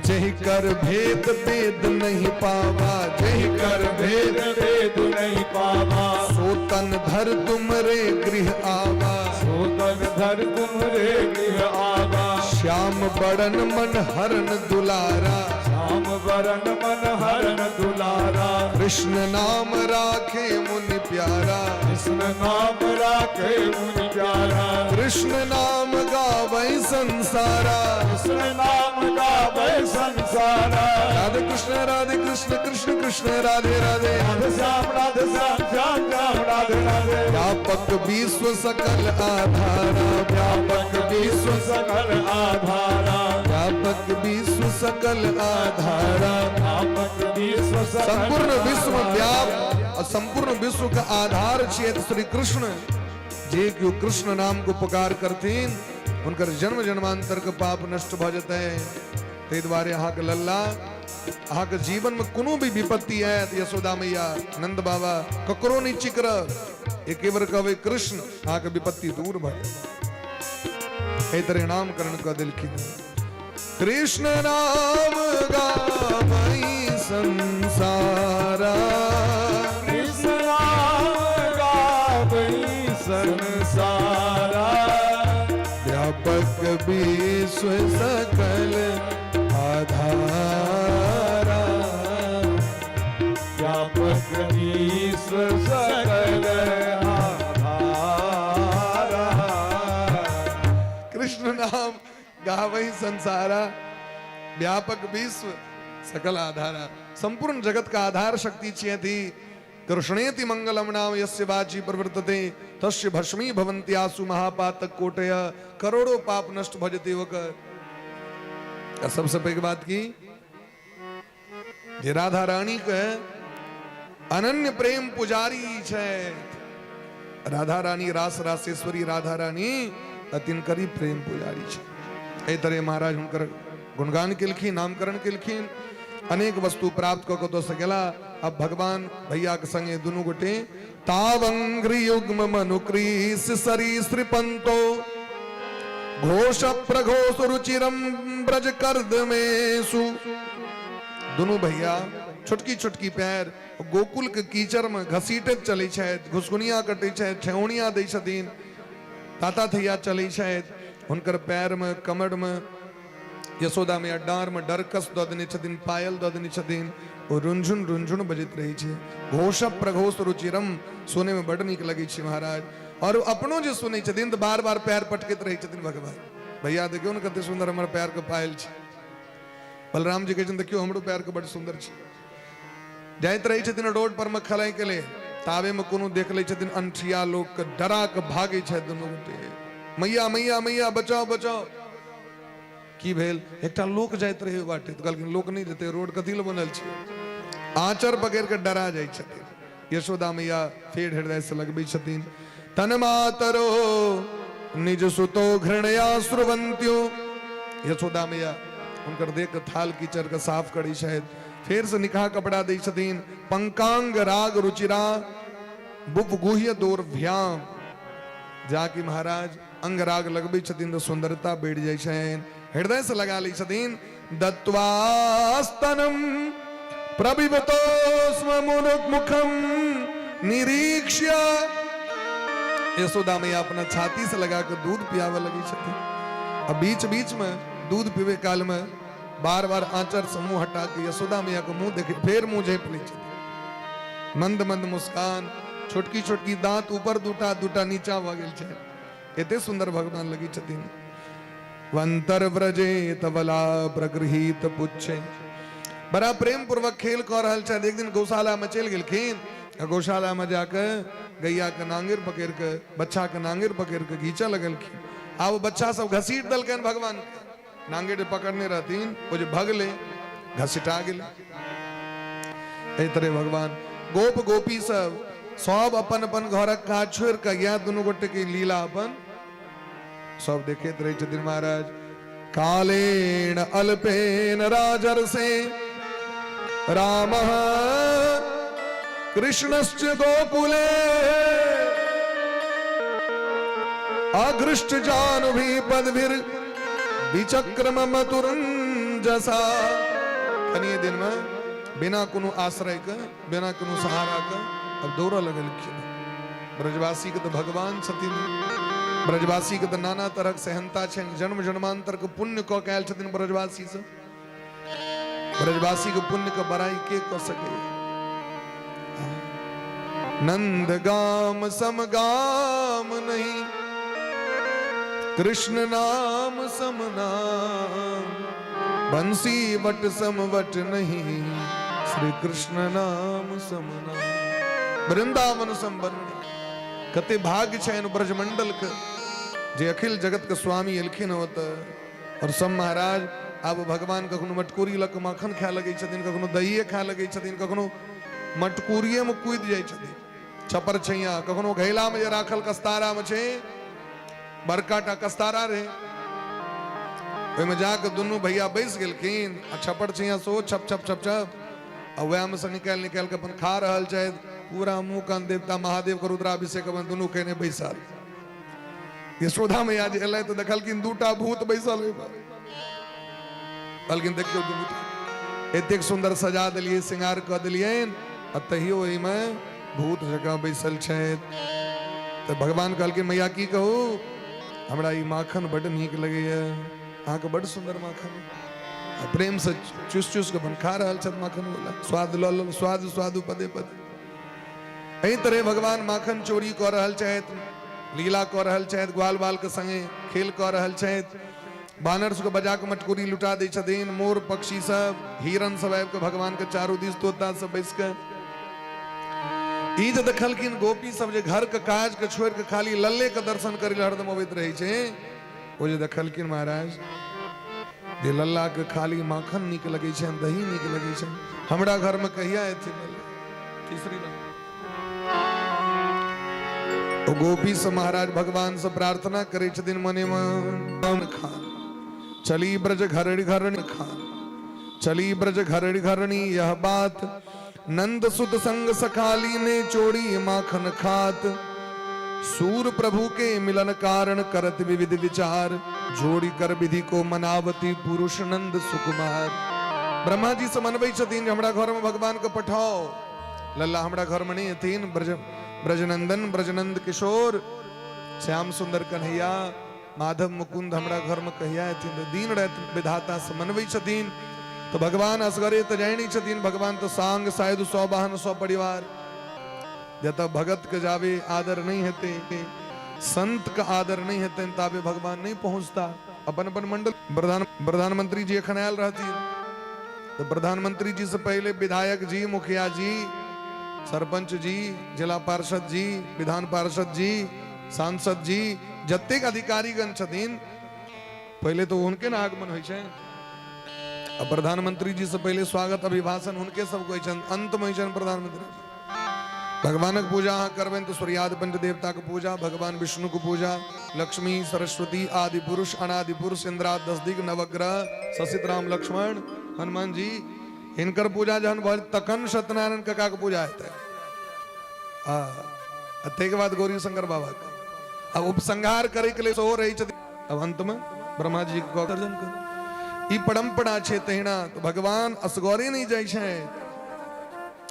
जहि कर भेद वेद नहीं पावा, जहि कर भेद वेद नहीं पावा, सो तन धर तुमरे गृह आवा, सो तन धर तुमरे गृह आवा, श्याम बरन मन हरन दुलारा, श्याम बरन मन हरन दुलारा, कृष्ण नाम राखे मुनि प्यारा, कृष्ण नाम राखे मुनि प्यारा, कृष्ण नाम गावै संसारा, कृष्ण नाम गावे संसारा, राधे कृष्ण कृष्ण कृष्ण राधे राधे, राधे श्याम राधे श्याम श्याम श्याम राधे राधे, व्यापक विश्व सकल आधारा, व्यापक विश्व सकल आधारा, व्यापक विश्व सकल आधारा, व्यापक विश्व सकल संपूर्ण विश्व व्याप और संपूर्ण विश्व का आधार छियै श्री कृष्ण। जे केओ कृष्ण नाम को पुकार करथिन हुनकर जन्म जन्मांतर के पाप नष्ट भऽ जेतै। ताहि दुआरे अहाँके लल्ला अहाँके जीवन में कोनो भी विपत्ति आयत, यशोदा मैया नंद बाबा ककरो नहीं चिकरब, एके बेर कहबै कृष्ण, अहाँके विपत्ति दूर भऽ जायत। एहि तरह नामकरण कऽ देलखिन। कृष्ण नाम गावै संसारा, कृष्ण नाम गावै संसारा, व्यापक विश्व सकल आधारा, व्यापक विश्व सकल आधारा, कृष्ण नाम गावै संसारा, व्यापक विश्व सकल आधारा। संपूर्ण जगत का आधार शक्ति छियै थी। कृष्णेति मंगलम नाम यस्य वाची प्रवर्तते तस्य भस्मी भवन्ति आसु महापातक कोटय, करोड़ों पाप नष्ट भऽ जेतै ओकर। आ सबसे पैघ बात की जे राधा रानी के अनन्य प्रेम पुजारी छथि। राधा रानी रास रासेश्वरी राधा रानी तिनकरी प्रेम पुजारी छै। एहि तरह महाराज हुनकर गुणगान केलखिन, नामकरण केलखिन, अनेक वस्तु प्राप्त कऽ कऽ ओतऽसँ गेला। अब भगवान भैया के संगे दुनू गोटे तावंग्रि युग्म मनुक्रीस सरीसृपंतो घोष प्रघोष रुचिरम ब्रज कर्दमेसु। दुनू भैया छोटकी छोटकी पैर गोकुल के कीचड़ में घसीटैत चलै छथि, घुसकुनिया कटै छथि, ठेहुनिया दै छथिन, ताता थैया चलै छथि। हुनकर पैर में कमर में यशोदा मैया डाँर में डरकस दऽ देने छथिन, पायल दऽ देने छथिन, ओ रुनझुन रुनझुन बजैत रहै छै। घोष प्रघोष रुचिरम सुनै में बड नीक लगै छै महाराज। और अपनो जे सुनै छथिन तऽ बार बार पैर पटकैत रहै छथिन भगवान। भैया देखियौ ने कते सुन्दर हमर पैर के पायल छै। बलराम जी कहै छथिन देखियौ हमरो पैर के बड सुन्दर छै। जाइत रहै छथिन रोड पर में खेलाय के लेल, ताबे में कोनो देख लै छथिन अनठिया लोक के, डरा के भागै छथि दुनू गोटे, मैया मैया मैया बचाओ बचाओ। की भेल? एकटा लोक जाइत रहै ओहि बाटे, तऽ कहलखिन लोक नहि जेतै, रोड कथी लए बनल छै? आँचर पकड़ि कऽ डरा जाइ छथिन। यशोदा मैया फेर हृदय से लगबै छथिन। तन मातरो निज सुतो घृणया श्रुवंत्यो। यशोदा मैया हुनकर देख के थाल कीचड़ के साफ करै छथि, फेर से निकाह कपड़ा दै छथिन। पंकांग राग रुचिरा बुपगुह्य दोर्भ्याम, जाकि महाराज अंगराग लगबै छथिन तऽ सुंदरता बढ़ि जाइ छनि, हृदय से लगा लै छथिन। दत्वास्तनम प्रबिबतो स्म मुखम निरीक्ष्य, यशोदा मैया अपना छाती से लगा के दूध पियाबऽ लगै छथिन। आ बीच बीच में दूध पीबे काल में बार बार आंचर से मुंह हटा के यशोदा मैया के मुंह देखे, फेर मुंह झेप लै छथिन। मंद मंद मुस्कान, छोटकी छोटकी दांत ऊपर दूटा दूटा नीचा भऽ गेल छै, एते सुंदर भगवान लगै छथिन। वंतर व्रजे तबला प्रगृहीत पुच्छे, बड़ा प्रेम पूर्वक खेल कऽ रहल छथि। एक दिन गौशाला में चलि गेलखिन आ गौशाला में जाके गैया के नांगिर पकड़ के, बच्चा के नांगिर पकड़ के घींचऽ लगलखिन। आब बच्चा सब घसीट देलकनि भगवान के, नांगिर जे पकड़ने रहथिन ओ जे भगले घसीटा गेलै। एहि तरह भगवान गोप गोपी सब सब अपन अपन घरक काज छोड़ि कऽ इएह दुनू गोटे के लीला अपन सब देखैत रहै छथिन। महाराज कालेन अल्पेन राजर्षे राम कृष्णश्च गोकुले अघृष्ट जानुभि पदभिर विचक्रम मधुरंजसा। कनिए दिन में बिना कोनो आश्रय के, बिना कोनो सहारा के अब दौड़ऽ लगलखिन। ब्रजवासी के तऽ भगवान छथिन, ब्रजवासी के तऽ नाना तरहक सेहनता छनि, जन्म जन्मांतर के पुण्य कऽ के आयल छथिन ब्रजवासी सब। ब्रजवासी के पुण्य के बड़ाई के कऽ सकैया? नंद गाम सम गाम नहीं, कृष्ण नाम सम नाम, बंसी what some what नहीं, श्री कृष्ण नाम सम नाम, वृंदावन सम वन। कते भाग्य छनि ब्रजमंडल के जे अखिल जगत के स्वामी एलखिन ओतऽ। और सब महाराज आब भगवान कखनो मटकूरी लऽ कऽ माखन खाय लगै छथिन, कखनो दहिए खाय लगै छथिन, कखनो मटकूरिए में कूदि जाइ छथिन छपर छैया, कखनो घैला में जे राखल कस्तारा में छै, बड़का टा कस्तारा रहे, ओहिमे जाके दुनू भैया बैस गेलखिन आ छपर छैया सेहो छप छप छप छप आ वएह में से निकालि निकालि के अपन खा रहल छथि। पूरा मुंह कान देवता महादेव के रुद्राभिषेक अपन दुनू केने बैसल। यशोदा मैया जे एलै तऽ देखलखिन दूटा भूत बैसल ओहिपर। कहलखिन देखियौ दुनू एतेक सुन्दर सजा देलियै, श्रृंगार कऽ देलियनि आ तहियो ओहिमे भूत जकाँ बैसल छथि। तऽ भगवान कहलखिन मैया की कहू, हमरा ई माखन बड्ड नीक लगैए, अहाँके बड्ड सुन्दर माखन। आ प्रेमसँ चुसि चुसि कऽ अपन खा रहल छथि माखन वाला, स्वाद लऽ लऽ स्वाद स्वादु पदे पदे। एहि तरह भगवान माखन चोरी कऽ रहल छथि, लीला कऽ रहल छथि, ग्वाल बाल के संगे खेल कऽ रहल छथि, बानर सबके बजा कऽ मटकुरी लुटा दै छथिन, मोर पक्षी सब हिरन सब आबि कऽ भगवान के चारू दिस तोता सब बैस कऽ। ई जे देखलखिन गोपी सब जे घर के काज के छोड़ि कऽ खाली लल्ले के दर्शन करै लए हरदम अबैत रहै छै, ओ जे देखलखिन महाराज जे लल्ला के खाली माखन नीक लगै छनि, दही नीक लगै छनि, हमरा घर में कहिया एथिन लल्ला? तीसरी बार ओ गोपी से महाराज भगवान से प्रार्थना करै छथिन मने मन खान चली ब्रज घर घर खान चली ब्रज घर घरणी यह बात नंद सुत संग सखाली ने चोरी माखन खात सूर प्रभु के मिलन कारण करत विविध विचार जोड़ी कर विधि को मनावती पुरुष नंद सुकुमार। ब्रह्मा जी से मनबै छथिन जे हमरा घर में भगवान के पठाओ, लल्ला हमरा घर में नहीं हथिन, ब्रजनंदन ब्रजनंद किशोर श्याम सुंदर कन्हैया माधव मुकुंद हमरा घर में कहिया एथिन। दिन राति विधाता से मनबै छथिन तो भगवान असगरे तो जाय नहीं छथिन, भगवान तो सांग सायद सौ वाहन सौ परिवार। जतऽ भगत के जाबे आदर नहीं हेतै, संत के आदर नहीं हेतै, ताबे भगवान नहीं पहुंचता। अपन अपन मंडल प्रधानमंत्री जी एखन आयल रहथिन तो प्रधानमंत्री जी से पहले विधायक जी, मुखिया जी, सरपंच जी, जिला पार्षद जी, विधान पार्षद जी, सांसद जी, जतेक अधिकारीगण छथिन पहले तो हुनके ने आगमन होइ छै। आ प्रधानमंत्री जी से पहले स्वागत अभिभाषण हुनके सबके होइ छनि, अंत में होइ छनि प्रधानमंत्री जी। भगवानक पूजा अहाँ करबनि तऽ सूर्याद पंच देवताके पूजा, भगवान विष्णुके पूजा, लक्ष्मी सरस्वती आदि पुरुष अनादि पुरुष इंद्रा दस दिग नवग्रह ससित राम लक्ष्मण हनुमान जी, हिनकर पूजा जहन भऽ तखन सत्यनारायण काका के पूजा हेतै। आ ताहिके बाद गौरी शंकर बाबा के। आ उपसंहार करे के लेल सेहो रहै छथिन। अब अंत में ब्रह्मा जी के विसर्जन कर। ई परंपरा छै। तहिना तऽ भगवान असगरे नहि जाइ छै।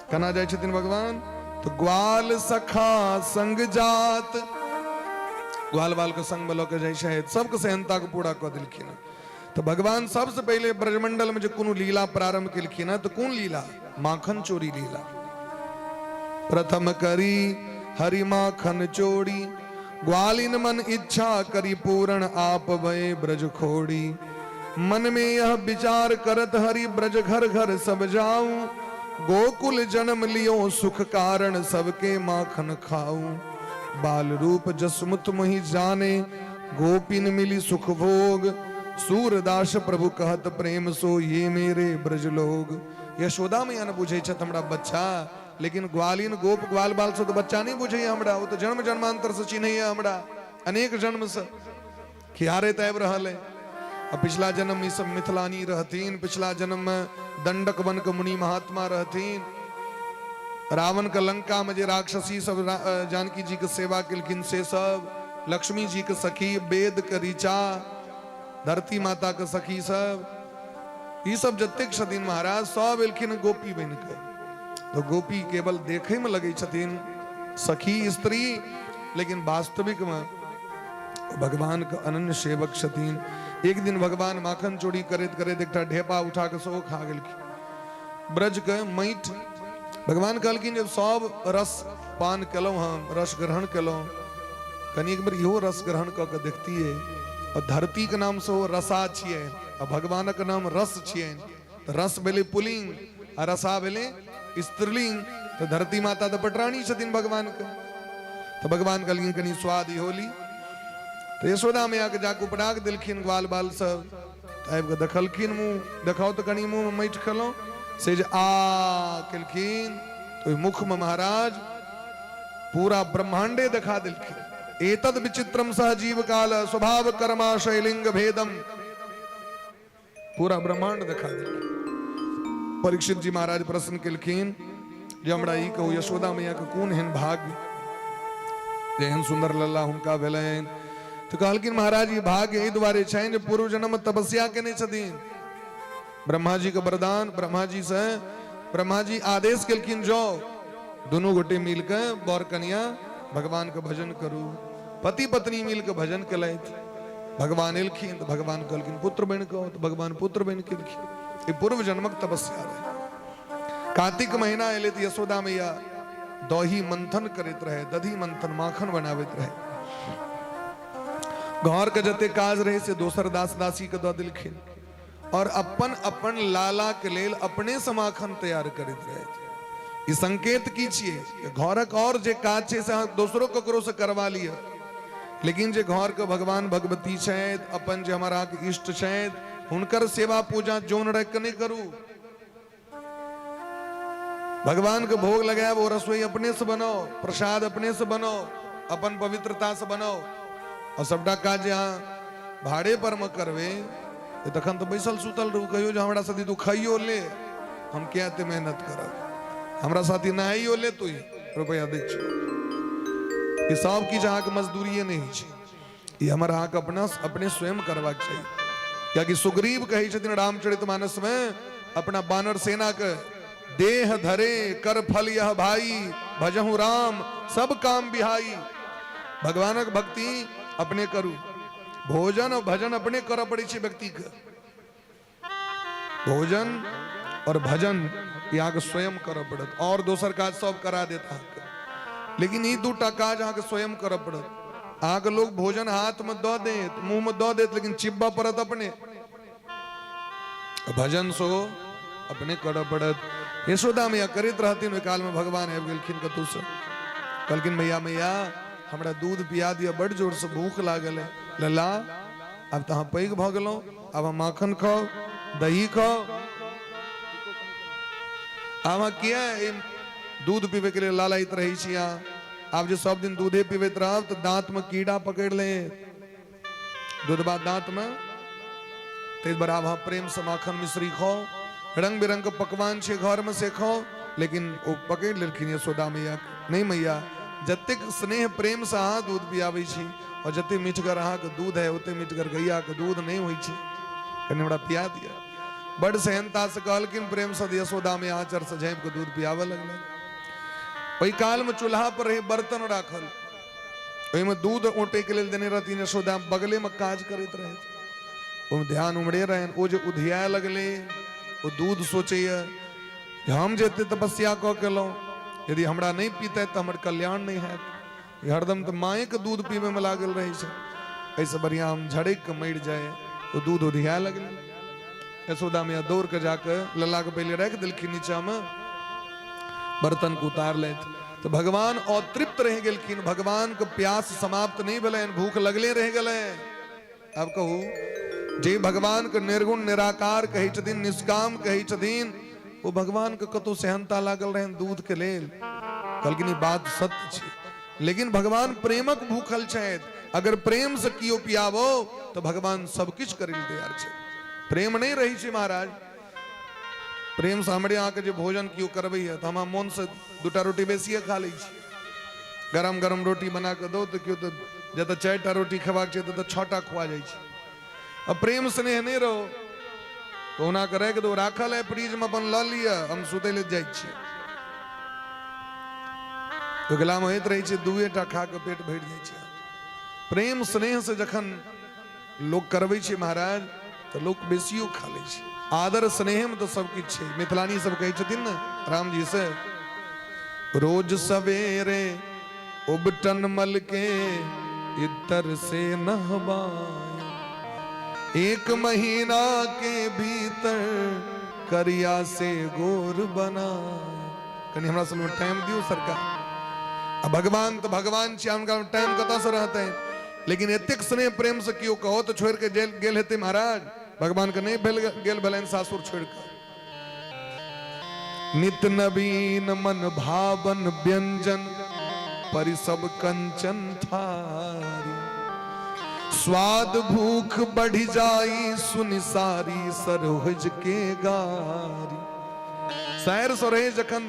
केना जाइ छथिन भगवान? तऽ ग्वाल सखा संग जात, ग्वाल बाल के संग में लऽ के जाइ छै, सबके सेहनता के पूरा कऽ देलखिन। तऽ भगवान सबसे पहिले ब्रजमंडल में जे कोनो लीला प्रारंभ केलखिन हँ, तऽ कोन लीला? माखन चोरी लीला। प्रथम करी हरि माखन चोरी, ग्वालिन मन इच्छा करी पूरण आप भय ब्रज खोड़ी। मन में यह विचार करत हरि ब्रज घर घर सब जाऊं, गोकुल जन्म लियो सुख कारण सबके माखन खाऊं। बाल रूप जसमुत मोहि जाने गोपिन मिली सुख भोग, सूरदास प्रभु कहत प्रेम सो ये मेरे ब्रज लोग। यशोदा मैया ने बुझे छथि हमरा बच्चा, लेकिन ग्वालिन गोप ग्वाल बाल से तो बच्चा नहीं बुझे हमरा, वो तो जन्म जन्मांतर से चिन्हैया हमरा, अनेक जन्म से खिहारैत आबि रहल है। आ पिछला जन्म ई सब मिथिलानी रहथिन, पिछला जन्म में दंडक वन के मुनि महात्मा रहथिन, रावण के लंका में जे राक्षसी सब जानकी जी के सेवा केलखिन से सब, लक्ष्मी जी के सखी, वेद के ऋचा, धरती माता के सखी सब, ई सब जतेक छथिन महाराज सब एलखिन गोपी बनि के। तो गोपी केवल देखे में लगे छथिन सखी स्त्री, लेकिन वास्तविक में भगवान के अनन्य सेवक छथिन। एक दिन भगवान माखन चोरी करैत करैत एकटा ढेपा उठा के सेहो खा गेलखिन, ब्रज के माटि। भगवान कहलखिन जब सब रस पान केलहुँ, हम रस ग्रहण केलहुँ, कनि एक बेर इहो रस ग्रहण कऽ के देखतियै। और धरती के नाम सेहो रसा छियै आ भगवानक नाम रस छियनि, तऽ रस भेलै पुलिंग आ रसा भेलै स्त्रीलिंग, तऽ धरती माता तऽ पटरानी छथिन भगवान के। तऽ भगवान कहलखिन कनि स्वाद इहो ली। तऽ यशोदा मैया के जाके उपराग देलखिन ग्वाल बाल सब, तऽ आबि कऽ देखलखिन, मुँह देखाउ तऽ कनि मुँहमे माटि खेलहुँ, से जे आ केलखिन तऽ ओहि मुखमे महाराज पूरा ब्रह्मांडे देखा देलखिन। एतद विचित्रम सह जीव काल स्वभाव कर्माशय लिंग भेदम, पूरा ब्रह्मांड देखा देलखिन। परीक्षित जी महाराज प्रश्न केलखिन जे हमरा ई कहू यशोदा मैया के कोन एहन भाग्य जे एहन सुंदर लल्ला हुनका भेलनि? तऽ कहलखिन महाराज ई भाग्य एहि दुआरे छनि जे पूर्व जन्म तपस्या केने छथिन, ब्रह्मा जी के वरदान, ब्रह्मा जी से ब्रह्मा जी आदेश केलखिन जो दुनू गोटे मिल के बर कनिया भगवान के भजन करू। पति पत्नी मिल के भजन केलथि, भगवान एलखिन तऽ भगवान कहलखिन पुत्र बनि कऽ, तऽ भगवान पुत्र बनि के एलखिन। ई पूर्व जन्मक तपस्या रहे। कार्तिक महीना एलै तऽ यशोदा मैया दही मंथन करैत रहे, दधी मंथन माखन बनाबैत रहे। घर के जते काज रहे से दोसर दास दासी के दऽ देलखिन और अपन अपन लाला के लेल अपने से माखन तैयार करैत रहे। ई संकेत की छियै? घरक और जे काज छै से अहाँ दोसरो ककरो से करवा लिअ, लेकिन जे घर के भगवान भगवती छथि, अपन जे हमर अहाँके इष्ट छथि, हुनकर सेवा पूजा जोन राखि कऽ नहि करू। भगवान के भोग लगायब ओ रसोई अपने से बनाओ, प्रसाद अपने से बनाओ, अपन पवित्रता से बनाओ, और सबटा काज जे अहाँ भाड़े पर मे करबै तखन तऽ बैसल सुतल रहू। कहियो जे हमरा साथी तू खाइयो ले, हम किया एते मेहनत करब, हमरा साथी नहाइयो ले, तू रुपया दै छियौ। ई सब किछु अहाँके मजदूरिये नहि होइ छै, ई हमर अहाँके अपना अपने स्वयं करबाक चाही। कियाकि सुग्रीव कहै छथिन रामचरित मानस में अपना बानर सेना के, देह धरे कर फल यह भाई, भजहु राम सब काम बिहाई। भगवानक भक्ति अपने करू, भोजन और भजन अपने करऽ पड़ै छै व्यक्ति के। भोजन और भजन ई अहाँके स्वयं करऽ पड़त, और दोसर काज सब करा देत अहाँके, लेकिन ई दूटा काज अहाँके स्वयं करऽ पड़त। अहाँके लोग भोजन हाथ में दऽ देत, मुंह में दऽ देत, लेकिन चिबऽ पड़त अपने। भजन सो अपने करऽ पड़त। यशोदा मैया करैत रहथिन, ओहि काल में भगवान आबि गेलखिन कतहुसँ, कहलखिन मैया मैया हमरा दूध पिया दिअ, बड़ जोर से भूख लागल है। लल्ला आब तऽ अहाँ पैघ भऽ गेलहुँ, आब अहाँ माखन खाउ, दही खाउ, आब अहाँ किया एहि दूध पीबैके लेल लालायित रहै छी अहाँ। आब जे सब दिन दूधे पीबैत रहब तऽ दाँतमे कीड़ा पकड़ि लेत, दूधबा दाँतमे। ताहि दुआरे आब अहाँ प्रेमसँ माखन मिश्री खाउ, रंग बिरंगके पकवान छै घरमे से खाउ। लेकिन ओ पकड़ि लेलखिन यशोदा मैया, नहि मैया, जतेक स्नेह प्रेमसँ अहाँ दूध पियाबै छी और जतेक मीठगर अहाँके दूध है ओतेक मीठगर गैयाके दूध नहि होइ छै, कनि हमरा पिया दिअ। बड सेहनता से कहलखिन प्रेमसँ, यशोदा मैया आँचरसँ झाँपि कऽ दूध पियाबऽ लगलनि। ओहि कालमे चूल्हा पर रहै बर्तन राखल, ओहिमे दूध औंटैके लेल देने रहथिन यशोदा, बगलेमे काज करैत रहथि, ओहिमे ध्यान उमड़े रहनि। ओ जे उधियाए लगलै ओ दूध सोचैए जे हम जे एते तपस्या कऽ केलहुँ, यदि हमरा नहि पीतै तऽ हमर कल्याण नहि हैत, हरदम तऽ मायके दूध पीबैमे लागल रहै छै, एहिसँ बढ़िआँ हम झड़कि कऽ मरि जाय। ओ दूध उधियाए लगलै। यशोदा मैया दौड़ कऽ जाकऽ लल्लाके पहिले राखि देलखिन नीचाँमे, बर्तनके उतार लथि तऽ भगवान अतृप्त रहि गेलखिन। भगवानके प्यास समाप्त नहि भेलनि, भूख लगले रहि गेलै। आब कहू, जे भगवानके निर्गुण निराकार कहै छथिन, निष्काम कहै छथिन, ओ भगवानके कतहु सेहनता लागल रहनि दूधके लेल? कहलखिन ई बात सत्य छै, लेकिन भगवान प्रेमक भूखल छथि। अगर प्रेम से कियो पियाबो तऽ भगवान सब किछु करै लए तैयार छै। प्रेम नहि रहै छै महाराज, प्रेम से हमरे अहाँके जे भोजन कियो करबैया तऽ हमरा मोनसँ दूटा रोटी बेसिए खा लै छी। गरम गरम रोटी बना कऽ दो तऽ केओ तऽ जतऽ 4टा रोटी खेबाक छै ततऽ 6टा खुआ जाइ छै। आ प्रेम स्नेह नहि रहो कहुना कऽ राखि दो, राखल है फ्रिजमे, अपन लऽ लिअ, हम सुतै लए जाइ छी। अगिलामे होइत रहै छै 2टा खा कऽ पेट भरि जाइ छै। प्रेम स्नेह से जखन लोक करबै छै महाराज तऽ लोक बेसियो खा लै छै। आदर स्नेहमे तऽ सब किछु छै। मिथिलानी सब कहै छथिन ने रामजी से, रोज सवेरे उबटन मल के इतर से नहबाए, एक महीना के भीतर करिया से गोर बनाए। कनि हमरा सबमे टाइम दियौ सरकार। आ भगवान तऽ भगवान छियै, हुनका टाइम कतऽसँ रहतै? लेकिन एतेक स्नेह प्रेम से केओ कहो तऽ छोड़ि के जेल गेल हेतै महाराज? भगवान के नहि भेल गेल भेलनि सासुर छोड़ि कऽ। नित नवीन मन भावन व्यंजन परिसब कंचन थारी, स्वाद भूख बढ़ जाई सुनि सारी सरोज के गारी। सायर सरोज जखन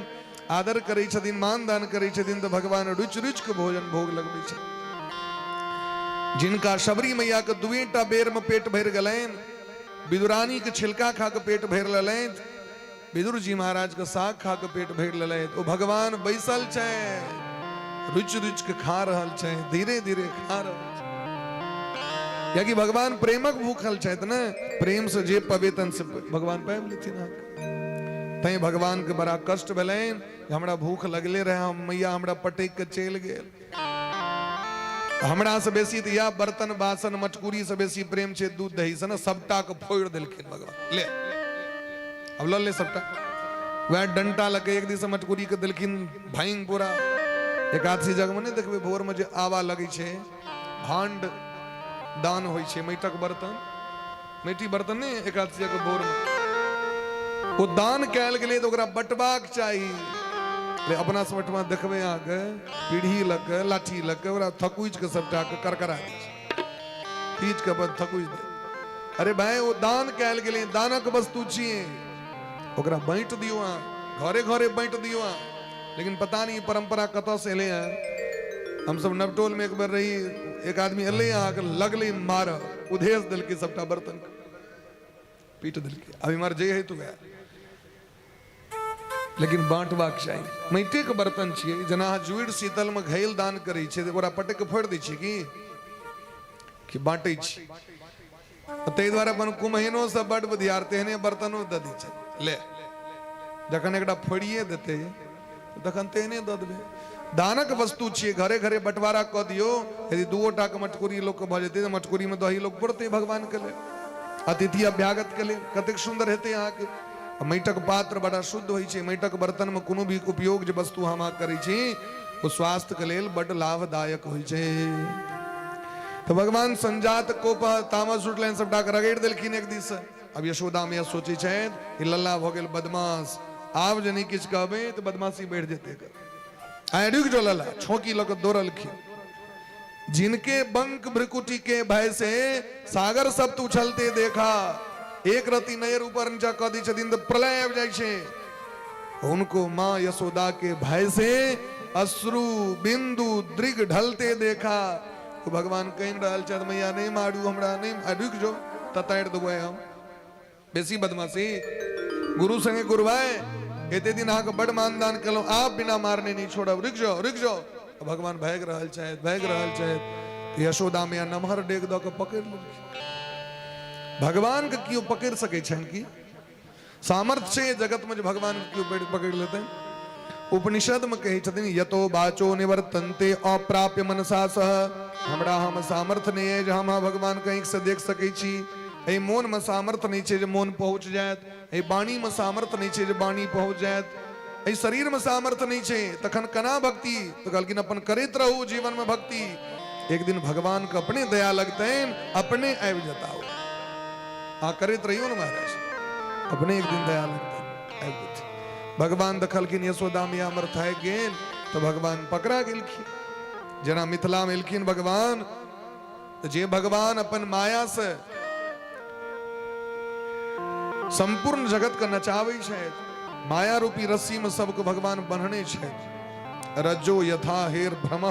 आदर करै छथिन, मान दान करै छथिन, तऽ भगवान रुचि रुचि के भोजन भोग लगबै छथिन। जिनका शबरी मैया के 2टा बेर में पेट भरि गेलनि, विदुरानी के छिलका खा के पेट भरि लेलनि, विदुर जी महाराज के साग खा के पेट भरि लेलनि, ओ भगवान बैसल छै, रुचि रुचि के खा रहल छै, धीरे धीरे खा रहल छै। कियाकि भगवान प्रेमक भूखल छथि ने, प्रेम से जे पवेतन से भगवान पाबि लेथिन अहाँके। तैं भगवान के बड़ा कष्ट भेलनि, हमरा भूख लगले रहे, हम मैया हमरा पटकि के चलि गेल। हमरा से बेसी तऽ इएह बर्तन बासन मटकुरी से बेसी प्रेम छै दूध दही से ने, सबटा के फोड़ि देलखिन भगवान। ले अब लऽ ले सबटा। वएह डंटा लऽ के एक दिस मटकुरी के देलखिन भांग पूरा। एकादशी जगमे नहि देखबै भोर में जे आवा लगै छै, भांड दान होइ छै, माटिक बर्तन, माटि बर्तन नहि, एकादशी के भोर में ओ दान कयल गेलै तऽ ओकरा बटबाक चाही। ले अपना सब ओहिठमा देखबै अहाँके पीढ़ी लऽ के लाठी लऽ के ओकरा थकुचि के सबटा के करकरा दै छै, खींच के अपन थकुचि दे। अरे भाई ओ दान कयल गेलै, दानक वस्तु छियै, ओकरा बाँटि दियौ अहाँ, घरे घरे बाँटि दियौ अहाँ। लेकिन पता नहीं परंपरा कतऽ से एलै हँ। हमसब नवटोल में एक बेर रही, एक आदमी एलै अहाँके लगलै मारऽ, उधेस देलकै सबटा बर्तन के, पीट देलकै। अब इम्हर जे है तो वएह, लेकिन बाँटबाक चाही। माटिके बर्तन छियै, जेना अहाँ जुड़ि शीतलमे घैल दान करै छियै तऽ ओकरा पटकि कऽ फोड़ि दै छियै की बाँटै छी? ताहि दुआरे अपन कुम्हैनो सब बड बुधियार तेहने बर्तनो दऽ दै छै। ले जखन एकटा फोड़िए देतै तखन तेहने दऽ देबै। दानक वस्तु छियै, घरे घरे बंटवारा कऽ दियौ। यदि 2 टाके मटकुरी लोकके भऽ जेतै तऽ मटकुरीमे दही लोक पड़तै भगवानके लेल, अतिथि अभ्यागतके लेल, कतेक सुन्दर हेतै अहाँके। माटिक पात्र बड़ा शुद्ध होइ छै, माटिक बर्तनमे कोनो भी उपयोग जे वस्तु हम अहाँ करै छी ओ स्वास्थ्यके लेल बड्ड लाभदायक होइ छै। तऽ भगवान संजात कोप तामस उठलनि, सबटा के रगड़ि देलखिन एक दिस। अब यशोदा मैया सोचै छथि ई लल्ला भऽ गेल बदमाश, आब जे नहि किछु कहबै तऽ बदमाशी बढ़ि जेतै एकर। आइ रुकि जो लला, छोंकी लऽ कऽ दौड़लखिन। जिनके बंक भ्रिकुटी के भय से सागर सप्त उछलते देखा, एक रति नजर ऊपर नीचा कऽ दै छथिन तऽ प्रलय आबि जाइ छै। उनको माँ यशोदा के भय से अश्रु बिंदु दृग ढलते देखा। तो भगवान कहि रहल छथि, मैया नहि मारू हमरा, नहि, आ रुकि जो, ततारि देबै हम। बेसी बदमाशी। गुरु संगे गुरुभाई एते दिन अहाँके बड मानदान केलहुँ, आब बिना मारने नहि छोड़ब, रुकि जाओ रुकि जाओ। भगवान भागि रहल छथि, भागि रहल छथि। यशोदा मैया नमहर डेग दऽ कऽ पकड़ि लेलखिन। भगवान के केओ पकड़ि सकै छनि की? सामर्थ्य छै जगत में जे भगवान के केओ पकड़ि लेतनि? उपनिषद में कहै छथिन, यतो वाचो निवर्तन्ते अप्राप्य मनसा सह। हमरा हम सामर्थ्य नहि अइ जे हम भगवान के आँखि से देख सकै छी। एहि मोन में सामर्थ्य नहि छै जे मोन पहुँच जायत। एहि वाणी में सामर्थ्य नहि छै जे वाणी पहुँच जायत। एहि शरीर में सामर्थ्य नहि छै, तखन केना भक्ति? तऽ कहलखिन अपन करैत रहू जीवन में भक्ति, एक दिन भगवान के अपने दया लगतनि, अपने आबि जेता। अहाँ करैत रहियौ ने महाराज, अपने एक दिन दया लगतनि, आबि जेथिन। भगवान देखलखिन यशोदा मैया हमर थाकि गेल, तऽ भगवान पकड़ा गेलखिन। जेना मिथिला में एलखिन भगवान, तऽ जे भगवान अपन माया से संपूर्ण जगत के नचाबै छथि, माया रूपी रस्सी में सबके भगवान बन्हने छथि। रज्जो यथा हेर भ्रम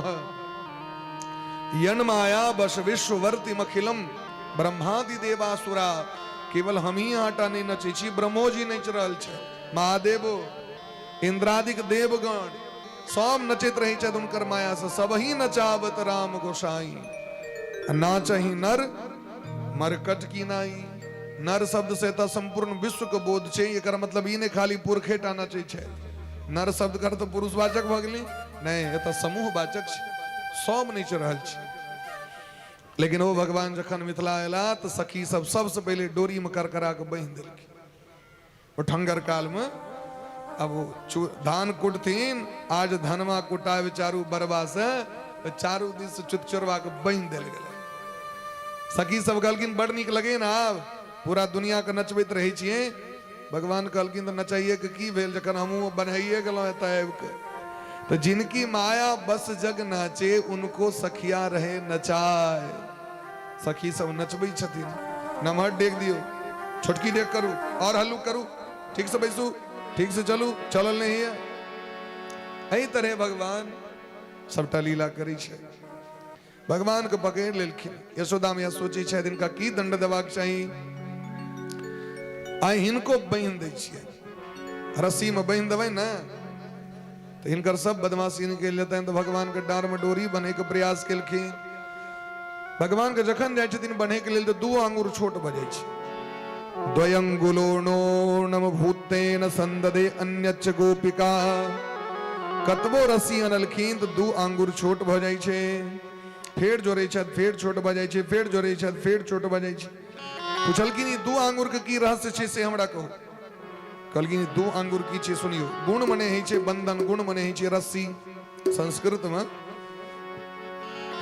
यन माया बस विश्ववर्ति मखिलम ब्रह्मादि देवासुरा। केवल हम ही आटा नहीं नचै छी, ब्रह्मोजी नचि रहल छै, महादेव इंद्रादिक देवगण सब नचैत रहै छथि हुनकर माया से। सब ही नचावत राम गोसाई, नाचही नर मरकट की नाई। नर शब्द से तऽ संपूर्ण विश्व के बोध छै। एकर मतलब ई नहि खाली पुरखे टा नचै छै। नर शब्द कर तऽ पुरुषवाचक भऽ गेलै, नहि, एतऽ समूहवाचक छै, सब नचि रहल छै। लेकिन ओ भगवान जखन मिथिला अयला तऽ सखी सब सबसँ पहिले डोरी में करकरा के बान्हि देलखिन। ओठंगर काल में अब ओ धान कुटथिन, आज धनमा कुटावे चारू बरबा से, तो चारू दिस से चुत चोरबा के बान्हि देल गेलै। सखी सब कहलखिन बड़ नीक लगे ने, आब पूरा दुनिया के नचबैत रहै छियै। भगवान कहलखिन तऽ नचाइए के की भेल जखन हमहूँ बन्हाइए गेलहुँ एतऽ आबि के। तो जिनकी माया बस जग नाचे, उनको सखिया रहे नचाए। सखी सब नचबै छथिन। नमहर डेग दियौ, छोटकी डेग करू, और हल्लुक करू, ठीक से बैसू, ठीक से चलू, चलल नहीं है। एहि तरह भगवान सबटा लीला करै छै। भगवान के पकड़ि लेलखिन। यशोदा मैया सोचै छथि हिनका की दंड देबाक चाही। आइ हिनको बान्हि दै छियै, रस्सी में बान्हि देबै ने तऽ हिनकर सब बदमाशी निकलि जेतनि। तऽ भगवान के डाँर में डोरी बन्है के प्रयास केलखिन। भगवान के जखन जाइ छथिन बन्है के लेल तऽ 2 आंगुर छोट भऽ जाइ छै। द्वयंगुलो नो नम भूतेन संददे अन्यच्च गोपिका। कतबो रस्सी अनलखिन तऽ 2 आंगुर छोट भऽ जाइ छै। फेर जोड़ै छथि, फेर छोट भऽ जाइ छै, फेर जोड़ै छथि, फेर छोट भऽ जाइ छै। पुछलखिन ई 2 आंगुर के की रहस्य छै से हमरा कहू। कहलखिन ई 2 आंगुर की छै सुनियौ। गुण मने होइ छै बंधन, गुण मने होइ छै रस्सी। संस्कृत में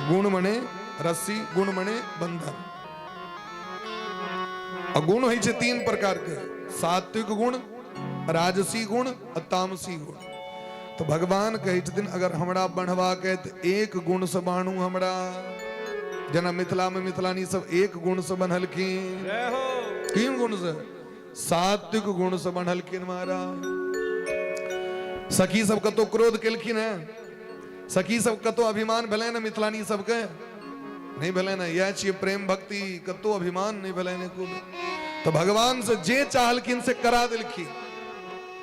गुण मने रस्सी, गुण मने बंधन। आ गुण होइ छै 3 प्रकार के, सात्विक गुण, राजसी गुण आ तामसी गुण। तो भगवान कहै छथिन अगर हमरा बढ़बाक है तऽ एक गुण से बान्हू हमरा। जेना मिथिला में मिथिलानी सब एक गुण से बन्हलखिन। जय हो। 3 गुण से, सात्विक गुण से बन्हलखिन महाराज। सखी सब कतौ क्रोध केलखिन है? सखी सब कतौ अभिमान भेलै ने मिथिलानी सबके? नहीं भेलै ने। इएह छियै प्रेम भक्ति, कतौ अभिमान नहीं भेलै ने खूब। तो भगवान से जे चाहलखिन से करा देलखिन।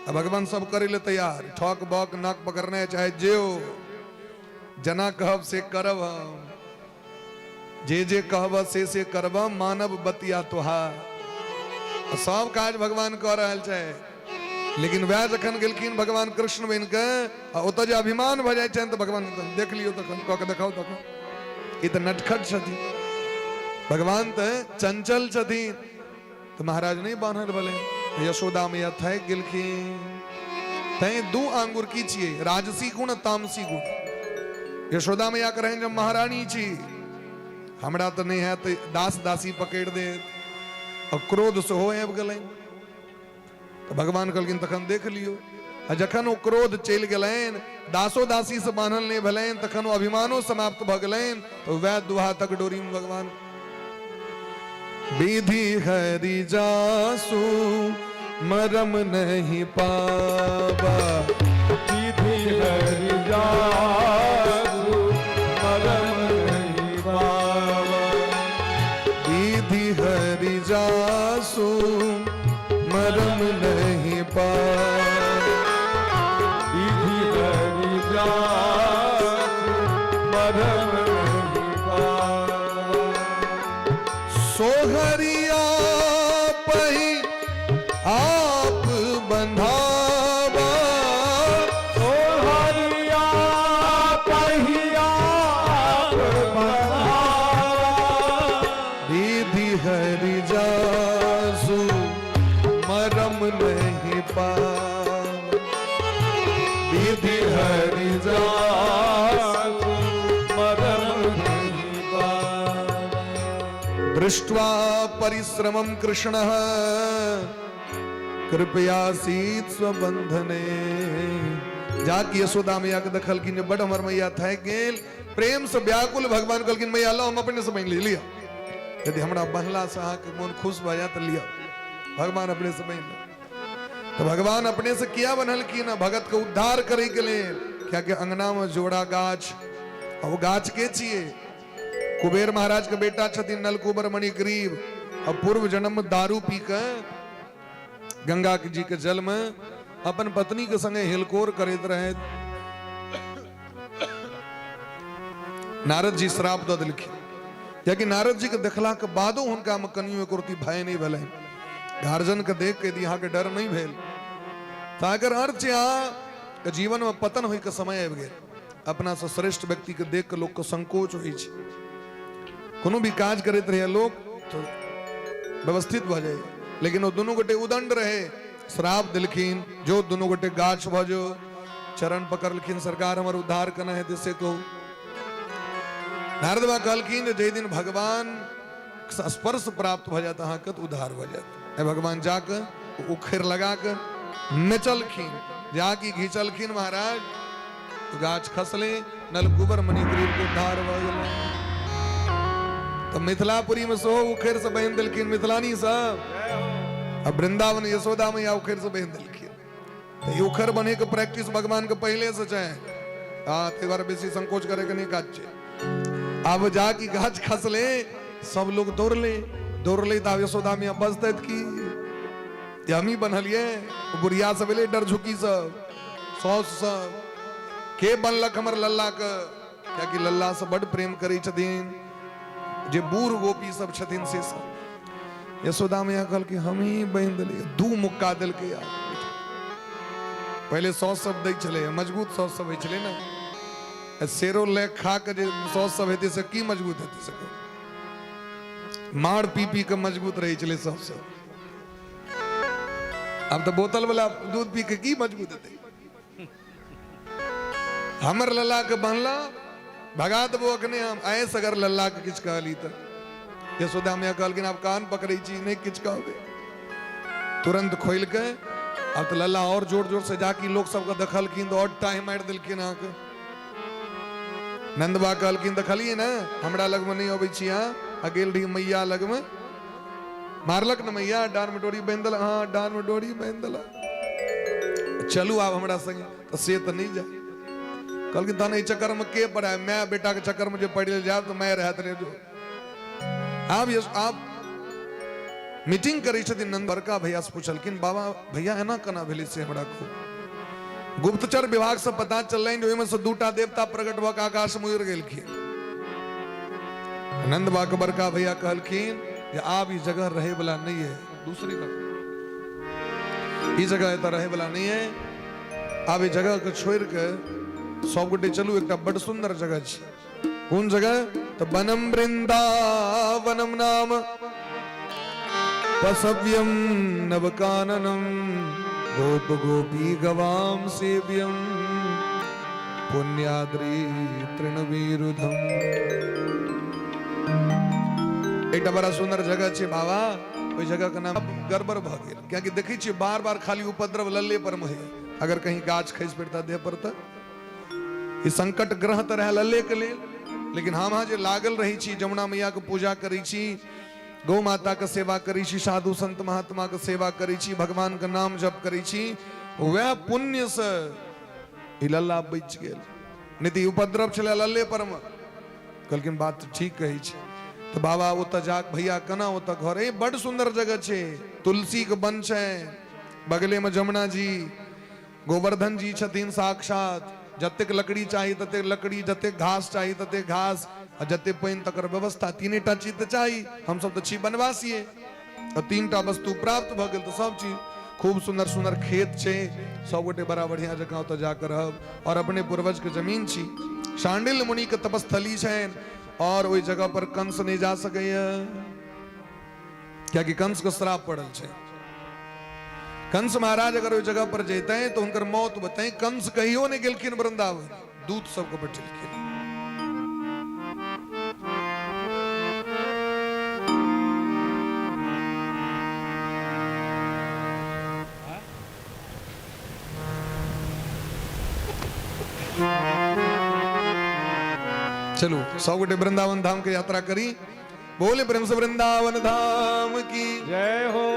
आ भगवान सब करै ले तैयार, ठक बक नाक पकड़ने चाहे जे हो, जना कहब से करब हम, जे जे कहब से से करब, मानव बतिया तोहार। सब काज भगवान कऽ रहल छै। लेकिन वएह जखन गेलखिन भगवान कृष्ण बनि कऽ, आ ओतऽ जे अभिमान भऽ जाइ छनि तऽ भगवान देख लियौ तखन, कऽ के देखाउ तखन। ई तऽ नटखट छथिन भगवान, तऽ चंचल छथिन। तऽ महाराज नहि बान्हल भेलै, यशोदा मैया थाकि गेलखिन। तैं 2 आंगुर की छियै, राजसी गुण आ तामसी गुण। यशोदा मैया के रहनि जे महारानी छी, हमरा तऽ नहि हैत, दास दासी पकड़ि देत। आ क्रोध सेहो आबि गेलनि। तऽ भगवान कहलखिन तखन देख लियौ। आ जखन ओ क्रोध चलि गेलनि, दासो दासी से बान्हल नहि भेलनि, तखन ओ अभिमानो समाप्त भऽ गेलनि, तऽ वएह दू हाथक डोरी में भगवान विधि हरि जासु मरम नहीं पावा, विधि हरि जासु मरम नहीं पावा, विधि हरि जासु मरम नहीं पावा, विधि हरि जासु मरम नहीं पावा। सोहरिया पही आप बंधावा, ओ हरिया पहिया बंधावा, विधि हरि जासु मरम नहीं पावा, विधि हरि जासु मरम नहीं पावा। दृष्ट्वा परिश्रमं कृष्णः कृपयासीत स्वबंधने। जाके यशोदा मैया के देखलखिन जे बड हमर मैया थाकि गेल, प्रेम से व्याकुल भगवान कहलखिन मैया लो हम अपने से बान्हि लिअ, यदि हमरा बन्हला से अहाँके मोन खुश भऽ जायत तऽ लिअ। भगवान अपने से बान्हि लिअ। तऽ भगवान अपने से किया बन्हलखिन? भगत के उद्धार करे के लेल, कियाकि अंगना में जोड़ा गाछ, आ ओ गाछ के छियै? कुबेर महाराज के बेटा छथिन नलकुबर मणिग्रीव, आ पूर्व जन्म में दारू पी के गंगा जी के जल में अपन पत्नी के संगे हिलकोर करैत रहे। नारद जी श्राप दऽ देलखिन, कियाकि नारद जी के देखला के बादो हुनका में कनियो एको रत्ती भय नहीं भेलनि। गार्जन के देख के यदि अहाँके डर नहीं भेल तऽ एकर अर्थ छै अहाँके जीवन में पतन होय के समय आबि गेल। अपना से श्रेष्ठ व्यक्ति के देख के लोक के संकोच होइ छै, कोनो भी काज करैत रहे लोक तो व्यवस्थित भऽ जाइए, लेकिन ओ दुनू गोटे उदंड रहे। श्राप देलखिन जो दुनू गोटे गाछ भऽ जो, चरण पकड़लखिन, सरकार हमर उद्धार केना हेतै से कहू। नारद बाबा कहलखिन जे जाहि दिन भगवान स्पर्श प्राप्त भऽ जायत अहाँके तऽ उद्धार भऽ जायत। भगवान जाके उखड़ि लगा कऽ नचलखिन, जाकि घिचलखिन महाराज, गाछ खसले, नलकुबर मणिग्रीव के उद्धार भऽ गेलै। तऽ मिथिलापुरी में सेहो उखड़ि से बान्हि देलखिन मिथिलानी सब, आ वृंदावन यशोदा मैया उखड़ि से बान्हि देलखिन। तऽ ई उखड़ि बन्है के प्रैक्टिस भगवान के पहिले से छै। हाँ, ताहि दुआरे बेसी संकोच करे के नहीं काज छै। आब जाकि गाछ खसले, सब लोग दौड़ले, दौड़ले तऽ आब यशोदा मैया बजतथि की जे हमही बन्हलियै, बुढ़िया सब एलै डर झुकी सब सौस सब, के बनलक हमर लल्ला के? कियाकि लल्ला से बड प्रेम करै छथिन जे बूढ़ गोपी सब छथिन से सब। यशोदा मैया कहलकै हमही बान्हि देलियै, दू मुक्का देलकै। आब पहिले सौस सब दै छलै, मजबूत सौस सब होइ छलै ने, शेरो ले खा के जे सौस सब हेतै से की मजबूत हेतै से कहू? मार पी पी के मजबूत रहै छलै सौस सब। आब तऽ बोतल वाला दूध पी के की मजबूत हेतै? हमर लल्ला के बान्हला भगा देबो अखने हम, ऐस अगर लल्ला के किछु कहली तऽ। यशोदा मैया कहलखिन आब कान पकड़ै छी, नहि किछु कहबै। तुरंत खोलि के आब तऽ लल्ला और जोर जोर से जाकि लोक सबके देखलखिन तऽ और टाहि मारि देलखिन अहाँके। नंदबा कहलखिन देखलियै ने हमरा लगमे नहि अबै छी अहाँ, आ गेल रही मैया लगमे, मारलक ने मैया, डाँड़ में डोरी बान्हि देलक। हाँ, डाँड़ में डोरी बान्हि देलक, चलू आब हमरा संगे। तऽ से तऽ नहि जाय कहलखिन, तहन एहि चक्कर में के पड़ाय, माय बेटा के चक्कर में जे पड़ि जायब तऽ माय रहत रे जो। आब आब मीटिंग करै छथिन नंद, बड़का भैया से पूछलखिन बाबा भैया एना केना भेलै से हमरा कहू। गुप्तचर विभाग से पता चललनि जे ओहिमे से दूटा देवता प्रकट भऽ कऽ आकाश में उड़ि गेलखिन। नंद बा के बड़का भैया कहलखिन जे आब ई जगह रहे वाला नहीं है, दूसरी जगह ई जगह एतऽ रहे वाला नहीं है, आब ई जगह के छोड़ि के सब गोटे चलू, एकटा बड़ सुंदर जगह छै। कोन जगह? तऽ वनम वृंदावनम नाम पसव्यम नवकाननम गोप गोपी गवाम सेव्यम पुण्याद्री तृणविरुधम। एकटा बड़ा सुंदर जगह छै बाबा, ओहि जगहके नाम गड़बड़ भऽ गेल, कियाकि देखै छियै बार बार खाली उपद्रव लल्ले पर मे होइए। अगर कहीं गाछ खसि पड़ता देह पर तऽ ई संकट ग्रह तऽ रहै लल्ले के लेल, लेकिन हम अहाँ जे लागल रहै छी, जमुना मैया के पूजा करै छी, गौ माता के सेवा करै छी, साधु संत महात्मा के सेवा करै छी, भगवान के नाम जप करै छी, वएह पुण्य से ई लल्ला बचि गेल। नहि तऽ ई उपद्रव छलै लल्ले पर मे। कहलखिन बात ठीक कहै छै। तऽ बाबा ओतऽ जा भैया केना ओतऽ घर, ए बड सुन्दर जगह छै, तुलसी के वन छै, बगले में जमुना जी गोवर्धन जी छथिन साक्षात। जतेक लकड़ी चाही ततेक लकड़ी, जतेक घास चाही ततेक घास, आ जतेक पानि तकर व्यवस्था। तीने टा चीज तऽ चाही, हमसब तऽ छी वनवासिये, तऽ तीन टा वस्तु प्राप्त भऽ गेल तऽ सब चीज। खूब सुन्दर सुन्दर खेत छै, सब गोटे बड़ा बढ़िया जकाँ ओतऽ जाकऽ रहब, और अपने पूर्वज के जमीन छी। शांडिल मुनि के तपस्थली छनि, और ओहि जगह पर कंस नहि जा सकैया, कियाकि कंस के श्राप पड़ल छै। कंस महाराज अगर ओहि जगह पर जैते तऽ हुनकर मौत बतै। कंस कहियो नहि गेलखिन वृंदावन, दूत सबके पठेलखिन। चलू सब गोटे वृंदावन धाम के यात्रा करी। बोले प्रेम से वृंदावन धाम की जय हो।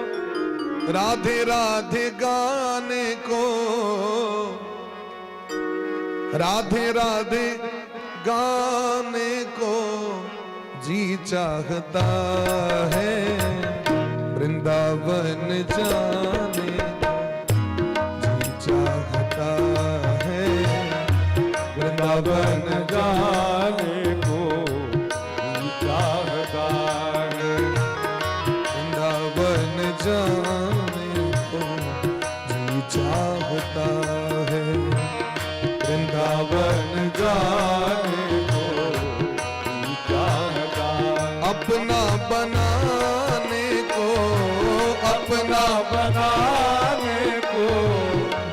राधे राधे गाने को, राधे राधे गाने को जी चाहता है, वृंदावन जाने जी चाहता है, वृंदावन जाने को जी चाहता है, वृंदावन जाने को जी चाहता है, वृंदावन जाने को जी चाहता है। अपना बनाने को, अपना बनाने को,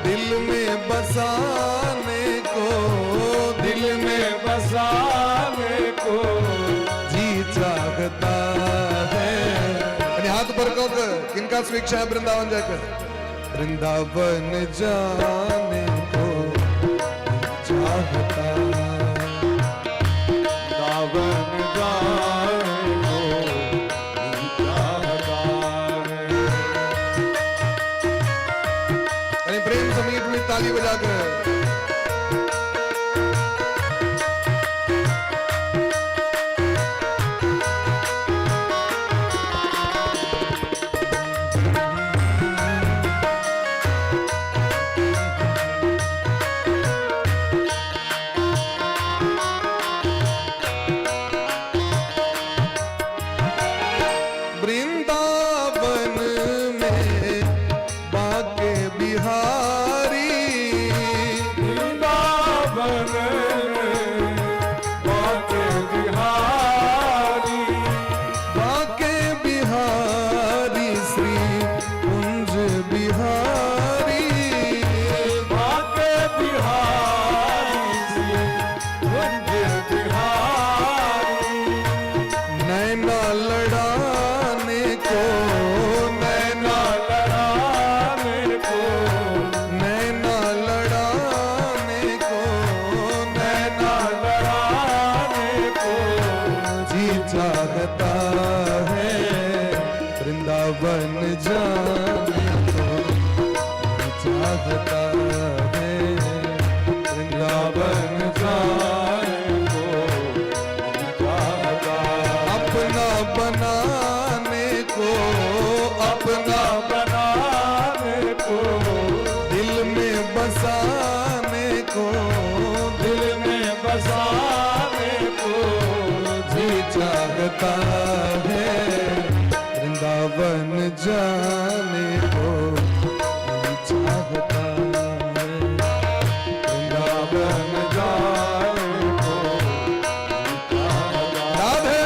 दिल में बसाने को, दिल में बसाने को जी चाहता है। यानी हाथ पर कह के किनका स्वीक्षा है वृंदावन जाकर? वृंदावन जाने को चाहता है। वृंदावन जाने को जी चाहता है। यानी प्रेम से मीठ मीठ ताली बजाकर। वृंदावन में बाके बिहारी, वृंदावन में बाके बिहारी, बाके बिहारी श्री कुंज बिहारी, बाके बिहारी श्री कुंज बिहारी, नैना लड़ाने को, नैना लड़ाने को, नैना लड़ाने को, नैना लड़ाने को जी चाहता है, वृंदावन जाने को जी चाहता है, वृंदावन जाने को जी चाहता है। अपना बनाने को, अपना बनाने को, दिल में बसाने को, दिल में बसाने को जी चाहता है, वृंदावन जाने को जी चाहता है, वृंदावन जाने को जी चाहता है। राधे।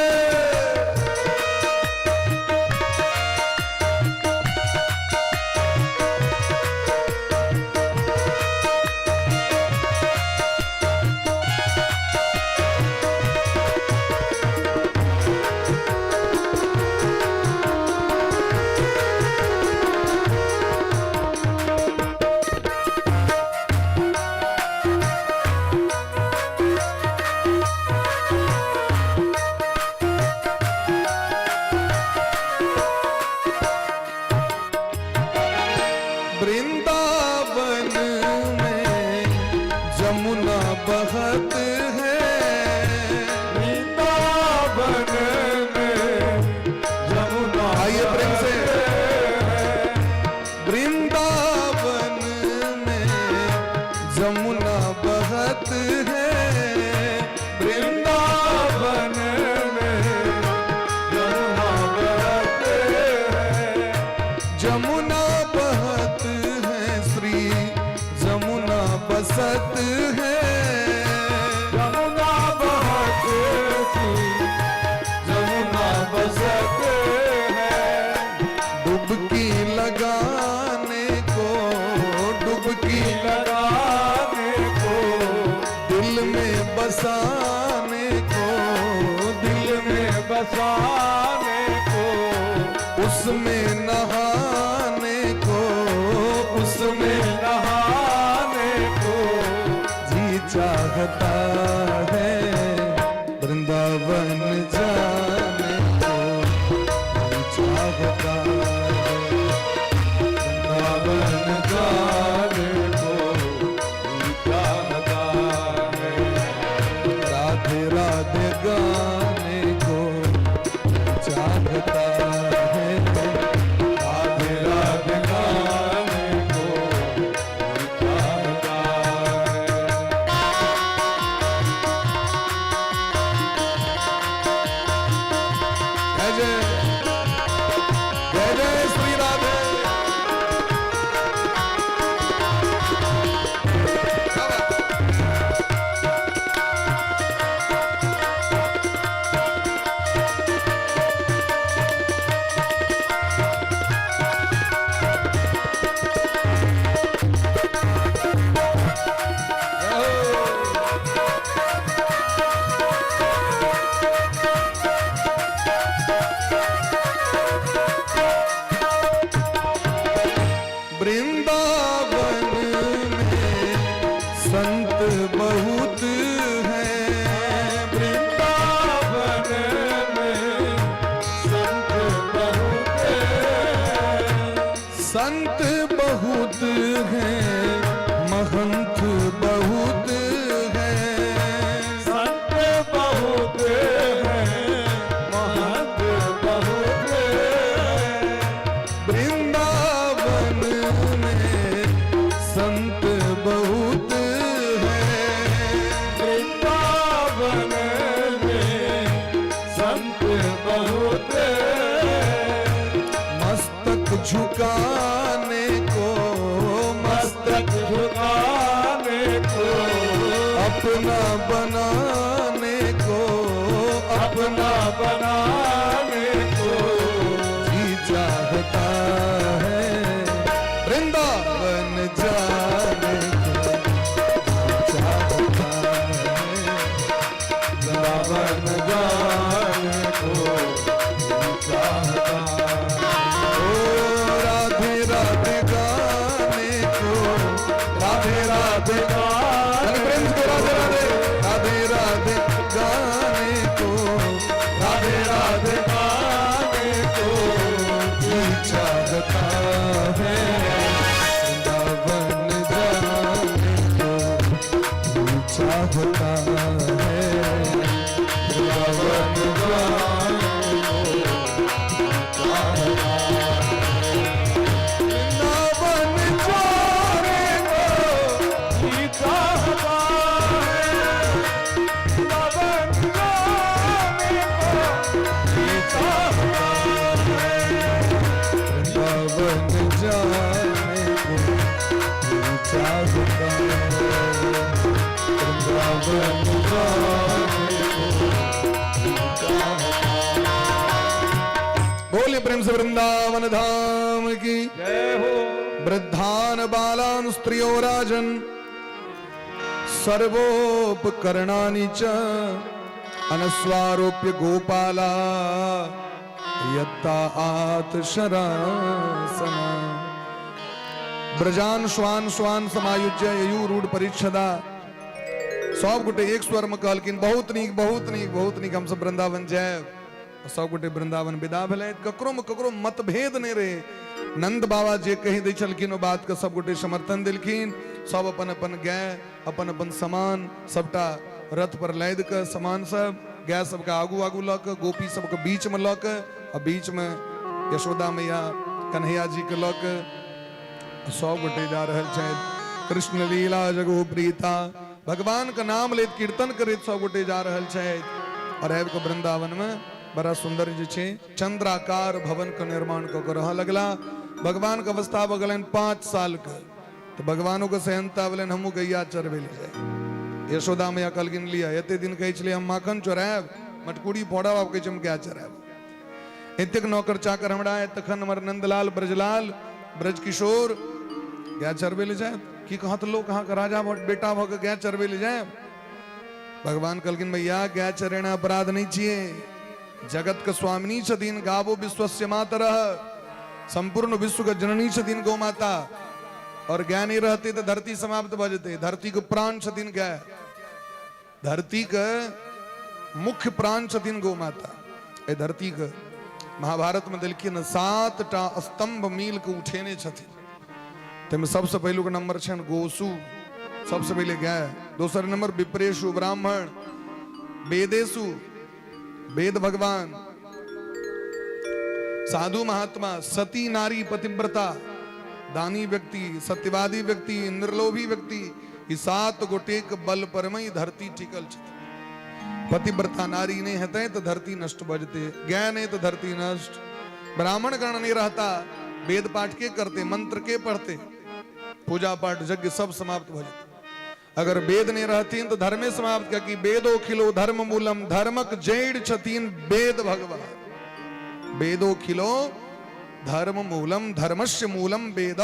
उसमें नहाने को, उसमें नहाने को जी चाहता है, वृंदावन जाने को जी चाहता है, वृंदावन जाने को जी चाहता है। राधे राधे गाने को चाहता है, राधे राधे गाने को जी चाहता है। जय जय जय जय श्री राधे। क्या बात? वृंदावन में संत बहुत हैं, वृंदावन में संत बहुत हैं। संत बहुत हैं, महंत बहुत हैं, संत बहुत हैं, महंत बहुत हैं। वृंदावन में संत बहुत हैं, वृंदावन में संत बहुत हैं। मस्तक झुकाने को, मस्तक मस्तक झुकाने को, अपना बनाने को, अपना बनाने को जी चाहता है, वृंदावन जाने को चाहता है, वृंदावन जाने को जी चाहता है। ओ राधे राधे गाने को, राधे राधे गाने, प्रेम से राधे राधे, राधे राधे गाने को, राधे राधे गाने को जी चाहता है, वृंदावन जाने को जी चाहता है, वृंदावन जाने को वृंदावन जाने को जी चाहता है, वृंदावन जाने को जी चाहता है। वृंदावन जाने को जी चाहता है, वृंदावन जाने को जी चाहता है। बोलिए प्रेम से वृंदावन धाम की जय हो। वृद्धान बालान स्त्रियो राजन सर्वोपकरणानि च अनस्वारोप्य गोपाला यत्ता आत शरासना। ब्रजान श्वान श्वान समायुज्य ययु रूढ़ परिच्छदा। सब गोटे एक स्वर में कहलखिन बहुत नीक बहुत नीक बहुत नीक, हम सब वृंदावन जायब। सब गोटे वृंदावन विदा भेलै। ककरो में ककरो मतभेद नहीं रहे। नंद बाबा जे कहि दै छलखिन ओ बात के सब गोटे समर्थन देलखिन। सब अपन अपन गाय अपन अपन सामान सबटा रथ पर लादि कऽ सामान सब गाय सबके आगू आगू लऽ कऽ गोपी सबके बीच में लऽ कऽ आ बीच में यशोदा मैया कन्हैया जी के लऽ कऽ सब गोटे जा रहल छथि। कृष्ण लीला जगो प्रीता, भगवान के नाम लैत कीर्तन करैत सब गोटे जा रहल छथि। और आबि कऽ वृंदावन में बड़ा सुंदर जे छै चंद्राकार भवन के निर्माण कऽ के रहऽ लगला। भगवान के अवस्था भऽ गेलनि 5 साल के, तऽ भगवानो के सेहनता भेलनि हमहूँ गैया चरबै लए जाइ। यशोदा मैया कहलखिन लिअ, एते दिन कहै छलै हम माखन चोरायब मटकूरी फोड़ब, आब कहै छै हम गाय चरायब। एतेक नौकर चाकर हमरा आयत तखन हमर नंदलाल ब्रजलाल ब्रजकिशोर गाय चरबै लए जायत। की कहत लोक अहाँके राजा बेटा भऽ कऽ गाय चरबै लए जायब? भगवान कहलखिन भैया गाय चरेना अपराध नहीं छियै। जगत के स्वामिनी छथिन, गावो विश्वस्य मातरः, संपूर्ण विश्व के जननी छथिन गौ माता। और गाय नहीं रहते तो धरती समाप्त भऽ जेतै। धरती के प्राण छथिन गाय, धरती के मुख्य प्राण छथिन गौ माता। एहि धरती के महाभारत में देलखिन 7टा स्तंभ मिल के उठेने छथिन। ताहिमे सबसे पहिलुक नंबर छनि गोसु, सबसे पहिले गाय। दोसर नंबर विप्रेशु ब्राह्मण, वेदेशु वेद भगवान, साधु महात्मा, सती नारी पतिव्रता, दानी व्यक्ति, सत्यवादी व्यक्ति, निर्लोभी व्यक्ति, ई 7 गोटेक बल पर में ई धरती टिकल छथिन। पतिव्रता नारी नहीं हेतै तो धरती नष्ट भऽ जेतै, गाय नहीं तो धरती नष्ट, ब्राह्मण गण नहीं रहता, वेद पाठ के करते, मंत्र के पढ़ते, पूजा पाठ यज्ञ सब समाप्त भऽ जेतै। अगर वेद नहीं रहथिन तो धर्मे समाप्त, कियाकि वेदो खिलो धर्म मूलम, धर्मक जड़ छथिन वेद भगवान। वेदो खिलो धर्म मूलम, धर्मस्य मूलम वेद,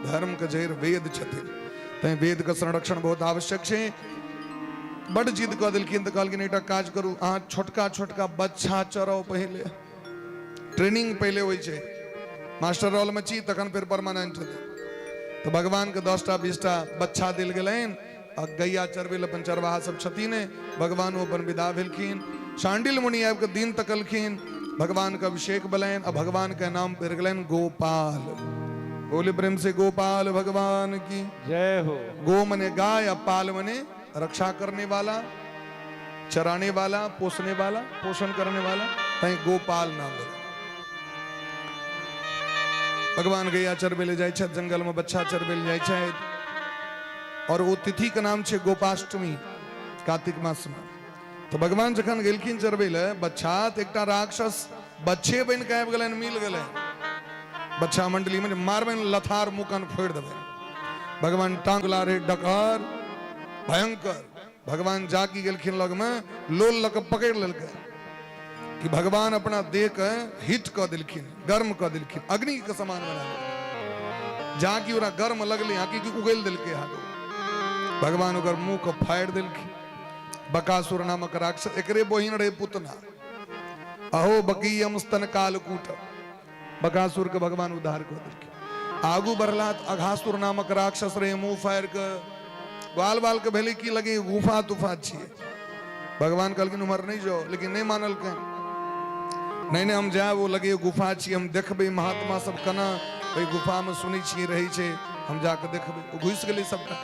धर्म के जड़ वेद छथिन। तैं वेद के संरक्षण बहुत आवश्यक छै। बड जिद कऽ देलखिन तऽ कहलखिन एकटा काज करू, अहाँ छोटका छोटका बच्छा चराउ, पहिले ट्रेनिंग पहिले होइ छै, मास्टर रोल में छी तखन फेर परमानेंट हेतै। तऽ भगवान के 10टा 20टा बच्छा देल गेलनि आ गैया चरबै लए अपन चरवाहा सब छथिन, भगवान ओ अपन विदा भेलखिन। शांडिल मुनि आबि कऽ दिन तकलखिन, भगवान के अभिषेक भेलनि आ भगवान के नाम पड़ि गेलनि गोपाल। बोले प्रेम से गोपाल भगवान की जय हो। गो मने गाय आ पाल मने रक्षा करने वाला, चराने वाला, पोसने वाला, पोषण करने वाला, तैं गोपाल नाम भेलै। भगवान गैया चरबै लए जाइ छथि, जंगल में बच्छा चरबै लए जाइ छथि और ओ तिथि के नाम छै गोपाष्टमी, कार्तिक मास में। तो भगवान जखन गेलखिन चरबै लए बच्छा, तऽ एकटा राक्षस बच्छे बनि कऽ आबि गेलनि, मिल गेलनि बच्छा मंडली में, मारबनि लथार मुकन फोड़ि देबनि। भगवान टांगला रहे डकार भयंकर, भगवान जाकी गेलखिन लग में, लोल लऽ कऽ पकड़ि लेलकै कि भगवान अपना देह के हिट कऽ देलखिन, गर्म कऽ देलखिन, अग्नि के समान बना देलखिन। जाकि ओकरा गर्म लगलै, आकि कि उगलि देलकै हाथ, भगवान ओकर मुंह के फाड़ि देलखिन। बकासुर नामक राक्षस, एकरे बहिन रहे पुतना, अहो बकीयम स्तन कालकूट, बकासुर के भगवान उद्धार कऽ देलखिन। आगू बढ़ला तऽ अघासुर नामक राक्षस रहे, मुंह फाड़ि कऽ ग्वाल बाल के भेलै की लगे गुफा तुफा छियै। भगवान कहलखिन उम्हर नहि जाओ, लेकिन नहि मानलखिन, नहि नहि हम जायब, ओ लगे गुफा छियै, हम देखबै महात्मा सब केना ओहि गुफा में सुनै छियै रहै छै, हम जाके देखबै। ओ घुसि गेलै सबटा,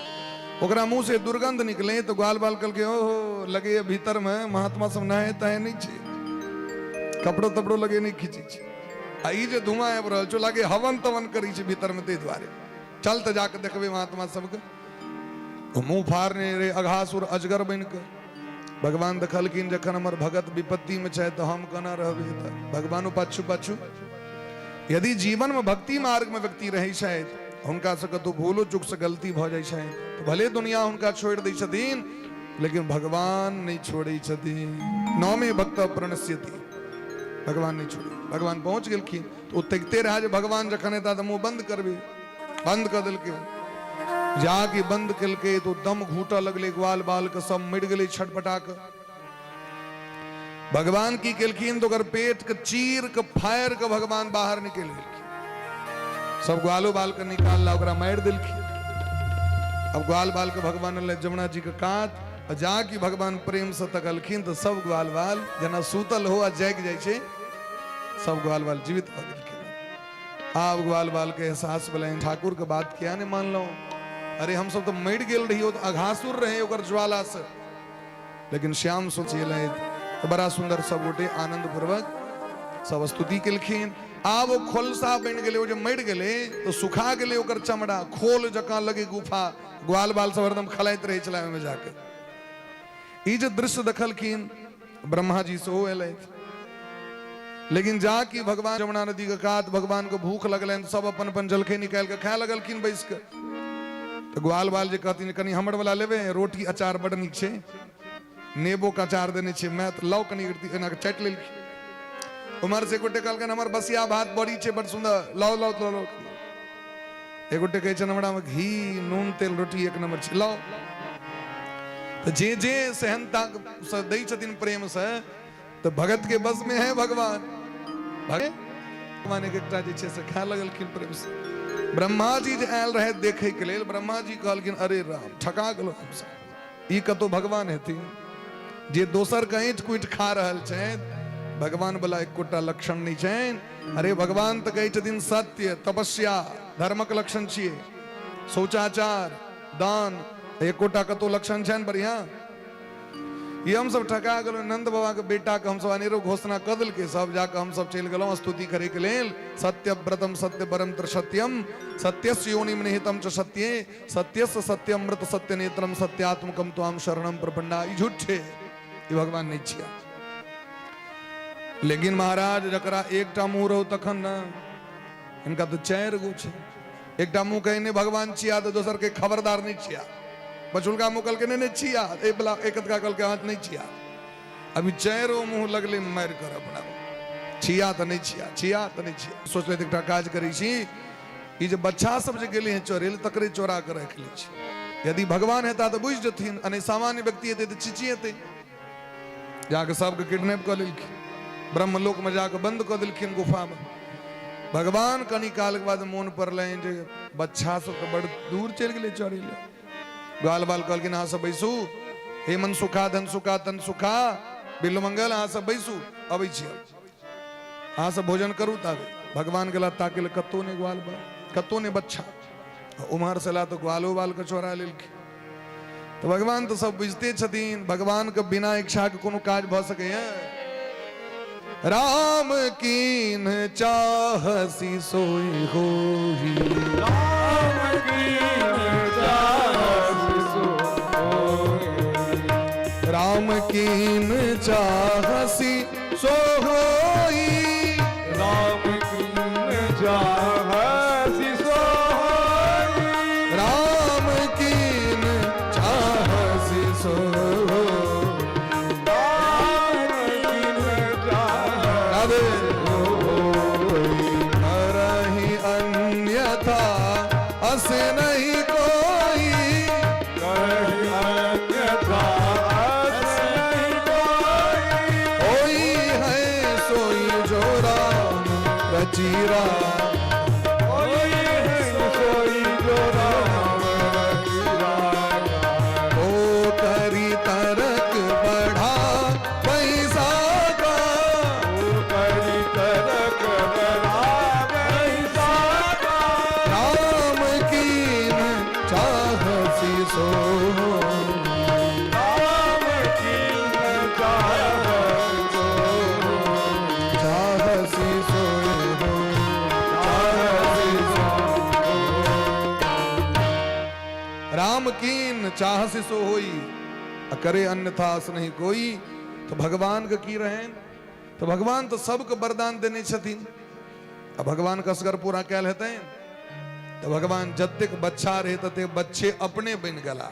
ओकरा मुंह से दुर्गंध निकले तऽ ग्वाल बाल कहलकै ओहो लगैए भीतर में महात्मा सब नहाय तहाय नहि छै, कपड़ो तपड़ो लगे नहि खींचै छै, आ ई जे धुआं आबि रहल छै लागे हवन तवन करै छै भीतर में, ताहि दुआरे चल तऽ जाके देखबै महात्मा सबके। ओ मुंह फाड़ने रहे अघासुर अजगर बनि कऽ। भगवान देखलखिन जखन हमर भगत विपत्ति में छै तऽ हम केना रहबै, तऽ भगवानो पाछू पाछू। यदि जीवन में भक्ति मार्ग में व्यक्ति रहै छथि, हुनका से कतौ भूलो चूक से गलती भऽ जाइ छनि तऽ भले दुनिया हुनका छोड़ि दै छथिन, लेकिन भगवान नहि छोड़ै छथिन। नौमे भक्त प्रणश्यति, भगवान नहि छोड़ै। भगवान पहुँच गेलखिन तऽ ओ तकिते रहै जे भगवान जखन एता तऽ मुँह बंद करबै, बंद कऽ देलकै। जाके बंद केलकै तऽ दम घूटऽ लगलै, ग्वाल बाल के सब मरि गेलै छटपटा कऽ। भगवान की केलखिन तऽ ओकर पेट के चीर के फाड़ि के भगवान बाहर निकलि गेलखिन। सब ग्वालो बाल के निकालला, ओकरा मारि देलखिन। अब ग्वाल बाल के भगवान अनलै जमुना जी के कात, आ जाके भगवान प्रेम से तकलखिन तऽ सब ग्वाल बाल जेना सुतल हो आ जागि जाइ छै, सब ग्वाल बाल जीवित भऽ गेलखिन। आब ग्वाल बाल के एहसास भेलनि, ठाकुर के बात किया नहि मानलहुँ, अरे हम सब तऽ मरि गेल रहियो, तऽ अघासुर रहे ओकर ज्वाला से, लेकिन श्याम सोचेलथि तऽ बड़ा सुंदर सब गोटे आनंद पूर्वक सब स्तुति केलखिन। आब ओ खोलसा बनि गेलै, ओ जे मरि गेलै तऽ सुखा गेलै ओकर चमड़ा, खोल जकाँ लगे गुफा, ग्वाल बाल सब हरदम खलाइत रहै छलै ओहिमे जाके। ई जे दृश्य देखलखिन ब्रह्मा जी सेहो एलथि, लेकिन जा कि भगवान जमुना नदी के कात भगवान के भूख लगलनि, सब अपन अपन जलखै निकालि के खाए लगलखिन बैस के। तऽ ग्वाल बाल जे कहथिन कनि हमर वाला लेबै, रोटी अचार बड नीक छै, नेबो के अचार देने छै मैं, तऽ लाउ कनि एना के चाटि लेलखिन। उम्हर से गोटे कहलखिन हमर बसिया भात बड़ी छै बड सुंदर, लाउ लाउ लाउ लाउ। एक गोटे कहै छनि हमरा मे घी नून तेल रोटी एक नंबर छै, लाउ। तऽ जे जे सेहनता से दै छथिन प्रेम से, तऽ भगत के बस में है भगवान। भगवान एक एकटा जे छै से खाय लगलखिन प्रेम से। ब्रह्मा जी जे आयल रहे देखे के लेल, ब्रह्मा जी कहलखिन अरे राम, ठका गेलो हमसब, ई कतौ भगवान हेथिन जे दोसर के ऐंठ कुटि खा रहल छथि, भगवान वाला एकोटा लक्षण नहीं छनि। अरे भगवान तऽ कहै छथिन सत्य, तपस्या धर्मक लक्षण छियै, शौचाचार, दान, एकोटा कतौ लक्षण छनि बढ़िया? ई हमसब ठका गेलहुँ। नंद बाबा के बेटा के हमसब अनेरो घोषणा कऽ देलकै, सब जाके हमसब चलि गेलहुँ स्तुति करे के लेल। सत्यव्रतम सत्यपरम त्र सत्यम सत्यस्य योनिम निहितम च सत्ये सत्यस्य सत्यमृत सत्य नेत्रम सत्यात्मकम त्वाम शरणम प्रपन्ना। ई झूठ छै, ई भगवान नहीं छिया। लेकिन महाराज जकरा एकटा मुंह रहो तखन न, इनका तो चारि गो छै। एकटा मुंह कहने भगवान छिया तो दोसर के खबरदार नहीं छिया, बचुलका मुंह कहलकै नहीं नहीं छिया, ए बला एक अधका कहलकै हाथ नहीं छिया। अभी चारो मुंह लगले मारि कर अपना, छिया तो नहीं छिया, छिया तो नहीं छिया। सोचले एकटा काज करै छी, ई जे बच्चा सब जे गेलै हैं चोरेल तकरे चोरा के राखि लै छी, यदि भगवान हेता तऽ बुझि जेथिन, आ नहि सामान्य व्यक्ति हेतै तऽ चिचिएतै। जाके सबके किडनैप कऽ लेलखिन, ब्रह्मलोक में जाके बंद कऽ देलखिन गुफा में। भगवान कनी काल के बाद मोन पड़लनि जे बच्चा सब तऽ बड़ दूर चलि गेलै चढ़ै लए। ग्वाल बाल कहलखिन अहाँ सब बैसू, हे मन सुखा धन सुखा तन सुखा बिल्लमंगल, अहाँ सब बैसू, अबै छी अहाँ सब भोजन करू। ताबे भगवान गेला ताके लए, कतौ नहि ग्वाल बाल, कतौ नहि बच्चा। उम्हर से ला तऽ ग्वालो बाल के चोरा लेलखिन। तऽ भगवान तऽ सब बुझिते छथिन, भगवान के बिना इच्छा के कोनो काज भऽ सकैए? राम कीन चाहसी सोई होही, राम कीन चाहसी सोई, राम कीन चाहसी सो होई, राम कीन चाहसी सो होई, राम कीन चाहसी सो होई, राम कीन राधे होई, करहि अन्यथा अस नहीं कोई, करहि अन्यथा अस नहीं कोई, होई है सोई जो राम रचि राम, होई है सोई जो राम रचि राम, ओ करी तरक बढ़ा पैसा का, ओ करी तरक बढ़ा पैसा का, राम कीन चाहसी सो, राम कीन चाहसी सो, चाहसी सो हो, चाहसी सो। राम कीन चाहसी सो होई, आ करे अन्यथा अस नहीं कोई। तो भगवान के की रहन, तो भगवान तो सबके वरदान देने छथिन, आ भगवान के असगर पूरा कैल हेतनि? तो भगवान जतेक बच्चा रहे ततेक बच्चे अपने बनि गेला।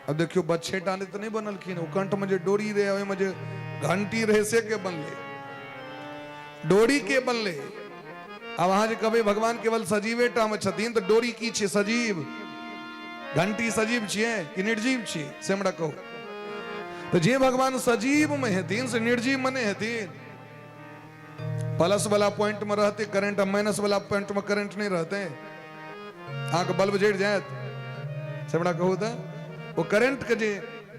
अब देखियो बच्चे टा तऽ नहि बनलखिन, ओ कंठ में जे डोरी रहे ओहिमे जे घंटी रहे से के बनले, डोरी के बनले। आब अहाँ जे कहबै भगवान केवल सजीवे टा में छथिन, तऽ डोरी की छियै? सजीव। घंटी सजीव छियै कि निर्जीव छियै से हमरा कहू। तऽ जे भगवान सजीव में हेथिन से निर्जीव में नहि हेथिन। प्लस वाला पॉइंट में रहते करंट आ माइनस वाला पॉइंट में करंट नहीं रहते, अहाँके बल्ब जरि जायत से हमरा कहू। तऽ ओ करंट के जे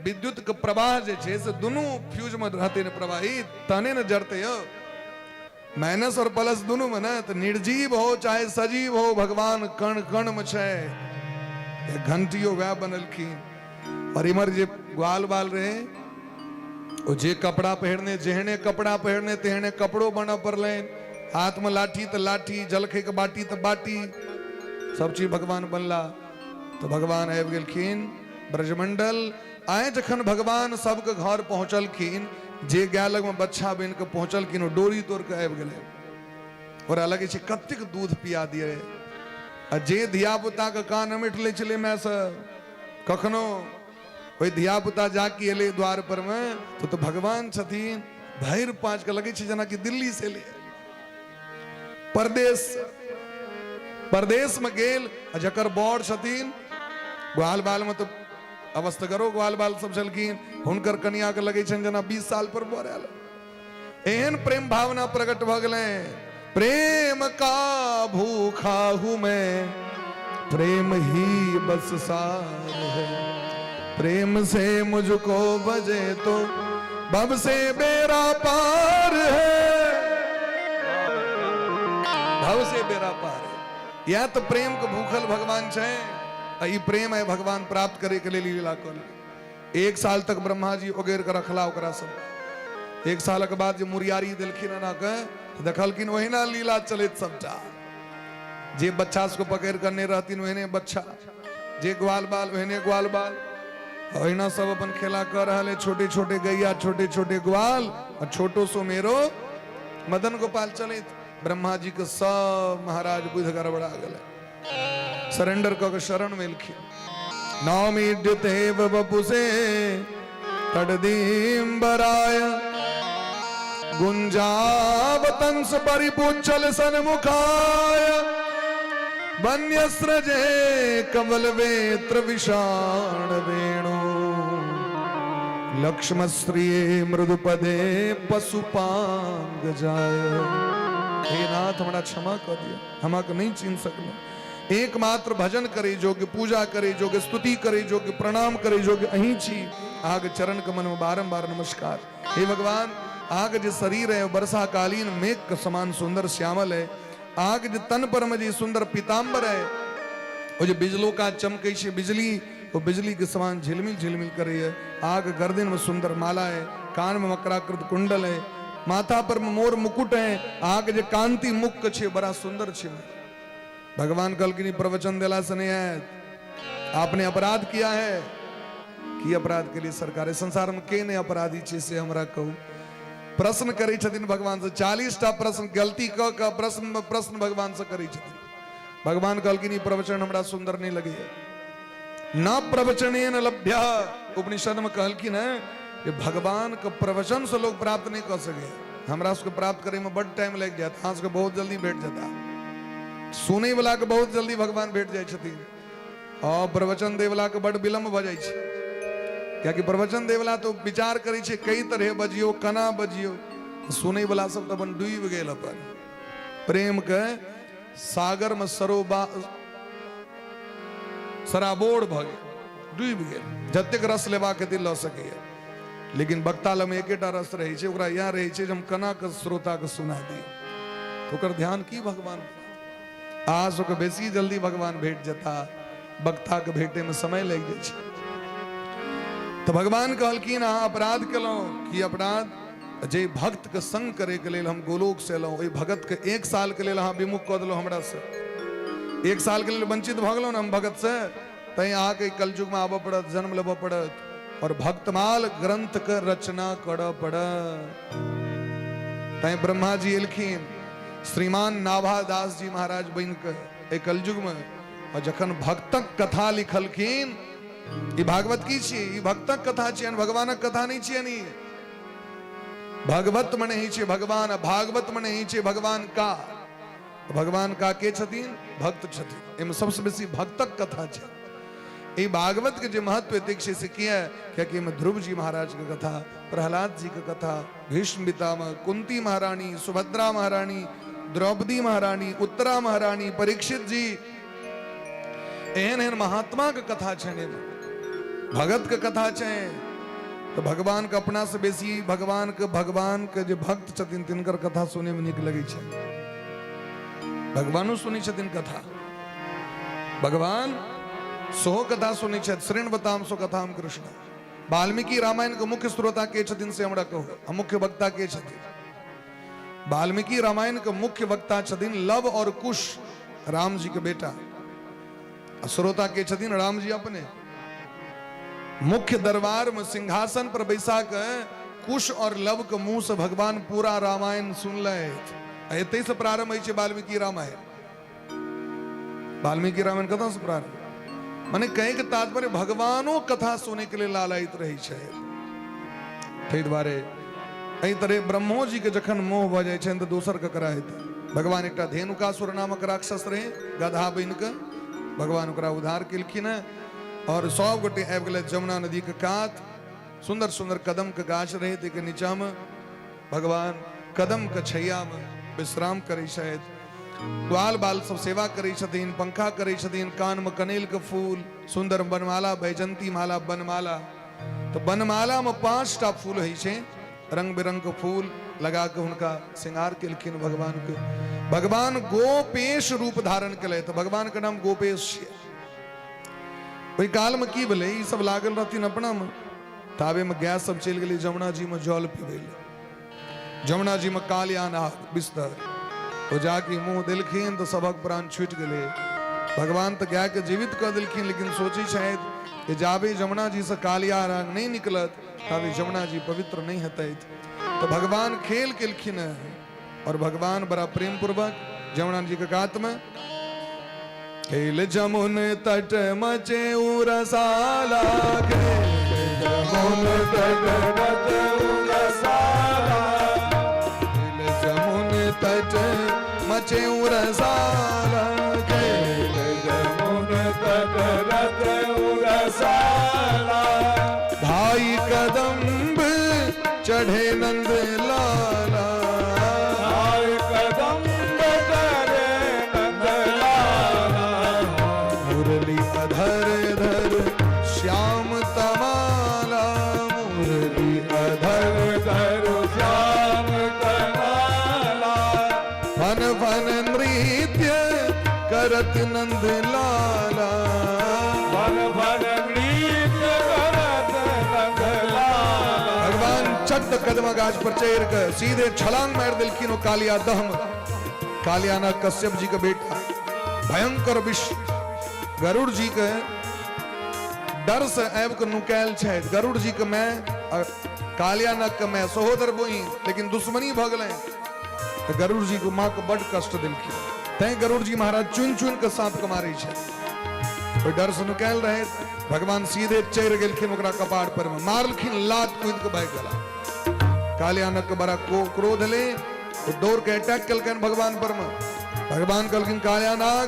विद्युत के प्रवाह जे छै से दुनू फ्यूज में रहते ने प्रवाहित, तहने ने जरते यौ। माइनस और प्लस दुनू में ने, तऽ निर्जीव हो चाहे सजीव हो, भगवान कण कण में छै। घंटियो वएह बनलखिन। और इम्हर जे ग्वाल बाल रहे ओ जे कपड़ा पहिरने, जेहने कपड़ा पहिरने तेहने कपड़ो बनऽ पड़लनि। हाथ में लाठी तऽ लाठी, जलखै के बाटी तऽ बाटी, सब चीज भगवान बनला। तऽ भगवान आबि गेलखिन ब्रजमंडल। आइ जखन भगवान सबके घर पहुँचलखिन, जे गाय लगमे बच्छा बनि कऽ पहुँचलखिन ओ डोरी तोड़ कऽ आबि गेलै। ओकरा लगै छै कतेक दूध पिया दिए। आ जे धियापुताके कान अमटि लै छलै माय सब, कखनो ओहि धियापुता जाके एलै द्वार पर मे तो भगवान छथिन, भरि पाँच के लगै छै जेनाकि दिल्ली से एलै, परदेश परदेश में गेल। आ जकर बड़ छथिन ग्वाल बाल में, तऽ अवस्थगरो ग्वाल बाल सब छलखिन, हुनकर कनिया के लगै छनि जेना 20 साल पर बर आयल। एहन प्रेम भावना प्रकट भऽ गेलै। प्रेम का भूखा हूं मैं, प्रेम ही बस सार है, प्रेम से मुझको बजे तो बब से बेरा पार है, भव से बेरा पार है। या तो प्रेम के भूखल भगवान छै, आ ई प्रेम है भगवान प्राप्त करे के लेल लीला कल। एक साल तक ब्रह्मा जी ओगेर के रखला ओकरा सब। एक साल के बाद जे मुरियारी देलखिन एना के, देखलखिन ओहिना लीला चलैत सबटा। जे बच्चा सबके पकड़ के नहि रहथिन ओहने बच्चा, जे ग्वाल बाल ओहने ग्वाल बाल, ओहिना सब अपन खेला कर रहल है। छोटे छोटे गैया, छोटे छोटे ग्वाल और छोटो सो मेरो मदन गोपाल चलैत। ब्रह्मा जी के सब महाराज बुझ गड़बड़ा गेलै, सरेंडर कऽ के शरण में एलखिन। नौमीड्यतेव बपुसे तडदीम्बराय गुंजावतंस परिपुच्छल सन्मुखाय वन्यस्रजे कमल वेत्र विषाण वेणु लक्ष्मश्रिये मृदुपदे पशुपांग जाय। हे नाथ, हमरा क्षमा कऽ दिअ, हम अहाँके नहि चिन्ह सकलहुँ। एकमात्र भजन करे योग्य, पूजा करे योग्य, स्तुति करे योग्य, प्रणाम करे योग्य अहीं छी। अहाँके चरण के मन में बारंबार नमस्कार। हे भगवान, अहाँके जे शरीर है वर्षाकालीन मेघ के समान सुंदर श्यामल है। अहाँके जे तन पर में जे सुंदर पीताम्बर है, ओ जे बिजलो का चमकै छै बिजली, ओ बिजली के समान झिलमिल झिलमिल करे है। अहाँके गर्दन में सुंदर माला है, कान में मकराकृत कुंडल है, माथा पर में मोर मुकुट है। अहाँके जे कांति मुख के छै बड़ा सुंदर छै। भगवान कहलखिन प्रवचन देला से नहीं आयत, आपने अपराध किया है। की अपराध के लिए सरकार? संसार में के नहीं अपराधी छै से हमरा कहू। प्रश्न करै छथिन भगवान से, 40 टा प्रश्न गलती क क प्रश्न प्रश्न भगवान से करै छथिन। भगवान कहलखिन ई प्रवचन हमरा सुंदर नहीं लगैया। न प्रवचनेन लभ्य, उपनिषद में कहलखिन है कि भगवान के प्रवचन से लोग प्राप्त नहीं कर सके। हमरा सबके प्राप्त करे में बड टाइम लागि जायत, अहाँ सबके बहुत जल्दी भेट जाता। सुनै वाला के बहुत जल्दी भगवान भेट जाइ छथिन, आ प्रवचन दै वाला के बड विलम्ब भऽ जाइ छै। कियाकि प्रवचन दै वाला तो विचार करै छै कई तरह बजियौ, केना बजियौ। सुनै वाला सब तऽ अपन डूबि गेल अपन प्रेम के सागर में, सरोबा सराबोर भऽ गेल, डूबि गेल। जतेक रस लेबाक हेतै लऽ सकैया, लेकिन वक्ता लग एकेटा रस रहै छै, ओकरा इएह रहै छै जे हम केना कऽ श्रोताके सुना दी। ओकर ध्यान की भगवान अहाँ सबके बेसी जल्दी भगवान भेट जेता, वक्ताके भेटैमे समय लागि जाइ छै। तऽ भगवान कहलखिन अहाँ अपराध केलहुँ। की अपराध? जे भक्तके संग करैके लेल हम गोलोक से एलहुँ, ओहि भगतके एक सालके लेल अहाँ विमुख कऽ देलहुँ हमरासँ। एक सालके लेल वंचित भऽ गेलहुँ ने हम भगतसँ, तैँ अहाँके कलयुगमे आबऽ पड़त, जन्म लेबऽ पड़त और भक्तमाल ग्रंथके रचना करऽ पड़त। तैँ ब्रह्मा जी एलखिन श्रीमान नाभादास जी महाराज बनि कऽ एहि कलयुगमे, और जखन भक्तक कथा लिखलखिन, ई भागवत की छियै? ई भक्तक कथा छियनि, भगवानक कथा नहि छियनि। ई भगवत मने ही छै भगवान, भागवत मने ही छै भगवान का। भगवान का के छथिन? भक्त छथिन। एहिमे सबसँ बेसी भक्तक कथा छै। ई भागवत के जे महत्व एतेक छै से किया? कियाकि एहिमे ध्रुव जी महाराज के कथा, प्रहलाद जी के कथा, भीष्म पितामह, कुंती महारानी, सुभद्रा महारानी, द्रौपदी महारानी, उत्तरा महारानी, परीक्षित जी, एहन एहन महात्मा के कथा छनि, भगत के कथा छै। तऽ भगवान के अपना से बेसी भगवान के भगवान के जे भक्त छथिन तिनकर कथा सुनै में नीक लगै छै। भगवानो सुनै छथिन कथा, भगवान सेहो कथा सुनै छथि। शृण्वताम सो कथाम कृष्ण। वाल्मीकि रामायण के मुख्य श्रोता के छथिन से हमरा कहू, आ मुख्य वक्ता के छथिन? वाल्मीकि रामायण के मुख्य वक्ता छथिन लव और कुश, राम जी के बेटा। आ श्रोता के छथिन? राम जी अपने। मुख्य दरबार में सिंहासन पर बैसा के कुश और लव के मुंह से भगवान पूरा रामायण सुनलथि। आ एतै से प्रारंभ होइ छै वाल्मीकि रामायण। वाल्मीकि रामायण कतऽ से प्रारंभ? माने कहे के तात्पर्य भगवानो कथा सुनै के लेल लालायित रहै छै। ताहि दुआरे एहि तरह ब्रह्मो जी के जखन मोह भऽ जाइ छनि तऽ दोसर ककरा हेतै? भगवान एकटा धेनुकासुर नामक राक्षस रहे, गधा बनि कऽ भगवान ओकरा उद्धार केलखिन हेँ। और सब गोटे आबि गेलै जमुना नदी के कात, सुंदर सुंदर कदम के गाछ रहे ताहिके नीचामे। भगवान कदम के छैया में विश्राम करै छथि। ग्वाल बाल सब सेवा करै छथिन, पंखा करै छथिन, कान में कनेल के फूल, सुंदर बनमाला, बैजंती माला, बनमाला। तो बनमाला में 5टा फूल होइ छै, रंग बिरंग के फूल लगा के हुनका श्रृंगार केलखिन भगवान के। भगवान गोपेश रूप धारण केलथि, भगवान के नाम गोपेश छियै। ओहि काल में की भेलै, ई सब लागल रहथिन अपना में, ताबे में गाय सब चलि गेलै जमुना जी में जल पीबै लए। जमुना जी में कालिया नाग बिस्तर, ओ जाके मुंह देलखिन तऽ सबक प्राण छूटि गेलै। भगवान तऽ गाय के जीवित कऽ देलखिन, लेकिन सोचै छथि कि जाबे जमुना जी से कालिया नाग नहि निकलत ताबे जमुना जी पवित्र नहि हेतैथ। तऽ भगवान खेल केलखिन हेँ और भगवान बड़ा प्रेम पूर्वक जमुना जी के कात में खेल जमुन तट मचे रसाला, खेल जमुन तट मचे रसाला, खेल जमुन तट मचे रसाला, खेल जमुन तट रत रसाला। भाई कदम्ब चढ़े नंद लाला, भाई कदम्ब चढ़े नंद लाला। मुरली अधर धर श्याम तमाला, मुरली अधर धर श्याम तमाला। फन फन नृत्य करत नंद लाला, फन फन नृत्य करत नंद लाला। भगवान चट कदम गाछ पर चढ़ के सीधे छलांग मार दिलखिन ओ कालिया दहम। कालियाना कश्यप जी के बेटा, भयंकर विष, गरुड़ जी के डर से आबि के नुकायल छथि। गरुड़ जी के my आ कालियानाग के my सहोदर बहिन, लेकिन दुश्मनी भऽ गेलनि तऽ गरुड़ जी के माँ के बड कष्ट देलखिन। तैं गरुड़ जी महाराज चुनि चुनि के साँप के मारै छथि। ओहि डर से नुकायल रहे, भगवान सीधे चढ़ि गेलखिन ओकरा कपार पर में, मारलखिन लात, कूद के भागि गेला। कालियानक के बड़ा क्रोध एलै, ओ दौड़ के अटैक केलकनि भगवान पर में। भगवान कहलखिन, कालियानाग,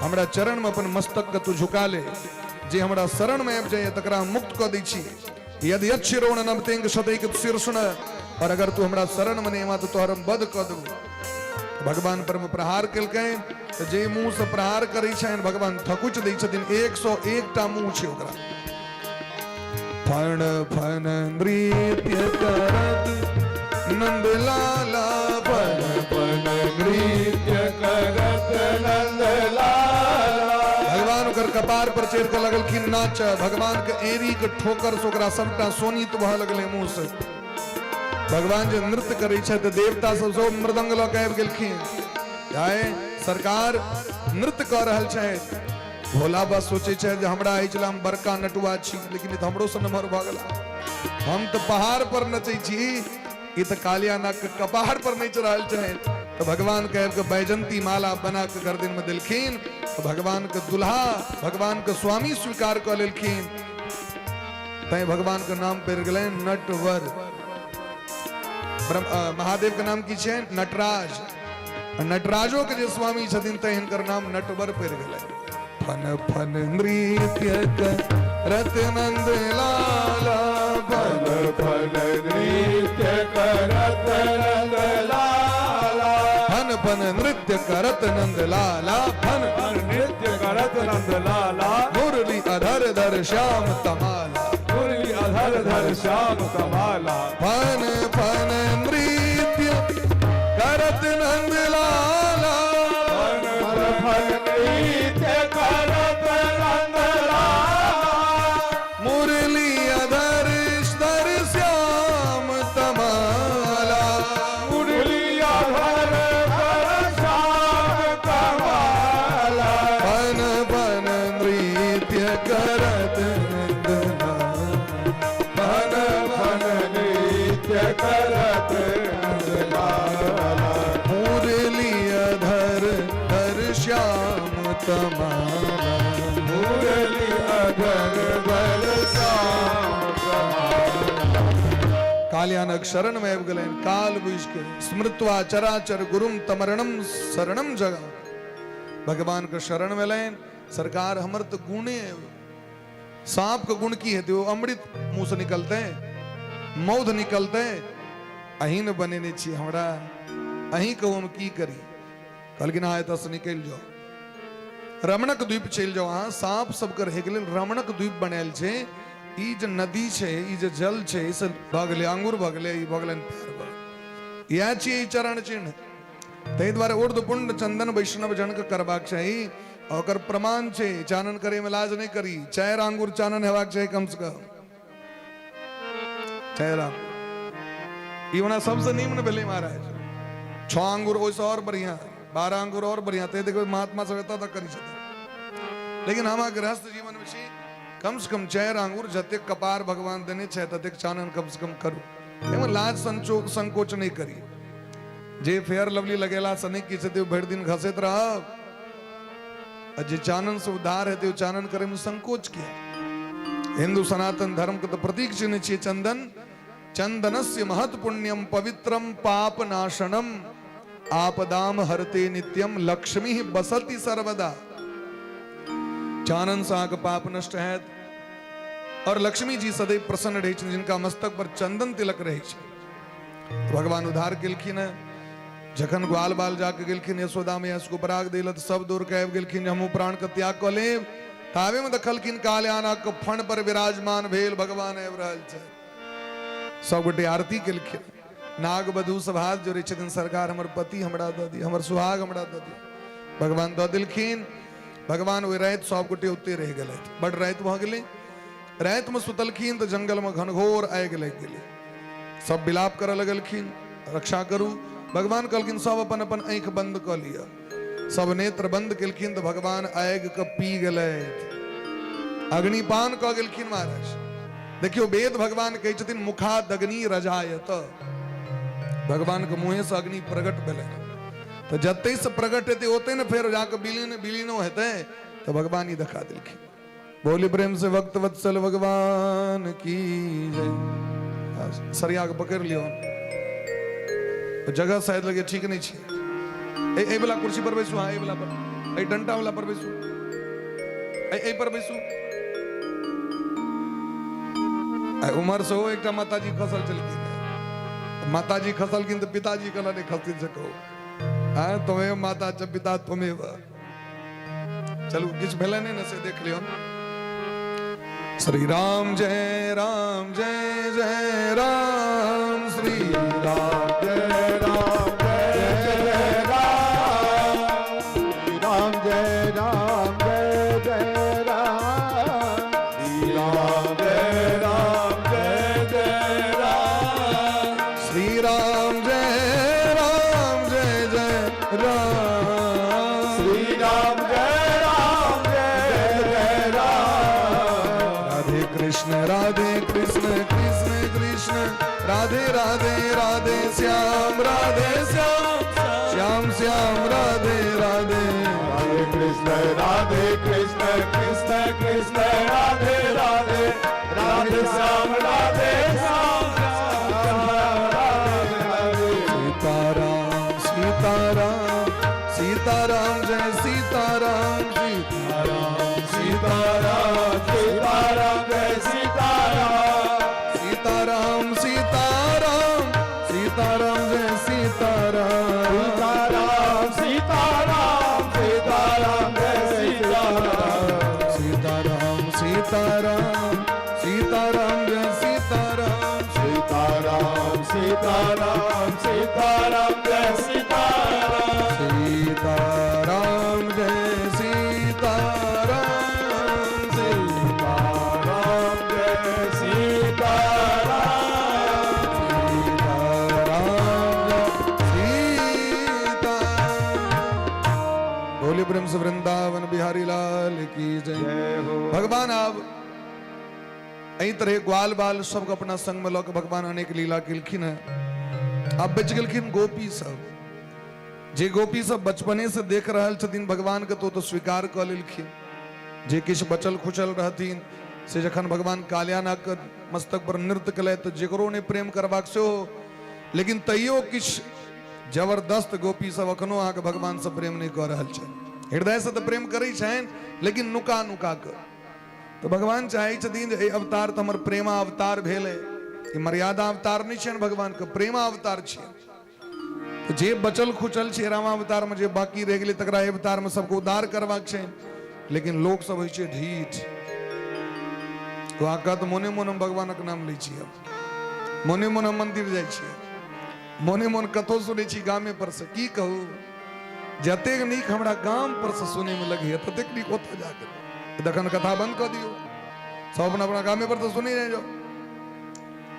हमरा चरण में अपन मस्तक के तू झुका ले, जे हमरा शरण में आबि जाइए तकरा हम मुक्त कऽ दै छी। यदि अच्छिरोण नवतेंग शतैक शीर्षण, और अगर तू हमरा शरण में नहीं आवा तो तोहर हम वध कऽ देबौ। भगवान पर में प्रहार केलकनि तऽ जे मुँह से प्रहार करै छनि भगवान थकुच दै छथिन। 101 टा मुँह छै ओकरा। फण फण नृत्य करत नंद लाला, फण फन नृत्य करत नंद लाला। भगवान ओकर कपार पर चढ़ि कऽ लगलखिन नाच। भगवान के एड़ी के ठोकर से ओकरा सबटा सोनित भऽ लगलै मुँह से। भगवान जे नृत्य करै छथि तऽ देवता सब सब मृदंग लऽ के आबि गेलखिन। आए सरकार नृत्य कऽ रहल छथि। भोला बाबा सोचै छथि जे हमरा एहि हम बड़का नटुआ छी, लेकिन ई तऽ हमरो से नमहर भऽ गेला। हम तऽ पहाड़ पर नचै छी, ई तऽ कालिया नाग के कपार पर नचि रहल छथि। तऽ भगवान के आबि के बैजंती माला बना के गर्दन में देलखिन। तऽ भगवान के दुल्हा, भगवान के स्वामी स्वीकार कऽ लेलखिन। तैं भगवान के नाम पड़ि गेलनि नटवर। महादेव के नाम की छै? नटराज। नटराजो के जे स्वामी छथिन तैं हिनकर नाम नटवर पड़ि गेलनि। फन फन नृत्य करत नंद लाला, फन फन नृत्य करत नंद लाला। फन फन नृत्य करत नंद लाला, फन फन नृत्य करत नंद लाला। मुरली अधर धर श्याम तमाला, मुरली अधर धर श्याम कमाला। फन फन नृत्य करत नंद लाला, फन फन नृत्य करत नंद लाला। मुरली अधर धर श्याम तमाला, मुरली अधर धर श्याम कमाला। फन फन नृत्य करत नंद लाला, फन फन नृत्य करत नंद लाला। मुरली अधर धर श्याम तमाला, मुरली अधर धर श्याम कमाला। कालियानक शरण में आबि गेलनि। काल बुझि के स्मृत्वा चराचर गुरुम तमरणम शरणम जगा, भगवान के शरण में लनि। सरकार हमर तऽ गुणे, सांप के गुण की हेतै? ओ अमृत मुंह से निकलते, मौध निकलते। अहीं ने बनेने छी हमरा, अहीं कहू हम की करी। कहलखिन अहाँ एतऽसँ निकलि जाउ, रमणक द्वीप चलि जाउ। अहाँ साँप सबके रहैके लेल रमणक द्वीप बनायल छै। ई जे नदी छै, ई जे जल छै, ई से भऽ गेलै आंगुर भऽ गेलै, ई भऽ गेलनि पैर भऽ गेलै। इएह छियै ई चरण चिन्ह। ताहि दुआरे ऊर्ध्व पुण्ड चंदन वैष्णव जनके करबाक चाही। ओकर प्रमाण छै, चानन करैमे लाज नहि करी, 4 आंगुर चानन हेबाक चाही कमसँ कम, 4 आंगुर। ई ओना सबसँ निम्न भेलै महाराज, 6 आंगुर ओहिसँ आओर बढ़िआँ, 12 आंगुर आओर बढ़िआँ। तै देखबै महात्मा सब एतऽ तक करै छथिन। लेकिन हम गृहस्थ जीवनमे छी, कमसँ कम 4 आंगुर जतेक कपार भगवान देने छै ततेक चानन कमसँ कम करू। एहिमे लाज संकोच नहि करी। जे फेयर लवली लगेलासँ नहि किछु हेतै, भरि दिन घसैत रहब, आ जे चाननसँ उद्धार हेतै ओ चानन करैमे संकोच किया? हिंदू सनातन धर्मके तऽ प्रतीक चिन्ह छियै चंदन। चंदनस्य महत पुण्यम पवित्रम पाप नाशनम आपदाम हरते नित्यम लक्ष्मी बसति सर्वदा। चानन से अहाँके पाप नष्ट हैत और लक्ष्मी जी सदैव प्रसन्न रहै छथिन जिनका मस्तक पर चंदन तिलक रहै छै। भगवान उद्धार केलखिन हेँ। जखन ग्वाल बाल जाके गेलखिन यशोदा मैया से उपराग देल तऽ सब दौड़ के आबि गेलखिन जे हमहूँ प्राण के त्याग कऽ लेब। ताबे में देखलखिन काल्याना के फण पर विराजमान भेल भगवान आबि रहल छै। सब गोटे आरती केलखिन। नाग बधू सब हाथ जोड़ै छथिन, सरकार हमर पति हमरा दऽ दिअ, हमर सुहाग हमरा दऽ दिअ। भगवान दऽ देलखिन। भगवान ओहि राति सब गोटे ओते रहि गेलथि। बड राति भऽ गेलै। रातिमे सुतलखिन तऽ जंगलमे घनघोर आगि लागि गेलै। सब विलाप करऽ लगलखिन, रक्षा करू। भगवान कहलखिन सब अपन अपन आँखि बंद कऽ लिअ। सब नेत्र बंद केलखिन तऽ भगवान आगि के पी गेलथि, अग्निपान कऽ गेलखिन महाराज। देखियौ वेद भगवान कहै छथिन मुखादग्नि रजायत, भगवान के मुँहे से अग्नि प्रकट भेलै। तऽ जते से प्रकट हेतै ओते ने फेर जाके विलीन विलीनो हेतै। तऽ भगवान ई देखा देलखिन। बोली प्रेम से भक्त वत्सल भगवान की जय। सरिया के पकड़ लियो, जगह शायद लगे ठीक नहीं छे। ए ए वाला कुर्सी पर बैसू, हाँ ए वाला पर, ए डंटा वाला पर बैसू, ए ए पर बैसू। आ उमर से हो एकटा माताजी खसल छलखिन, माताजी खसलखिन तऽ पिताजी कहला नहीं खसथिन से कहू, हाँ तुम्हें माता च पिता तुम्हें। चलू किछु भेलै नहि ने से देख लियौ। श्री राम जय राम जय जय राम, श्री राम जय राम जय जय राम, श्री राम जय राम जय जय राम, श्री राम जय राम जय जय राम, श्री राम जय राम जय जय राम, श्री राम जय राम जय जय राम, राधे कृष्ण राधे कृष्ण कृष्ण कृष्ण राधे राधे, राधे श्याम राधे श्याम श्याम श्याम राधे राधे, राधे कृष्ण राधे कृष्ण कृष्ण कृष्ण राधे राधे, राधे श्याम राधे श्याम श्याम राधे राधे, सीताराम सीताराम सीताराम जय सीताराम, सीताराम सीताराम सीताराम जय सीताराम, सीताराम सीताराम सीताराम जय सीताराम, सीताराम सीताराम सीताराम जय सीताराम, सीताराम सीताराम सीताराम जय सीताराम, सीताराम सीताराम सीताराम जय सीताराम, सीताराम जय सीताराम, सीताराम जय सीताराम, सीताराम सीता। बोले प्रेम से वृंदावन बिहारी लाल की जय। जय हो। भगवान आब एहि तरह ग्वाल बाल सबके अपना संग में लऽ के भगवान अनेक लीला केलखिन हैं। आब बचि गेलखिन गोपी सब। जे गोपी सब बचपने से देख रहल छथिन भगवान के तो स्वीकार कऽ लेलखिन। जे किछु बचल खुचल रहथिन से जखन भगवान काल्याना के मस्तक पर नृत्य केलथि तऽ जकरो नहि प्रेम करबाक सेहो, लेकिन तैयो किछु जबरदस्त गोपी सब अखनो अहाँके भगवान से प्रेम नहि कऽ रहल छनि। हृदय से तऽ प्रेम करै छनि लेकिन नुका नुका कऽ। तऽ भगवान चाहै छथिन जे एहि अवतार तऽ हमर प्रेमा अवतार भेल है, ई मर्यादा अवतार नहि छियनि भगवानके, प्रेमावतार छियनि। तऽ जे बचल खुचल छै रामावतारमे, जे बाँकी रहि गेलै, तकरा एहि अवतारमे सबके उद्धार करबाक छै। लेकिन लोक सब होइ छै ढीठ। तो अहाँ कहत मोने मोन हम भगवानक नाम लै छियै, मोने मोन हम मंदिर जाइ छियै, मोने मोन कतहु सुनै छी गामे पर से। की कहू, जतेक नीक हमरा गाम पर से सुनैमे लगैए ततेक नीक ओतऽ जाके। तखन कथा बंद कऽ दियौ, सब अपना अपना गामे पर तऽ सुनै जाइ जाउ।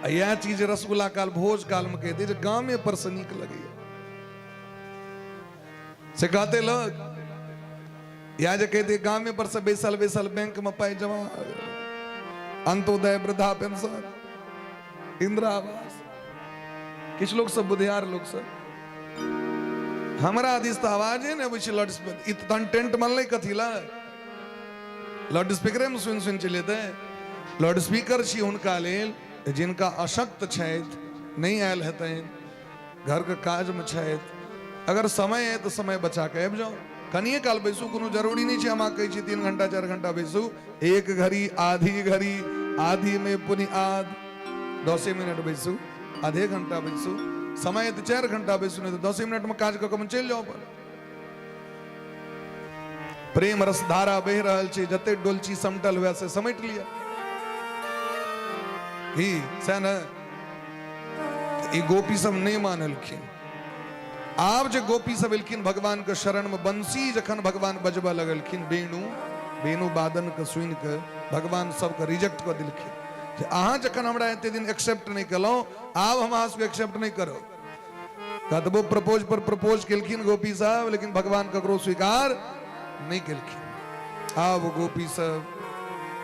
आ इएह चीज रसगुल्ला काल भोज कालमे कहिते जे गामे पर से नीक लगैए से कहते लोग, या जे कहते गामे पर से बैसल बैसल बैंक में पाई जमा, अंत्योदय, वृद्धा पेंशन, इंदिरा आवास। किछु लोग सब बुधियार लोग सब हमरा दिस तऽ आवाजे नहि अबै छै लाउड स्पीकर। ई तऽ तहन टेंट मनलै कथी लए? लाउड स्पीकरेमे सुनि सुनि चलि जेतै। लाउड स्पीकर छी हुनका लेल जिनका अशक्त छथि, नहि आयल हेतनि, घरके काजमे छथि। अगर समय अइ तऽ समय बचा कऽ आबि जाउ, कनिए काल बैसू, कोनो जरूरी नहि छै हम अहाँ कहै छी 3 घंटा 4 घंटा बैसू। एक घड़ी, आधी घड़ी, आधी में पुनि आध, 10 मिनट बैसू, आधे घंटा बैसू। समय तऽ 4 घंटा बैसू, नहि तऽ 10 मिनटमे काज कऽ कऽ चलि जाउ अपन। प्रेम रस धारा बहि रहल छै, जते डोलची समटल हुए से समेट लिअ ही, सएह ने? ई गोपी सब नहि मानलखिन। आब जे गोपी सब एलखिन भगवान के शरण में, बंसी जखन भगवान बजबऽ लगलखिन, वेणु वेणु वादन के सुनि के भगवान सबके रिजेक्ट कऽ देलखिन जे अहाँ जखन हमरा एते दिन एक्सेप्ट नहि केलहुँ, आब हम अहाँ सबके एक्सेप्ट नहि करब। कतबो प्रपोज पर प्रपोज केलखिन गोपी साहब, लेकिन भगवान ककरो स्वीकार नहि केलखिन। आब गोपी सब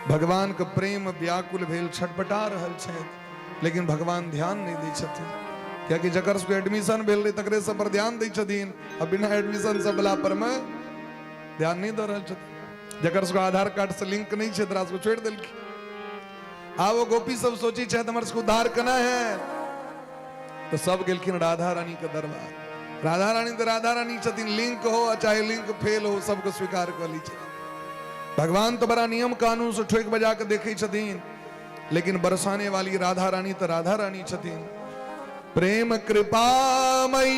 भगवान के प्रेम व्याकुल भेल छटपटा रहल छथि, लेकिन भगवान ध्यान नहि दै छथिन, कियाकि जकर सबके एडमिशन भेल रहै तकरे सब पर ध्यान दै छथिन, आ बिना एडमिशन सब वाला पर मे ध्यान नहि दऽ रहल छथिन। जकर सबके आधार कार्ड से लिंक नहि छै तकरा सबके छोड़ि देलखिन। आब ओ गोपी सब सोचै छथि हमर सबके उद्धार केना है, तऽ सब गेलखिन राधा रानी के दरबार। राधा रानी तऽ राधा रानी छथिन, लिंक हो आ चाहे लिंक फेल हो, सबके स्वीकार कऽ लै छथिन। भगवान तऽ बड़ा नियम कानून से ठोकि बजा कऽ देखै छथिन, लेकिन बरसाने वाली राधा रानी तऽ राधा रानी छथिन। प्रेम कृपामयी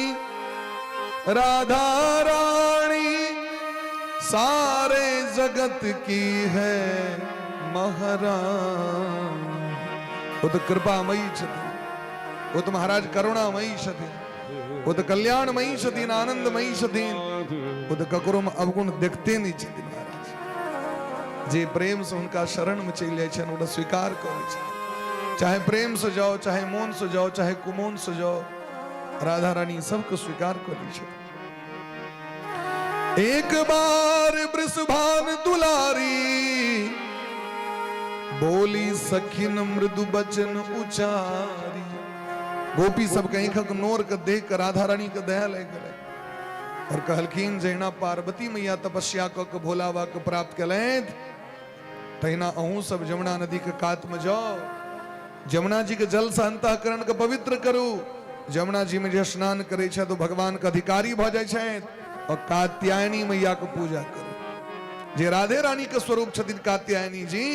राधा रानी सारे जगत की है महारानी। ओ तऽ कृपामयी छथिन, ओ तऽ महाराज करुणामयी छथिन, ओ तऽ कल्याणमयी छथिन, आनंदमयी छथिन। ओ तऽ ककरो में अवगुण देखते नहि छथिन महाराज। जे प्रेम से हुनका शरण में चलि जाइ छनि, ओकरा स्वीकार करै छथिन। चाहे प्रेम से जाओ, चाहे मोन से जाओ, चाहे कुमोन से जाओ, राधा रानी सबके स्वीकार करै छथिन। एक बार वृषभान दुलारी बोली सखिन मृदु बचन उचारी। गोपी सबके आँखिक नोर के देख के राधा रानी के दया लागि गेलै और कहलखिन जहिना पार्वती मैया तपस्या कऽ के भोला बाबा के प्राप्त केलथि, तहिना अहूँ सब जमुना नदी के कात में जाओ, जमुना जी के जल से अंतःकरण के पवित्र करू। जमुना जी में जे स्नान करे छथि ओ भगवान के अधिकारी भऽ जाइ छथि। और कात्यायनी मैया के पूजा करू, जे राधे रानी के स्वरूप छथिन कात्यायनी जी,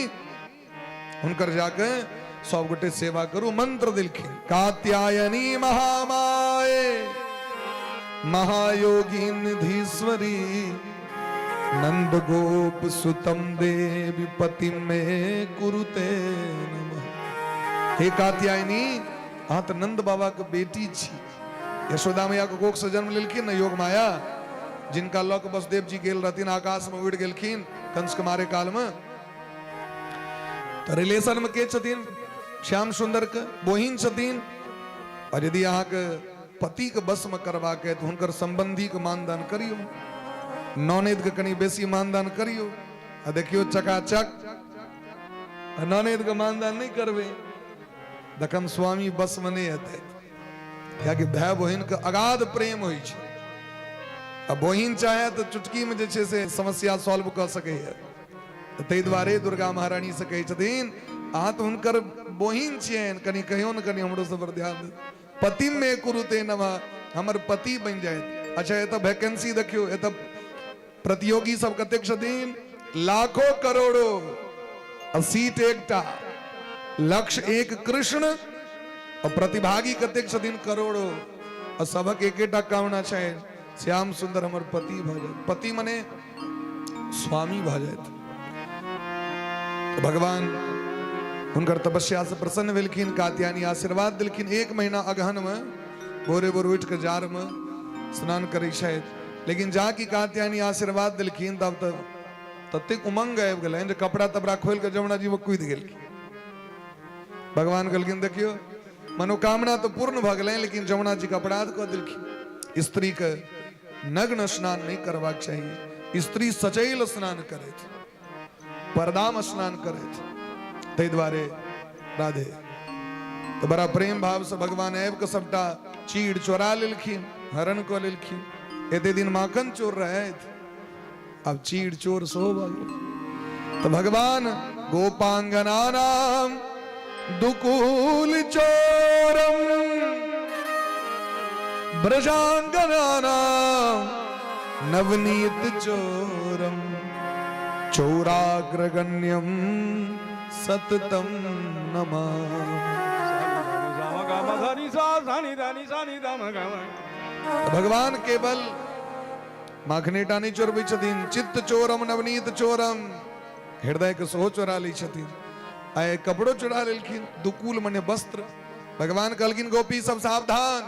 हुनकर जाके सब गोटे सेवा करू। मंत्र दिलखिन कात्यायनी महामाये महायोगी निधीश्वरी नंद गोप सुतम देवी पति में कुरुते नमः। हे कात्यायनी, अहाँ तऽ नंद बाबा के बेटी छी। यशोदा मैया के कोख से जन्म लेलखिन ने योग माया, जिनका लऽ के वसुदेव जी गेल रहथिन, आकाश में उड़ि गेलखिन कंस के मारे काल में। तऽ रिलेशन में के छथिन? श्याम सुंदर के बहिन छथिन। और यदि अहाँके पति के बस में करबाक है तऽ हुनकर संबंधी के मानदान करियौ, ननैद के कनि बेसी मानदान करियौ। आ देखियौ चकाचक, आ ननैद के मानदान नहि करबै तखन स्वामी बस में नहि हेतै, कियाकि भाय बहिन के अगाध प्रेम होइ छै। आ बहिन चाहे तऽ चुटकी में जे छै से समस्या सॉल्व कऽ सकैए। ताहि दुआरे दुर्गा महारानी से कहै छथिन अहाँ तऽ हुनकर बहिन छियनि, कनि कहियो ने कनि हमरो सब पर ध्यान दे। पति में कुरुते नमः, हमर पति बनि जायत। अच्छा एतऽ वैकेंसी देखियौ, एतऽ प्रतियोगी सब कतेक छथिन? लाखों करोड़ों, आ सीट एकटा, लक्ष्य एक कृष्ण और प्रतिभागी कतेक छथिन करोड़ो, और सबक एकेटा कामना छै, श्याम सुंदर हमर पति भऽ जायत। पति मने स्वामी भऽ जायत। तऽ भगवान हुनकर तपस्या से प्रसन्न भेलखिन, कात्यायनी आशीर्वाद देलखिन। 1 महीना अगहन में भोरे भोर उठि कऽ जार में स्नान करै छथि, लेकिन जा कि कात्यायनी आशीर्वाद देलखिन तब तऽ ततेक उमंग आबि गेलनि जे कपड़ा तपड़ा खोलि कऽ जमुना जी में कूदि गेलखिन। भगवान कहलखिन देखियौ मनोकामना तऽ पूर्ण भऽ गेलनि, लेकिन जमुना जी के अपराध कऽ देलखिन। स्त्री के नग्न स्नान नहि करबाक चाही, स्त्री सचैल स्नान करथि, पर्दामे स्नान करथि। ताहि दुआरे राधे तऽ बड़ा प्रेम भाव से भगवान आबि कऽ सबटा चीर चोरा लेलखिन, हरण कऽ लेलखिन। एते दिन माखन चोर रहथि, अब चीर चोर सेहो भऽ गेल। तऽ भगवान गोपांगना नाम दुकूल चोरम ब्रजांगना नाम नवनीत चोरम चौराग्रगण्यम सततम नमामि। भगवान केवल माखनेटा नहि चोरबै छथिन, चित्त चोरम नवनीत चोरम, हृदय के सेहो चोरा लै छथिन। आइ कपड़ो चोरा लेलखिन, दुकूल मने वस्त्र। भगवान कहलखिन गोपी सब सावधान,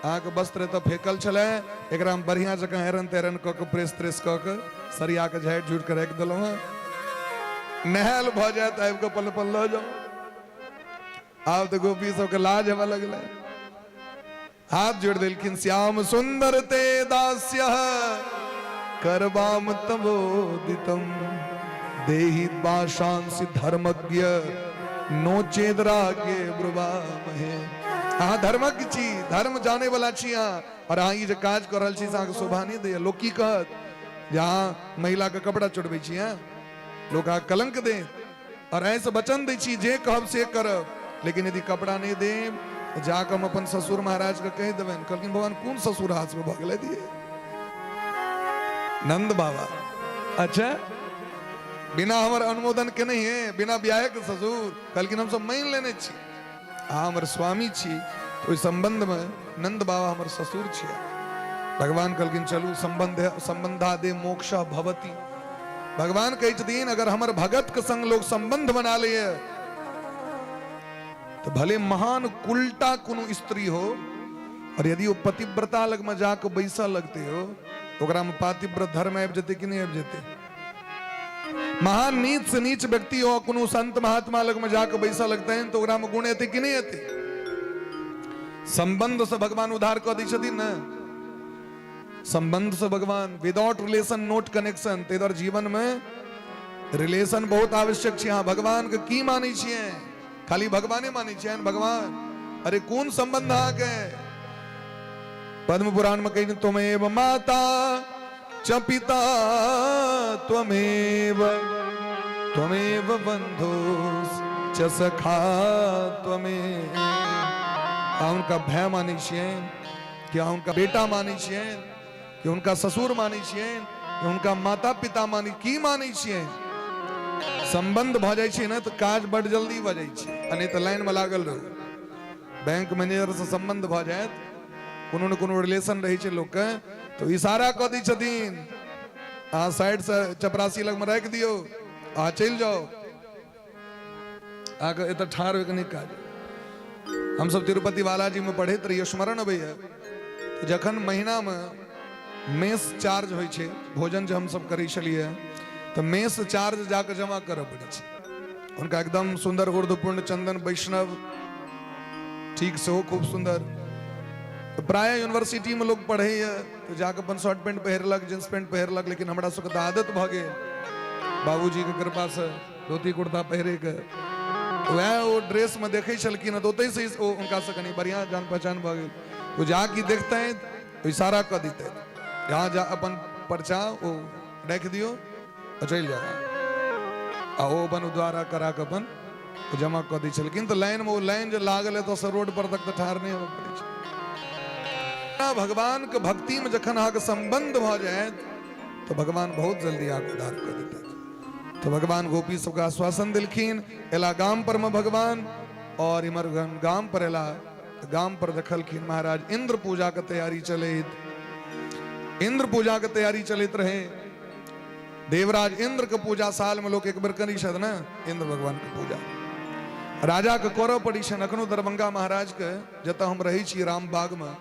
अहाँके वस्त्र एतऽ फेकल छलै, एकरा हम बढ़िया जकाँ हेरन तेरन कऽ के प्रेस त्रेस कऽ के सरिया के झाड़ि झूड़ि के राखि देलहुँ हँ, नहायल भऽ जायत आबि कऽ पल पल लऽ जाउ। आब तऽ गोपी सबके लाज हेबऽ लगलै, हाथ जोड़ देलखिन, श्याम सुंदर ते दास्य करवाम तमोदितम देहि बाशांसि धर्मज्ञ नो चेदरागे ब्रुवामहे। अहाँ धर्मज्ञ छी, धर्म जाने वाला छी अहाँ, और अहाँ ई जे काज कऽ रहल छी से अहाँके शोभा नहि दैया। लोक की कहत जे अहाँ महिला के कपड़ा चोरबै छी? हैं लोक अहाँ कलंक देत। और ऐसे वचन दै छी जे कहब से करब, लेकिन यदि कपड़ा नहीं देब तऽ जाकऽ हम अपन ससुर महाराज के कहि देबनि। कहलखिन भगवान कोन ससुर हाथ में भऽ गेलै दिए? नंद बाबा। अच्छा, बिना हमर अनुमोदन के नहीं है, बिना ब्याह के ससुर? कहलखिन हम सब मान लेने छी, अहाँ हमर स्वामी छी, तऽ ओहि संबंध में नंद बाबा हमर ससुर छियै। भगवान कहलखिन चलू, संबंध संबंधादे मोक्ष भवति। भगवान कहै छथिन अगर हमर भगत के संग लोग संबंध बना लिए तो भले महान कुलटा कोनो स्त्री हो, और यदि वो पतिव्रता लग में जाके बैसा लगते हो तो ओकरा में पातिव्रत धर्म आबि जेतै कि नहीं आबि जेतै? महान नीच से नीच व्यक्ति हो, कोनो संत महात्मा लग में जाके बैसा लगते हैं तो ओकरा में गुण एतै कि नहीं एतै? संबंध से भगवान उद्धार कऽ दै छथिन ने, संबंध से भगवान, विदाउट रिलेशन नोट कनेक्शन। ताहि दुआरे जीवन में रिलेशन बहुत आवश्यक छै। अहाँ भगवान के की मानै छियै? खाली भगवाने मानै छियै भगवान? अरे कोन संबंध अहाँके? पद्म पुराण में कही त्वमेव माता च पिता त्वमेव त्वमेव बंधु च सखा त्वमेव। अहाँ हुनका भय मानै छियै कि अहाँ हुनका बेटा मानै छियनि, कि हुनका ससुर मानै छियनि, कि हुनका माता पिता मानै, की मानै छियनि? संबंध भऽ जाइ छै ने तऽ काज बड जल्दी भऽ जाइ छै, आ नहि तऽ लाइनमे लागल रहू। बैंक मैनेजर से संबंध भऽ जायत, कोनो ने कोनो रिलेशन रहै छै लोकके, तऽ इशारा कऽ दै छथिन, अहाँ साइडसँ चपरासी लगमे राखि दियौ, अहाँ चलि जाउ, अहाँके एतऽ ठाढ़ होइके नहि काज। हमसब तिरुपति बालाजीमे पढ़ैत रहियै, स्मरण अबैए जखन महीनामे मेस चार्ज होइ छै, भोजन जे हमसब करै छलियै तऽ मेस चार्ज जाकऽ जमा करऽ पड़ै छै हुनका। एकदम सुन्दर ऊर्ध्वपुण्ड चंदन वैष्णव ठीक सेहो खूब सुन्दर। तऽ प्रायः यूनिवर्सिटीमे लोक पढ़ैए तऽ जाकऽ अपन शर्ट पैंट पहिरलक, जींस पैंट पहिरलक, लेकिन हमरा सबके तऽ आदत भऽ गेल बाबूजीके कृपासँ धोती कुर्ता पहिरेके। वएह ओ ड्रेसमे देखै छलखिन तऽ ओतहिसँ ओ हुनकासँ कनि बढ़िआँ जान पहचान भऽ गेल। ओ जा कि देखतनि तऽ इशारा कऽ दितनि, जहाँ जा अपन पर्चा ओ राखि दियौ आ चलि जाउ, आ ओ अपन द्वारा करा कऽ अपन जमा कऽ दै छलखिन। तऽ लाइनमे ओ लाइन जे लागल एतऽसँ रोड पर तक तऽ ठाढ़ नहि होबऽ पड़ै छै। भगवानके भक्तिमे जखन अहाँके सम्बन्ध भऽ जायत तऽ भगवान बहुत जल्दी अहाँके उद्धार कऽ देतथि। तऽ भगवान गोपी सबके आश्वासन देलखिन। एला गाम पर मे भगवान और इमहर गाम पर एला तऽ गाम पर देखलखिन महाराज इंद्र पूजा के तैयारी चलैत, इंद्र पूजा के तैयारी चलैत रहे। देवराज इंद्र के पूजा साल में लोग एक बेर करी छथि ने, इंद्र भगवान के पूजा राजा के करऽ पड़ी छनि। अखनो दरभंगा महाराज के जतऽ हम रहै छी रामबाग में,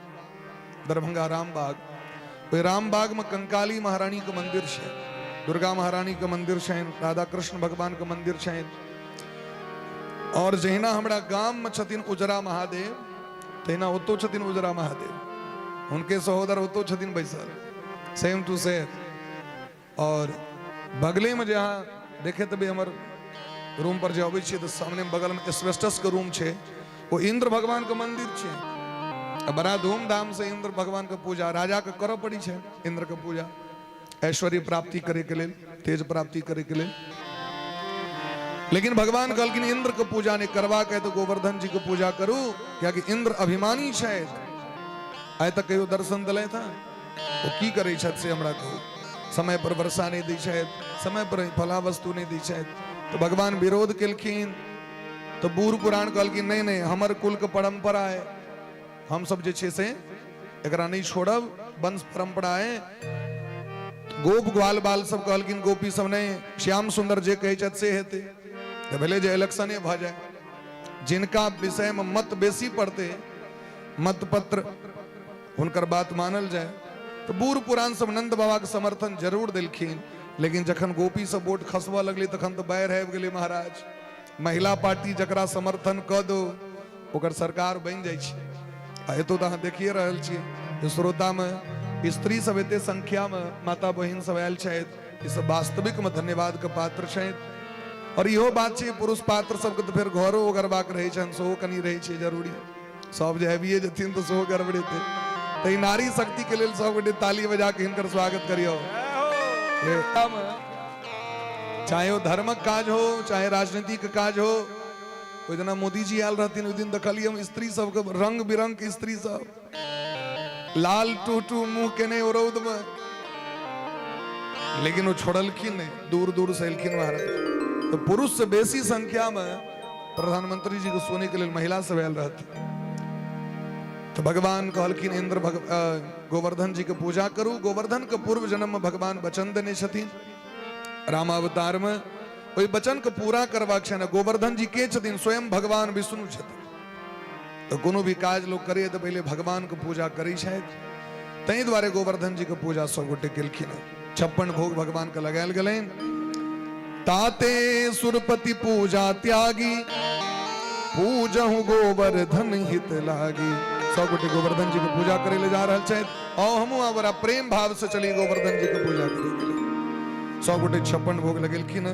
दरभंगा रामबाग, ओहि रामबाग में कंकाली महारानी के मंदिर छै, दुर्गा महारानी के मंदिर छनि, राधा कृष्ण भगवान के मंदिर छनि। और जहिना हमरा गाम में छथिन उजरा महादेव, तहिना ओतो छथिन उजरा महादेव, हुनके सहोदर ओतो छथिन बैसल, सेम टू सेम। और बगले में जे अहाँ देखे तभी हमर रूम पर जे अबै छियै तऽ सामने बगल में एस्बेस्टस के रूम छै, ओ इंद्र भगवान के मंदिर छै। आ बड़ा धूमधाम से इंद्र भगवान के पूजा राजा के करऽ पड़ी छै, इंद्र के पूजा ऐश्वर्य प्राप्ति करे के लेल, तेज प्राप्ति करे के लेल। लेकिन भगवान कहलखिन इंद्र के पूजा नहीं करबाक है तो गोवर्धन जी के पूजा करू, कियाकि इंद्र अभिमानी छथि, आइ तक कहियो दर्शन दिलथि हँ, ओ की करै छथि से हमरा कहू, समय पर वर्षा नहि दै छथि, समय पर फला वस्तु नहि दै छथि। तऽ भगवान विरोध केलखिन तऽ बूढ़ पुराण कहलखिन नहीं नहीं, हमर कुल के परंपरा है, हम सब जे छै से एकरा नहीं छोड़ब, वंश परंपरा है। गोप ग्वाल बाल सब कहलखिन, गोपी सब नहीं, श्याम सुंदर जे कहै छथि से हेतै। तऽ भेलै जे इलेक्शने भऽ जाय, जिनका विषय में मत बेसी पड़तै, मत पत्र हुनकर बात मानल जाय। तऽ बूढ़ पुरान सब नंद बाबा के समर्थन जरूर देलखिन, लेकिन जखन गोपी सब वोट खसबऽ लगलै तखन तऽ बाढ़ि आबि गेलै महाराज। महिला पार्टी जकरा समर्थन कऽ दो ओकर सरकार बनि जाइ छै। आ एतौ तऽ अहाँ देखिए रहल छियै जे श्रोतामे स्त्री सब एते संख्यामे माता बहिन सब आयल छथि, ई सब वास्तविकमे धन्यवादके पात्र छथि। और इहो बात छै पुरुष पात्र सबके तऽ फेर घरो ओगरबाक रहै छनि, सेहो कनि रहै छै जरूरी, सब जे आबिए जेथिन तऽ सेहो गड़बड़ेतै। तऽ ई नारी शक्तिके लेल सब गोटे ताली बजा के हिनकर स्वागत करियौ। चाहे ओ धर्मक काज हो चाहे राजनीतिक काज हो। ओहि दिना मोदी जी आयल रहथिन, ओहि दिन देखलियै हम स्त्री सबके रंग बिरंग के स्त्री सब, लाल टू टू मुंह केने ओ रौद में, लेकिन ओ छोड़लखिन नहीं, दूर दूर से एलखिन महाराज। तो पुरुष से बेसी संख्या में प्रधानमंत्री जी के सुने के लिए महिला सब आयल रहथिन। तो भगवान कहलखिन इंद्र गोवर्धन जी के पूजा करू। गोवर्धन के पूर्व जन्म में भगवान वचन देने छथिन रामावतार में, ओहि वचन के पूरा करबाक छनि। गोवर्धन जी के छथिन? स्वयं भगवान विष्णु छथिन। तो कोनो भी काज लोग करे तो पहले भगवान के पूजा करै छथि, ताहि दुआरे गोवर्धन जी के पूजा सब गोटे केलखिन। 56 भोग भगवान के लगायल गेलनि। ताते सुरपति पूजा त्यागी, पूजहु गोवर्धन हित लागी। सब गोटे गोवर्धन जी के पूजा करे ले जा रहल छथि। आओ हमहूँ आ बड़ा प्रेम भाव से चली गोवर्धन जी के पूजा करे के लिए। सब गोटे 56 भोग लगेलखिन।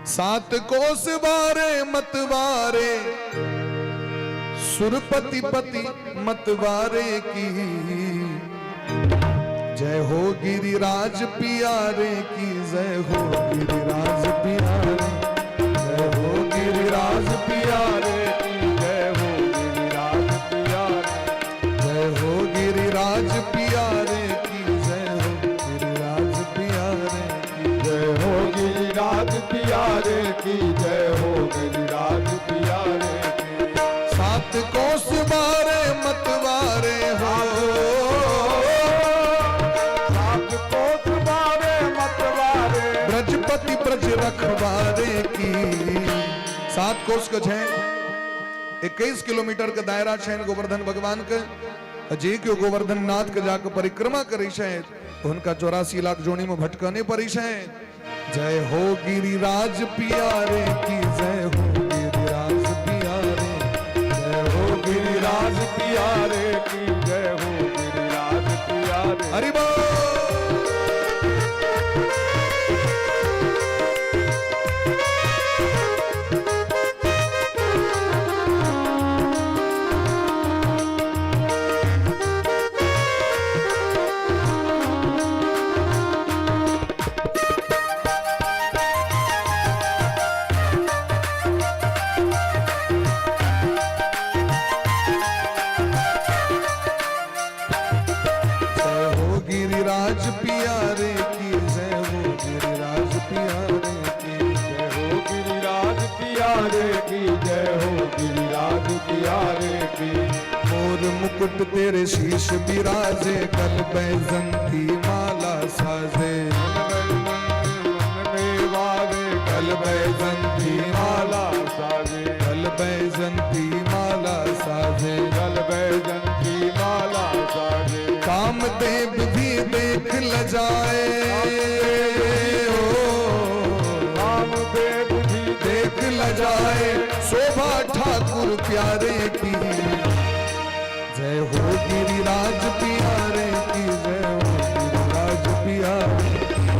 7 कोस बारे मत बारे, सुरपति पति मत बारे की जय हो गिरिराज पियारे की, जय हो गिरिराज पियारे, जय हो गिरिराज पियारे की, जय हो गिरिराज पियारे, जय हो गिरिराज पियारे की, जय हो गिरिराज पियारे की, जय हो गिरिराज पियारे की, जय हो गिरिराज पियारे की। 7 कोस बारे मतवारे हो, 7 कोस बारे मतवारे, ब्रजपति ब्रज रखवारे की। 7 कोस के छै, 21 किलोमीटर के दायरा छै गोवर्धन भगवान के। जे केओ गोवर्धन नाथ के जाके परिक्रमा करै छै हुनका 84 लाख जोनी में भटकने पड़ै छै। जय हो गिरिराज पियारे की, जय हो गिरिराज पियारे, जय हो गिरिराज पियारे की, जय हो गिरिराज पियारे। हरि बोल। जय हो गिरिराज पियारे की, जय हो गिरिराज पियारे की, जय हो गिरिराज पियारे की, जय हो मुकुट तेरे शीश बिराजे, गल बैजंती माला साजे। गल बैजंती माला साजे, गल बैजंती माला साजे, गल बैजंती माला साजे। कामदेव भी देख ल जाए, ओ कामदेव भी देख ल जाए, शोभा ठाकुर प्यारे की। जय हो गिरिराज प्यारे की, जय हो गिरिराज प्यारे,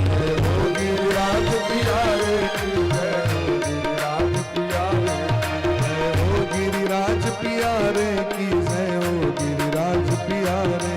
जय हो गिरिराज प्यारे की, जय हो गिरिराज प्यारे, जय हो गिरिराज प्यारे की, जय हो गिरिराज प्यारे,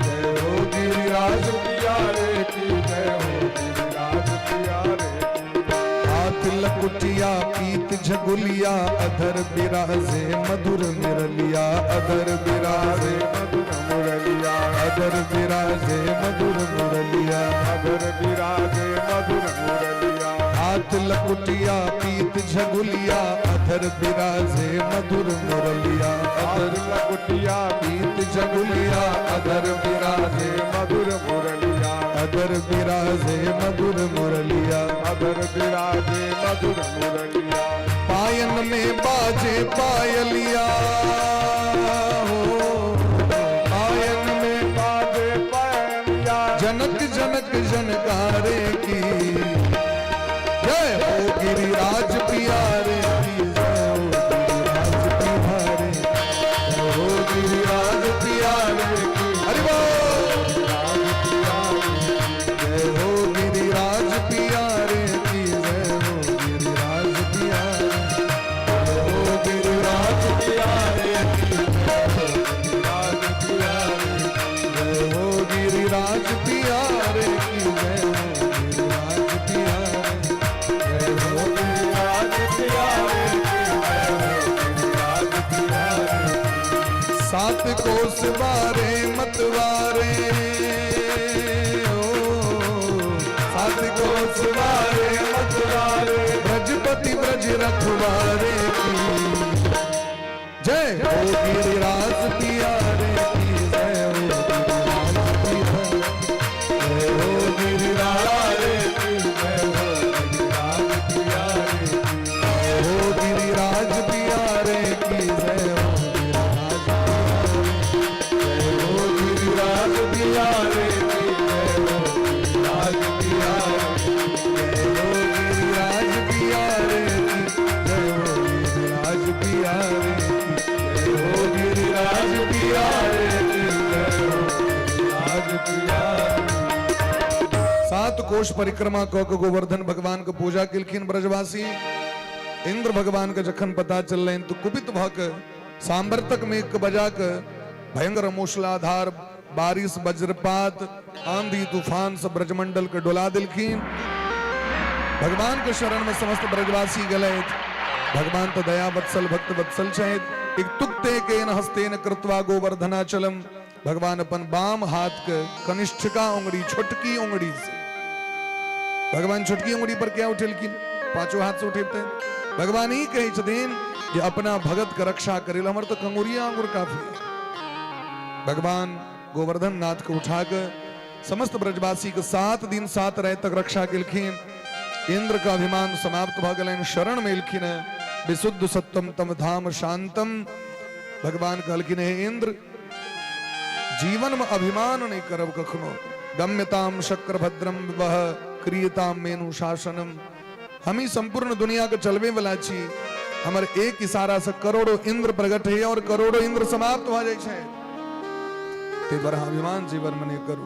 जय हो गिरिराज प्यारे की, जय हो गिरिराज प्यारे की। हाथ लकुटिया पीत झगुलिया, अधर बिराजे मधुर मिरलिया, अधर बिराजे मधुर मुरलिया, अधर बिराजे मधुर मुरलिया, अधर बिराजे मधुर मुरलिया। हाथ लकुटिया पीत झगुलिया, अधर बिराजे मधुर मुरलिया, अधर अधर लकुटिया पीत झगुलिया, अधर बिराजे मधुर मुरलिया, अधर बिराजे मधुर मुरलिया, अधर बिराजे मधुर मुरलिया। पायन में बाजे पायलिया हो, पायन में बाजे पायलिया, जनक जनक जनकारे की। जय हो गिरिराज प्यारे की, जय हो गिरिराज प्यारे, जय हो गिरिराज प्यारे की। हरि बोल। जय हो गिरिराज प्यारे की, जय हो गिरिराज प्यारे, जय हो गिरिराज प्यारे की, जय हो गिरिराज प्यारे, जय हो गिरिराज प्यारे की, जय हो गिरिराज प्यारे, जय हो गिरिराज प्यारे की, जय हो गिरिराज प्यारे। सात कोस बारे मतवारे, ओ सात कोस बारे मतवारे, ब्रजपति ब्रज रखवारे की। जय हो गिरिराज प्यारे की, जय हो गिरिराज प्यारे, जय हो गिरिराज की, जय हो गिरिराज प्यारे की, जय हो गिरिराज प्यारे की, जय हो गिरिराज प्यारे, जय हो गिरिराज प्यारे की, जय हो गिरिराज प्यारे, जय हो गिरिराज प्यारे की, जय हो गिरिराज प्यारे की, जय हो गिरिराज प्यारे की, जय हो गिरिराज प्यारे। सात कोष परिक्रमा कऽ के गोवर्धन भगवान के पूजा केलखिन ब्रजवासी। इंद्र भगवान के जखन पता चललनि तऽ कुपित भऽ के सांवर्तक मेघ के बजा के भयंकर मूसलाधार बारिश वज्रपात आंधी तूफान से ब्रजमंडल के डोला देलखिन। भगवान के शरण में समस्त ब्रजवासी गेलथि। भगवान तो दया वत्सल भक्त वत्सल छथि। एक तुक्ते केन हस्तेन कृत्वा गोवर्धनाचलम, भगवान अपन बाम हाथ के कनिष्ठिका उंगली छोटकी उंगली से, भगवान छोटकी उंगली पर क्या उठेलखिन, पांचों हाथ से उठेते। भगवान ही कहै छथिन जे अपना भगत के रक्षा करे हमर तो कंगुरिया आंगुर काफी है। भगवान गोवर्धन नाथ के उठा के समस्त ब्रजवासी के 7 दिन 7 रात तक रक्षा केलखिन। इंद्र का अभिमान समाप्त भऽ गेलनि, शरण में एलखिन। विशुद्ध सत्वम तम धाम शांतम। भगवान कहलखिन हे इंद्र, जीवन में अभिमान नहीं करब कखनो। गम्यताम शक्र भद्रम वह क्रियताम मेनु शासनम। हम ही संपूर्ण दुनिया के चलबे वाला छी। हमर एक इशारा से करोड़ों इंद्र प्रकट है और करोड़ों इंद्र समाप्त भऽ जाइ छै। ताहि दुआरे अभिमान जीवन में नहीं करू।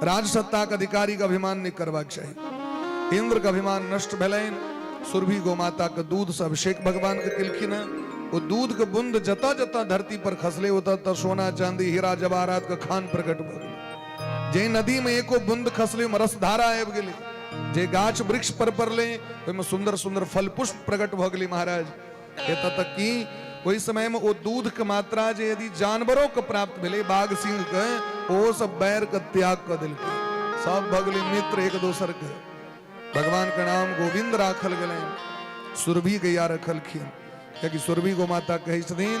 राज सत्ता के अधिकारी के अभिमान नहीं करबाक चाही। इंद्र के अभिमान नष्ट भेलनि। सुरभि गोमाता के दूध से अभिषेक भगवान के केलखिन। वो दूध के बूंद जतऽ जतऽ धरती पर खसले ओतऽ तऽ सोना चांदी हीरा जवाहरात के खान प्रकट भऽ गेलै। जे नदी में एको बूंद खसले ओहिमे रसधारा आबि गेलै। जे गाछ वृक्ष पर पड़ले ओहिमे सुंदर सुंदर फल पुष्प प्रकट भऽ गेलै महाराज। एतऽ तक कि ओहि समय में ओ दूध के मात्रा जे यदि जानवरों के प्राप्त भेलै, बाघ सिंह के, ओ सब बैर के त्याग कऽ देलकै। सब भऽ गेलै मित्र एक दोसर के। भगवान के नाम गोविंद राखल गेलनि, सुरभि गैया रखलखिन। कियाकि सुरभि गो माता कहै छथिन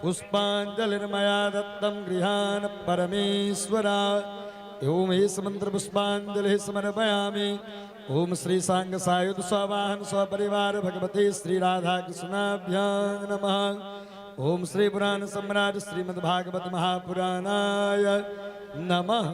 पुष्पाञ्जलिर्मया दत्तं गृहान् परमेश्वरा। ओम हे मंत्र पुष्पांजलि समर्पयामि। ओम श्री सांग सायुध सवाहन सपरिवार भगवते श्री राधा कृष्णाभ्यां नमः। ओम श्री पुराण सम्राट श्रीमद् भागवत महापुराणाय नमः।